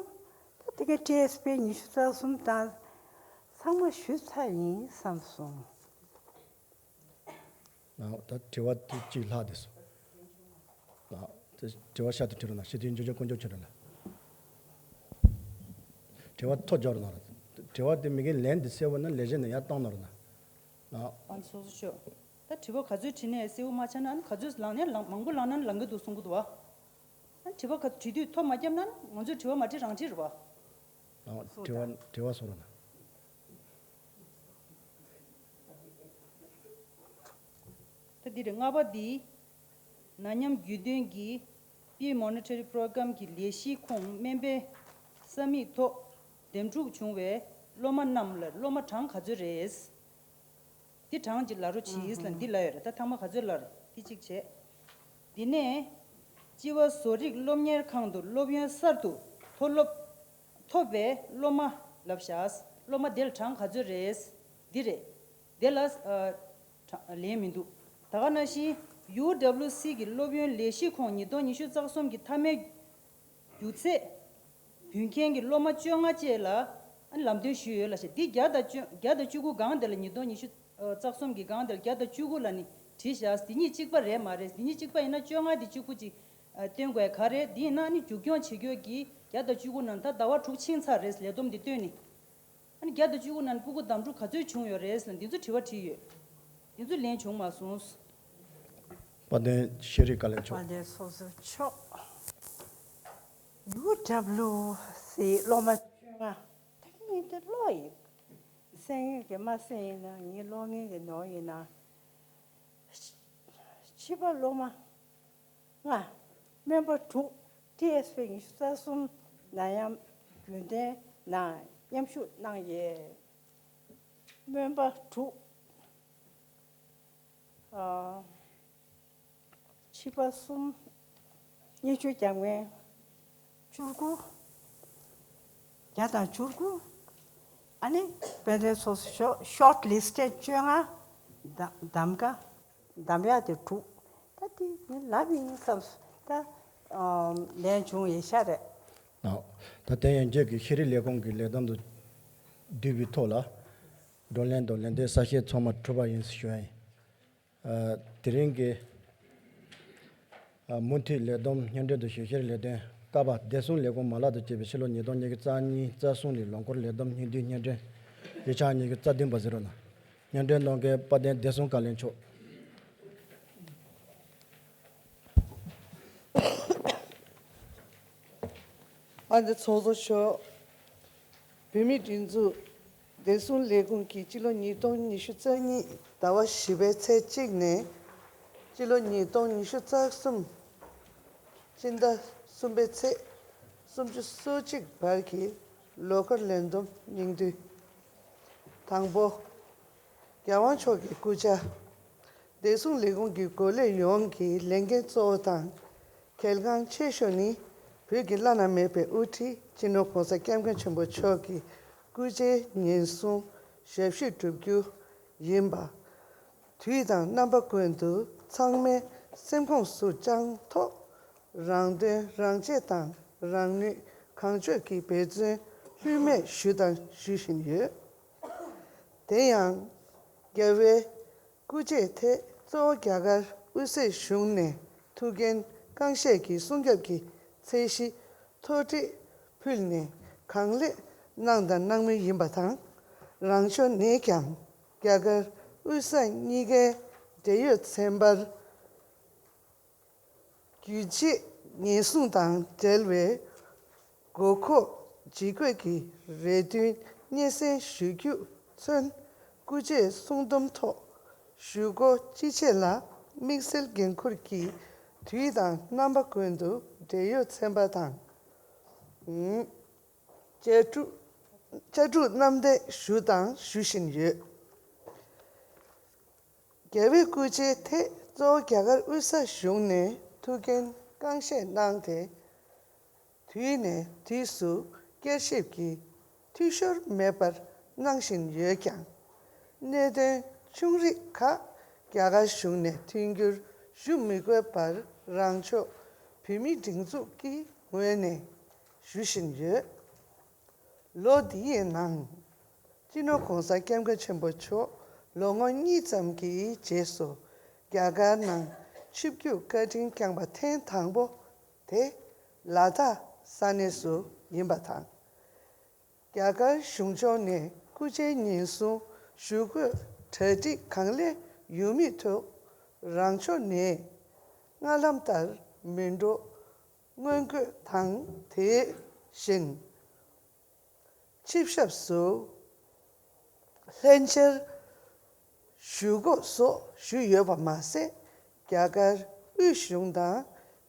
ད་དེ་གའི་ཊི་ཨེས་པི་ཉི་ཤུ་རྩ་གསུམ་དང་ཚང་མ་ཞུས་ཚར་ཡིན་བསམ་སོང་། ལགས། ད་དྲི་བ་དེ་གཅིག་ལྷག་བསྡད་སོང་། ལགས། དེ་དྲི་བ་ཤར་དུ་དྲི་རོགས་གནང་། སྤྱི་འཐུས་འཇུ་ཆེན་དཀོན་མཆོག་ཆོས་སྒྲོན་ལགས། དྲི་བ་ཐོ་འཇོག་རོགས་གནང་། དྲི་བ་དེ་མི་སྒེར་ལན་དེ་གསལ་པོ་ན་ལས་བྱེད་ནས་ཡར་བཏང་གནང་རོགས་གནང་། ལགས། ཨ་ནི་ཚོགས་གཙོ་མཆོག་ད་དྲི་བ་ག་ཚོད་དྲིས་ནས་གསལ་པོ་མ་ཆགས་ན། ཨ་ནི་ག་ཚོད་ལངས་ནས་ལངས། མང་པོ་ལངས་ན་ལངས་ཀྱི་འདུག་གསུང་གི་འདུག་བ། ཨ་ནི་དྲི་བ་ག་དྲི་དུས་ཐོ་མ་བརྒྱབ་ན་ང་ཚོས་དྲི་བ་མ་དྲིས་རང་དྲིས་རེད་བ། ལགས། དྲི་བ་དྲི་བ་གསུང་རོགས་གནང་། ད་འདི་རེད། ལྔ་པ་འདི། ན་མཉམ་རྒྱུད་འདོན་གྱི་Peer Monitoring Program གྱི་ལས་གཞིའི་ཁོངས་སྨན་པའི་ས་མིག་ཐོག་འདེམས་སྒྲུག་བྱུང་བའི་སློབ་མ་རྣམས་ལ་སློབ་མ་གྲངས་ག་ཚོད་རེད། འདི་གྲངས་ཅིག་ལབ་རོགས་གྱིས་ལབ། འདི་ལབ་ཡོད་རེད། ད་ཐེངས་མ་ག་ཚོད་ལབ་རེད། འདི་གཅིག་བྱས། འདི་ནས་སྤྱི་པ་བཟོ་རིག་སློབ་གཉེར་ཁང་དུ་སློབ་ཡོན་གསར་དུ་མཐོ་སློབ་ཐོབ་པའི་སློབ་མ་ལབ་བཞག་སློབ་མ་དེ་ལ་གྲངས་ག་ཚོད་རེད། འདི་རེད། དེ་ལ་ཨ་གྲངས་ལན་མི་འདུག་ད་ག་ནང་བཞིན་ཡུ་ཌབ་ལིའུ་སི་གི་སློབ་ཡོན་ལས་གཞིའི་ཁོངས་ཉིས་སྟོང་ཉི་ཤུ་རྩ་གསུམ་གྱི་མཐའ་མའི་རྒྱུགས་ཚད་འབུལ་མཁན་གྱི་སློབ་མ་བཅོ་ལྔ་བཅས་ལ་ཨ་ནི་ལམ་སྟོན་ཞུས་ཡོད་ལབ་ཤག་འདི་བརྒྱ་དང་བཅུ་བརྒྱ་དང་བཅུ་དགུ་སྒང་དེ་ལ། ཉིས་སྟོང་ཉི་ཤུ་རྩ་གསུམ་གྱི་སྒང་དེ་ལ་བརྒྱ་དང་བཅུ་དགུ་ལབ་ནས་བྲིས་བཞག་འདི་གཉིས་གཅིག་པ་རེད་མ་རེད། འདི་གཉིས་གཅིག་པ་ཡིན་ན་བཅོ་ལྔ་དེ་གཅིག་པུ་ཅིག་ཨ་སྟོན་དགོས་ག་རེད། འདི་ཡིན་ན་ཨ་ནི་མཇུག་སྐྱོང་བྱེད་རྒྱུ་གི་བརྒྱ་དང་བཅུ་དགུ་ནང་ད་ཟླ་བ་དྲུག་ཕྱིན་ཚར་རེད། ལས་བསྡོམས་འདི་བཏོན་ནས། ཨ་ནི་བརྒྱ་དང་བཅུ་དགུ་ནང་ཕྲུ་གུ་གདམ་ཕྲུག་ག་ཚོད་བྱུང་ཡོད་རེད་ཟེར་ན། འདི་ཚོ་དྲི་བ་དྲིས་ཡོད། འདི་ཚོ་ལན་བྱུང་མ་སོང་། དཔལ་ལྡན་ཤེས་རིག་བཀའ་བློན་མཆོག་དཔལ་ལྡན་ཚོགས་གཙོ་མཆོག་ཡུ་ཌབ་ལིའུ་སི་སློབ་མ་བཅོ་ལྔ། ད་གིན་ངས་དེ་ཀློག་ཡིན། གསན་མཁན་གྱིས་མ་གསན་ཡིན་ན། ངས་ཀློག་མཁན་གྱིས་ནོར་ཡིན་ན། ཕྱི་པ་སློབ་མ་ལྔ། སྨན་པ་དྲུག་ཊི་ཨེས་པི་ཉི་ཤུ་རྩ་གསུམ་ནད་ཡམས་རྒྱུན་གཏན་ནང་མཉམ་ཞུགས་གནང་ཡོད། སྨན་པ་དྲུག་ཨ། ཕྱི་པ་གསུམ། གཉེན་སྒྲིག་བྱ་མཁན་བཅུ་དགུ། བརྒྱ་དང་བཅུ་དགུ། ཨ་ནི་དཔལ་ལྡན་ཚོགས་གཙོ་ཤོ་ཤོཊ་ལིསི་ཊེཌ་བཅོ་ལྔ། གདམ་གདམ་ག་གདམ་ཡག་དེ་དྲུག་ད་དེ་ངས་ལབ་ཡིན་བསམ་སོང་། ད་ཨམ་ལན་བྱུང་ཡོད་ཤག་རེད། ལགས། ད་དེ་ཡན་ཆད་ཀྱི་ཤེས་རིག་ལས་ཁུངས་ཀྱི་ལས་བསྡོམས་དུ་བསྡུས་པའི་ཐོག་ལ། བགྲོ་གླེང་དང་ལན་འདེབས་གསལ་བཤད་ཚང་མ་གྲུབ་པ་ཡིན་ཞུ་ཡ་ཡིན། ཨ། དེ་རིང་གི་ཨ་མུ་མཐུད་ལས་བསྡོམས་སྙན་སྒྲོན་དང་ཞིབ་བཤེར་ལས་དོན་ཀ་པ་བདེ་སྲུང་ལས་ཁུངས་མ་ལག་ཏུ་བྱས་པའི་ཕྱི་ལོ་ཉིས་སྟོང་ཉི་ཤུ་རྩ་གཉིས་རྩ་གསུམ་ལས་ལོ་འཁོར་ལས་བསྡོམས་སྙིང་བསྡུས་སྙན་སྒྲོན། ཡིག་ཆ་ཉི་ཤུ་རྩ་བདུན་པ་གཟིགས་རོགས་གནང་། སྙན་སྒྲོན་གནང་མཁན་དཔལ་ལྡན་བདེ་སྲུང་བཀའ་བློན་མཆོག་དགའ་ལྡན་ཚོགས་གཙོ་མཆོག་བོད་མིའི་སྒྲིག་འཛུགས་བདེ་སྲུང་ལས་ཁུངས་ཀྱི་སྤྱི་ལོ་ཉིས་སྟོང་ཉི་ཤུ་རྩ་གཉིས་ཟླ་བ་བཞི་པའི་ཚེས་གཅིག་ནས་སྤྱི་ལོ་ཉིས་སྟོང་ཉི་ཤུ་རྩ་གསུམ་སྤྱི་ཟླ་གསུམ་པའི་ཚེས་སུམ་ཅུ་སོ་གཅིག་བར་གྱི་ལོ་འཁོར་ལས་བསྡོམས་སྙིང་བསྡུས། དང་པོ། རྒྱལ་དབང་མཆོག་གི་སྐུ་ཕྱྭ། བདེ་སྲུང་ལས་ཁུངས་ཀྱི་འགོ་ལས་ཡོངས་ཀྱི་ལས་འགན་གཙོ་བོ་དང་། གལ་འགངས་ཆེ་ཤོས་ནི། བོད་ཀྱི་བླ་ན་མེད་པའི་དབུ་ཁྲིད་སྤྱི་ནོར་༸གོང་ས་༸སྐྱབས་མགོན་ཆེན་པོ་མཆོག་གི་སྐུ་ཕྱྭའི་ཉེན་སྲུང་ཞབས་ཞུ་བསྒྲུབ་རྒྱུ་ཡིན་པ། དུས་དང་རྣམ་པ་ཀུན་ཏུ་ཚང་མའི་སེམས་ཁོངས་སུ་བཅངས་ཐོག་རང་དོན་རང་གཅེས་དང་རང་ནུས་གང་ལྕོགས་ཀྱིས་འབད་བརྩོན་ལྷོད་མེད་ཞུས་དང་ཞུ་བཞིན་ཡོད། དེ་ཡང་། རྒྱལ་བའི་སྐུ་ཕྱྭའི་ཐད་གཙོ་བོ་རྒྱ་གར་དབུས་སའི་གཞུང་ནས་ཐུགས་འགན་རྐང་བཞེས་ཀྱི་སྲུང་སྐྱོབ་ཀྱི་ཚད་གཞི་མཐོ་གྲས་ཕུལ་ནས་གང་ལེགས་གནང་དང་གནང་མུས་ཡིན་པ་དང་། རང་ཕྱོགས་ནས་ཀྱང་རྒྱ་གར་དབུས་ས་གཉིས་ཀའི་འབྲེལ་ཡོད་ཚན་པར། རྒྱུད་གཅིག་ཉེན་སྲུང་དང་འབྲེལ་བའི་དགོས་མཁོ་ཇི་དགོས་ཀྱི་རེ་འདུན་སྙན་སེང་ཞུ་རྒྱུ་མཚོན། སྐུ་ཕྱྭའི་གསུང་འདོམས་ཐོག་ཞུ་སྒོ་སྤྱི་བྱེ་ལ་དམིགས་བསལ་འགན་འཁུར་གྱིས་དུས་དང་རྣམ་པ་ཀུན་ཏུ་འབྲེལ་ཡོད་ཚན་པ་དང་། ཨུམ། བཅའ་སྒྲུབ་བཅའ་སྒྲུབ་གནང་བརྡ་ཞུ་དང་ཞུ་བཞིན་ཡོད། རྒྱལ་བའི་སྐུ་ཕྱྭའི་ཐད་གཙོ་བོ་རྒྱ་གར་དབུས་ས་གཞུང་ནས་ཐུགས་འགན་རྐང་བཞེས་གནང་སྟེ། དུས་ནས་དུས་སུ་བསྐྱར་ཞིབ་ཀྱིས་འཐུས་ཤོར་མེད་པར་གནང་བཞིན་ཡོད་ཀྱང་། གནད་དོན་ཆུང་རིགས་ཁག་རྒྱ་གར་གཞུང་ནས་མཐུན་འགྱུར་ཞུ་མི་དགོས་པར་རང་ཕྱོགས་བོད་མིའི་སྒྲིག་འཛུགས་ཀྱི་ངོས་ནས་ཞུ་བཞིན་ཡོད། ལོ་འདིའི་ནང་། སྤྱི་ནོར་༸གོང་ས་༸སྐྱབས་མགོན་ཆེན་པོ་མཆོག་ལོ་ངོ་གཉིས་ཙམ་གྱི་རྗེས་སུ་རྒྱ་གར་ནང་ཆིབས་བསྒྱུར་བཀའ་དྲིན་བསྐྱངས་པ་ཐེངས་དང་པོ་དེ་ལ་དྭགས་ས་གནས་སུ་ཡིན་པ་དང་། རྒྱ་གར་གཞུང་ཕྱོགས་ནས་སྐུ་ཕྱྭའི་ཉེན་སྲུང་ཞུ་སྒོའི་གྲ་སྒྲིག་གང་ལེགས་ཡོད་མེད་ཐོག་རང་ཕྱོགས་ནས་སྔར་ལམ་ལྟར་མི་འགྲོ་སྔོན་འགོད་དང་། དེ་བཞིན་ཆིབས་ཞབས་སུ་ལྷན་བཅར་ཞུ་སྒོ་སོགས་ཞུས་ཡོད་པ་མ་ཟད། རྒྱ་གར་དབུས་གཞུང་དང་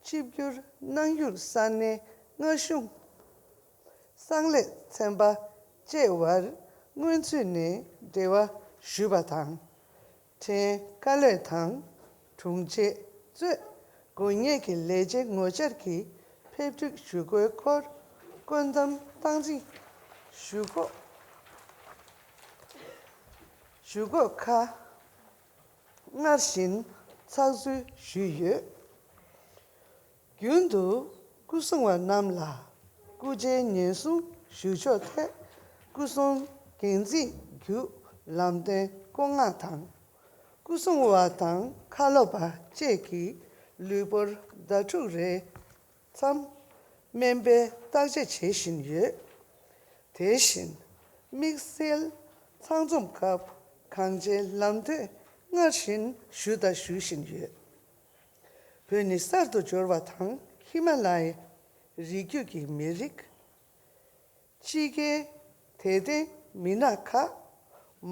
ཆིབས་བསྒྱུར་གནང་ཡུལ་ས་གནས་མངའ་གཞུང་། གསང་ལས་ཚན་པ་བཅས་བར་སྔོན་ཚུད་ནས་འབྲེལ་བ་ཞུས་པ་དང་། ཕྲན་བཀའ་བློན་དང་དྲུང་ཆེ་གཙོས་དགོས་ངེས་ཀྱི་ལས་བྱེད་ངོ་བཅར་གྱིས་ཕེབས་འཁྲུག་ཞུ་སྒོའི་སྐོར་བཀོད་འདོམས་སྟངས་འཛིན་ཞུ་སྒོ་ཞུ་སྒོ་ཁག་སྔར་བཞིན་ཚགས་ཚུད་ཞུས་ཡོད། རྒྱུན་དུ་སྐུ་སྲུང་བ་རྣམས་ལ་སྐུ་ཕྱྭའི་ཉེན་སྲུང་ཞུ་ཕྱོགས་ཐད་སྐུ་སྲུང་འགན་འཛིན་བརྒྱུད་ལམ་སྟོན་བཀོད་མངགས་དང་། སྐུ་སྲུང་བ་དང་ཁ་ལོ་པ་བཅས་ཀྱི་ལུས་པོར་ཟླ་དྲུག་རེའི་མཚམས་སྨན་པས་བརྟག་དཔྱད་བྱེད་བཞིན་ཡོད། དེ་བཞིན་དམིགས་བསལ་ཚང་འཛོམས་སྐབས་གང་ཆེའི་ལམ་སྟོན་སྔར་བཞིན་ཞུ་དང་ཞུ་བཞིན་ཡོད། བོད་ནི་གསར་དུ་འབྱོར་བ་དང་ཧི་མ་ལ་ཡའི་རི་རྒྱུད་ཀྱི་མི་རིགས། ཕྱི་རྒྱལ་དད་ལྡན་མི་སྣ་ཁག་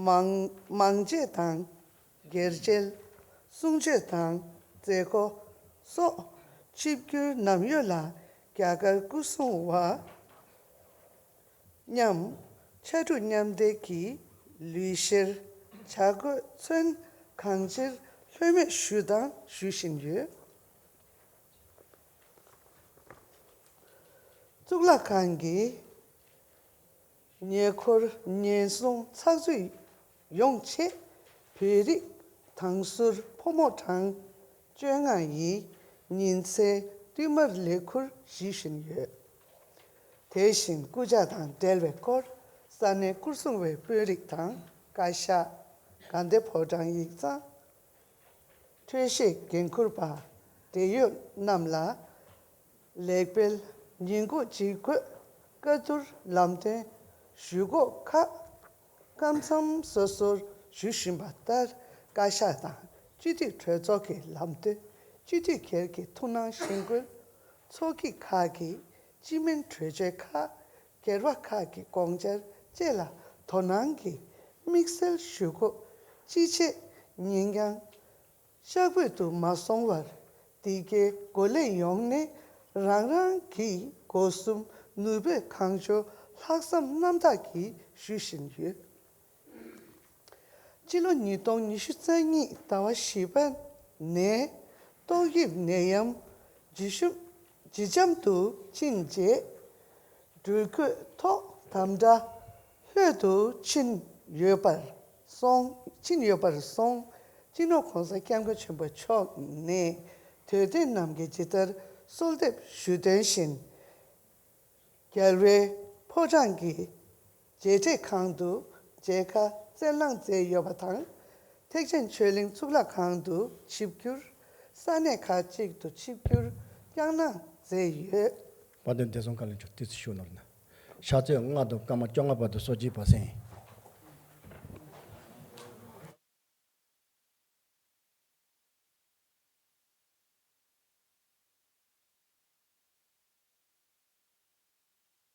མང་མང་ཆེ་དང་སྒེར་འབྲེལ་གསུང་ཆོས་དང་མཛད་སྒོ་སོགས་ཆིབས་བསྒྱུར་ནམ་ཡོད་ལ་རྒྱ་གར་སྐུ་སྲུང་བ། མཉམ། ཕྱར་གྲུ་མཉམ་འདེགས་ཀྱིས་ལུས་བཤེར་བྱ་དགོས་ཚུན་གང་ཅིར་ལྷོད་མེད་ཞུས་དང་ཞུ་བཞིན་ཡོད། གཙུག་ལག་ཁང་གི་ཉེ་འཁོར་ཉེན་སྲུང་ཚགས་ཚུད་ཡོང་ཆེད་བོད་རིགས་དྭང་ཟུར་ཕོ་མོ་གྲངས་བཅོ་ལྔ་ཡིས་ཉིན་མཚན་བསྟུད་མར་ལས་ཁུར་བཞེས་བཞིན་ཡོད། དེ་བཞིན་སྐུ་ཕྱྭ་དང་འབྲེལ་བའི་སྐོར་ས་གནས་སྐུ་སྲུང་བའི་དཔོན་རིགས་དང་བཀའ་ཤག་དགའ་ལྡན་ཕོ་བྲང་ཡིག་ཚང་། འཕྲོད་བཞེས་འགན་འཁུར་པ་འབྲེལ་ཡོད་རྣམས་ལ་ལེགས་སྤེལ་ཉིན་གུང་ཇི་དགོས་བཀའ་བསྡུར་ལམ་སྟོན་ཞུ་སྒོ་ཁག་སྐབས་མཚམས་སོ་སོར་ཞུ་བཞིན་པ་ལྟར་བཀའ་ཤག་དང་སྤྱི་འཐུས་གྲོས་ཚོགས་ཀྱི་ལམ་སྟོན་སྤྱི་འཐུས་སྒེར་གྱི་ཐུགས་སྣང་ཤེས་སྐུལ་ཚོགས་སྐྱིད་ཁག་གི་ སྤྱི་མིན་གྲོས་ཆོད་ཁག་སྒེར་པ་ཁག་གི་དགོངས་འཆར་བཅས་ལ་དོ་སྣང་གིས་དམིགས་བསལ་ཞུ་སྒོ་ཅི་བྱེད་ཉིན་འགྱངས་ཤག་བུད་དུ་མ་སོང་བར་འདི་གའི་འགོ་ལས་ཡོངས་ནས་རང་རང་གི་སྒོ་གསུམ་ནུས་པས་གང་ལྕོགས་ལྷག་བསམ་རྣམ་དག་གིས་ཞུ་བཞིན་ཡོད། སྤྱི་ལོ་ཉིས་སྟོང་ཉི་ཤུ་རྩ་གཉིས་ཟླ་བ་བཞི་པ་ནས་ཏོག་དབྱིབས་ནད་ཡམས་ཇི་ཤུ་ཇི་འཇམ་དུ་ཕྱིན་རྗེས། སྒྲིག་བཀོད་ཐོག་དམ་དྲག་ལྷོད་དུ་ཕྱིན་ཡོད་པར་སོང་ཕྱིན་ཡོད་པར་སོང་། སྤྱི་ནོར་༸གོང་ས་༸སྐྱབས་མགོན་ཆེན་པོ་མཆོག་ནས་དད་ལྡན་རྣམས་ཀྱིས་ཇི་ལྟར་གསོལ་འདེབས་ཞུས་དོན་བཞིན། རྒྱལ་བའི་ཕོ་བྲང་གི་མཇལ་འཕྲད་ཁང་དུ་མཇལ་ཁ་སྩལ་གནང་མཛད་ཡོད་པ་དང་། ཐེག་ཆེན་ཆོས་གླིང་གཙུག་ལག་ཁང་དུ་ཆིབས་བསྒྱུར། ས་གནས་ཁག་ཅིག་ཏུ་ཆིབས་བསྒྱུར་བསྐྱངས་གནང་མཛད་ཡོད། དཔལ་ལྡན་བདེ་སྲུང་བཀའ་བློན་མཆོག་ཏོག་ཙམ་བཞུགས་གནང་རོགས་གནང་། ཕྱག་ཚོད་ལྔ་དང་སྐར་མ་བཅོ་ལྔ་བར་དུ་སོ་བརྒྱད་པ་གསན།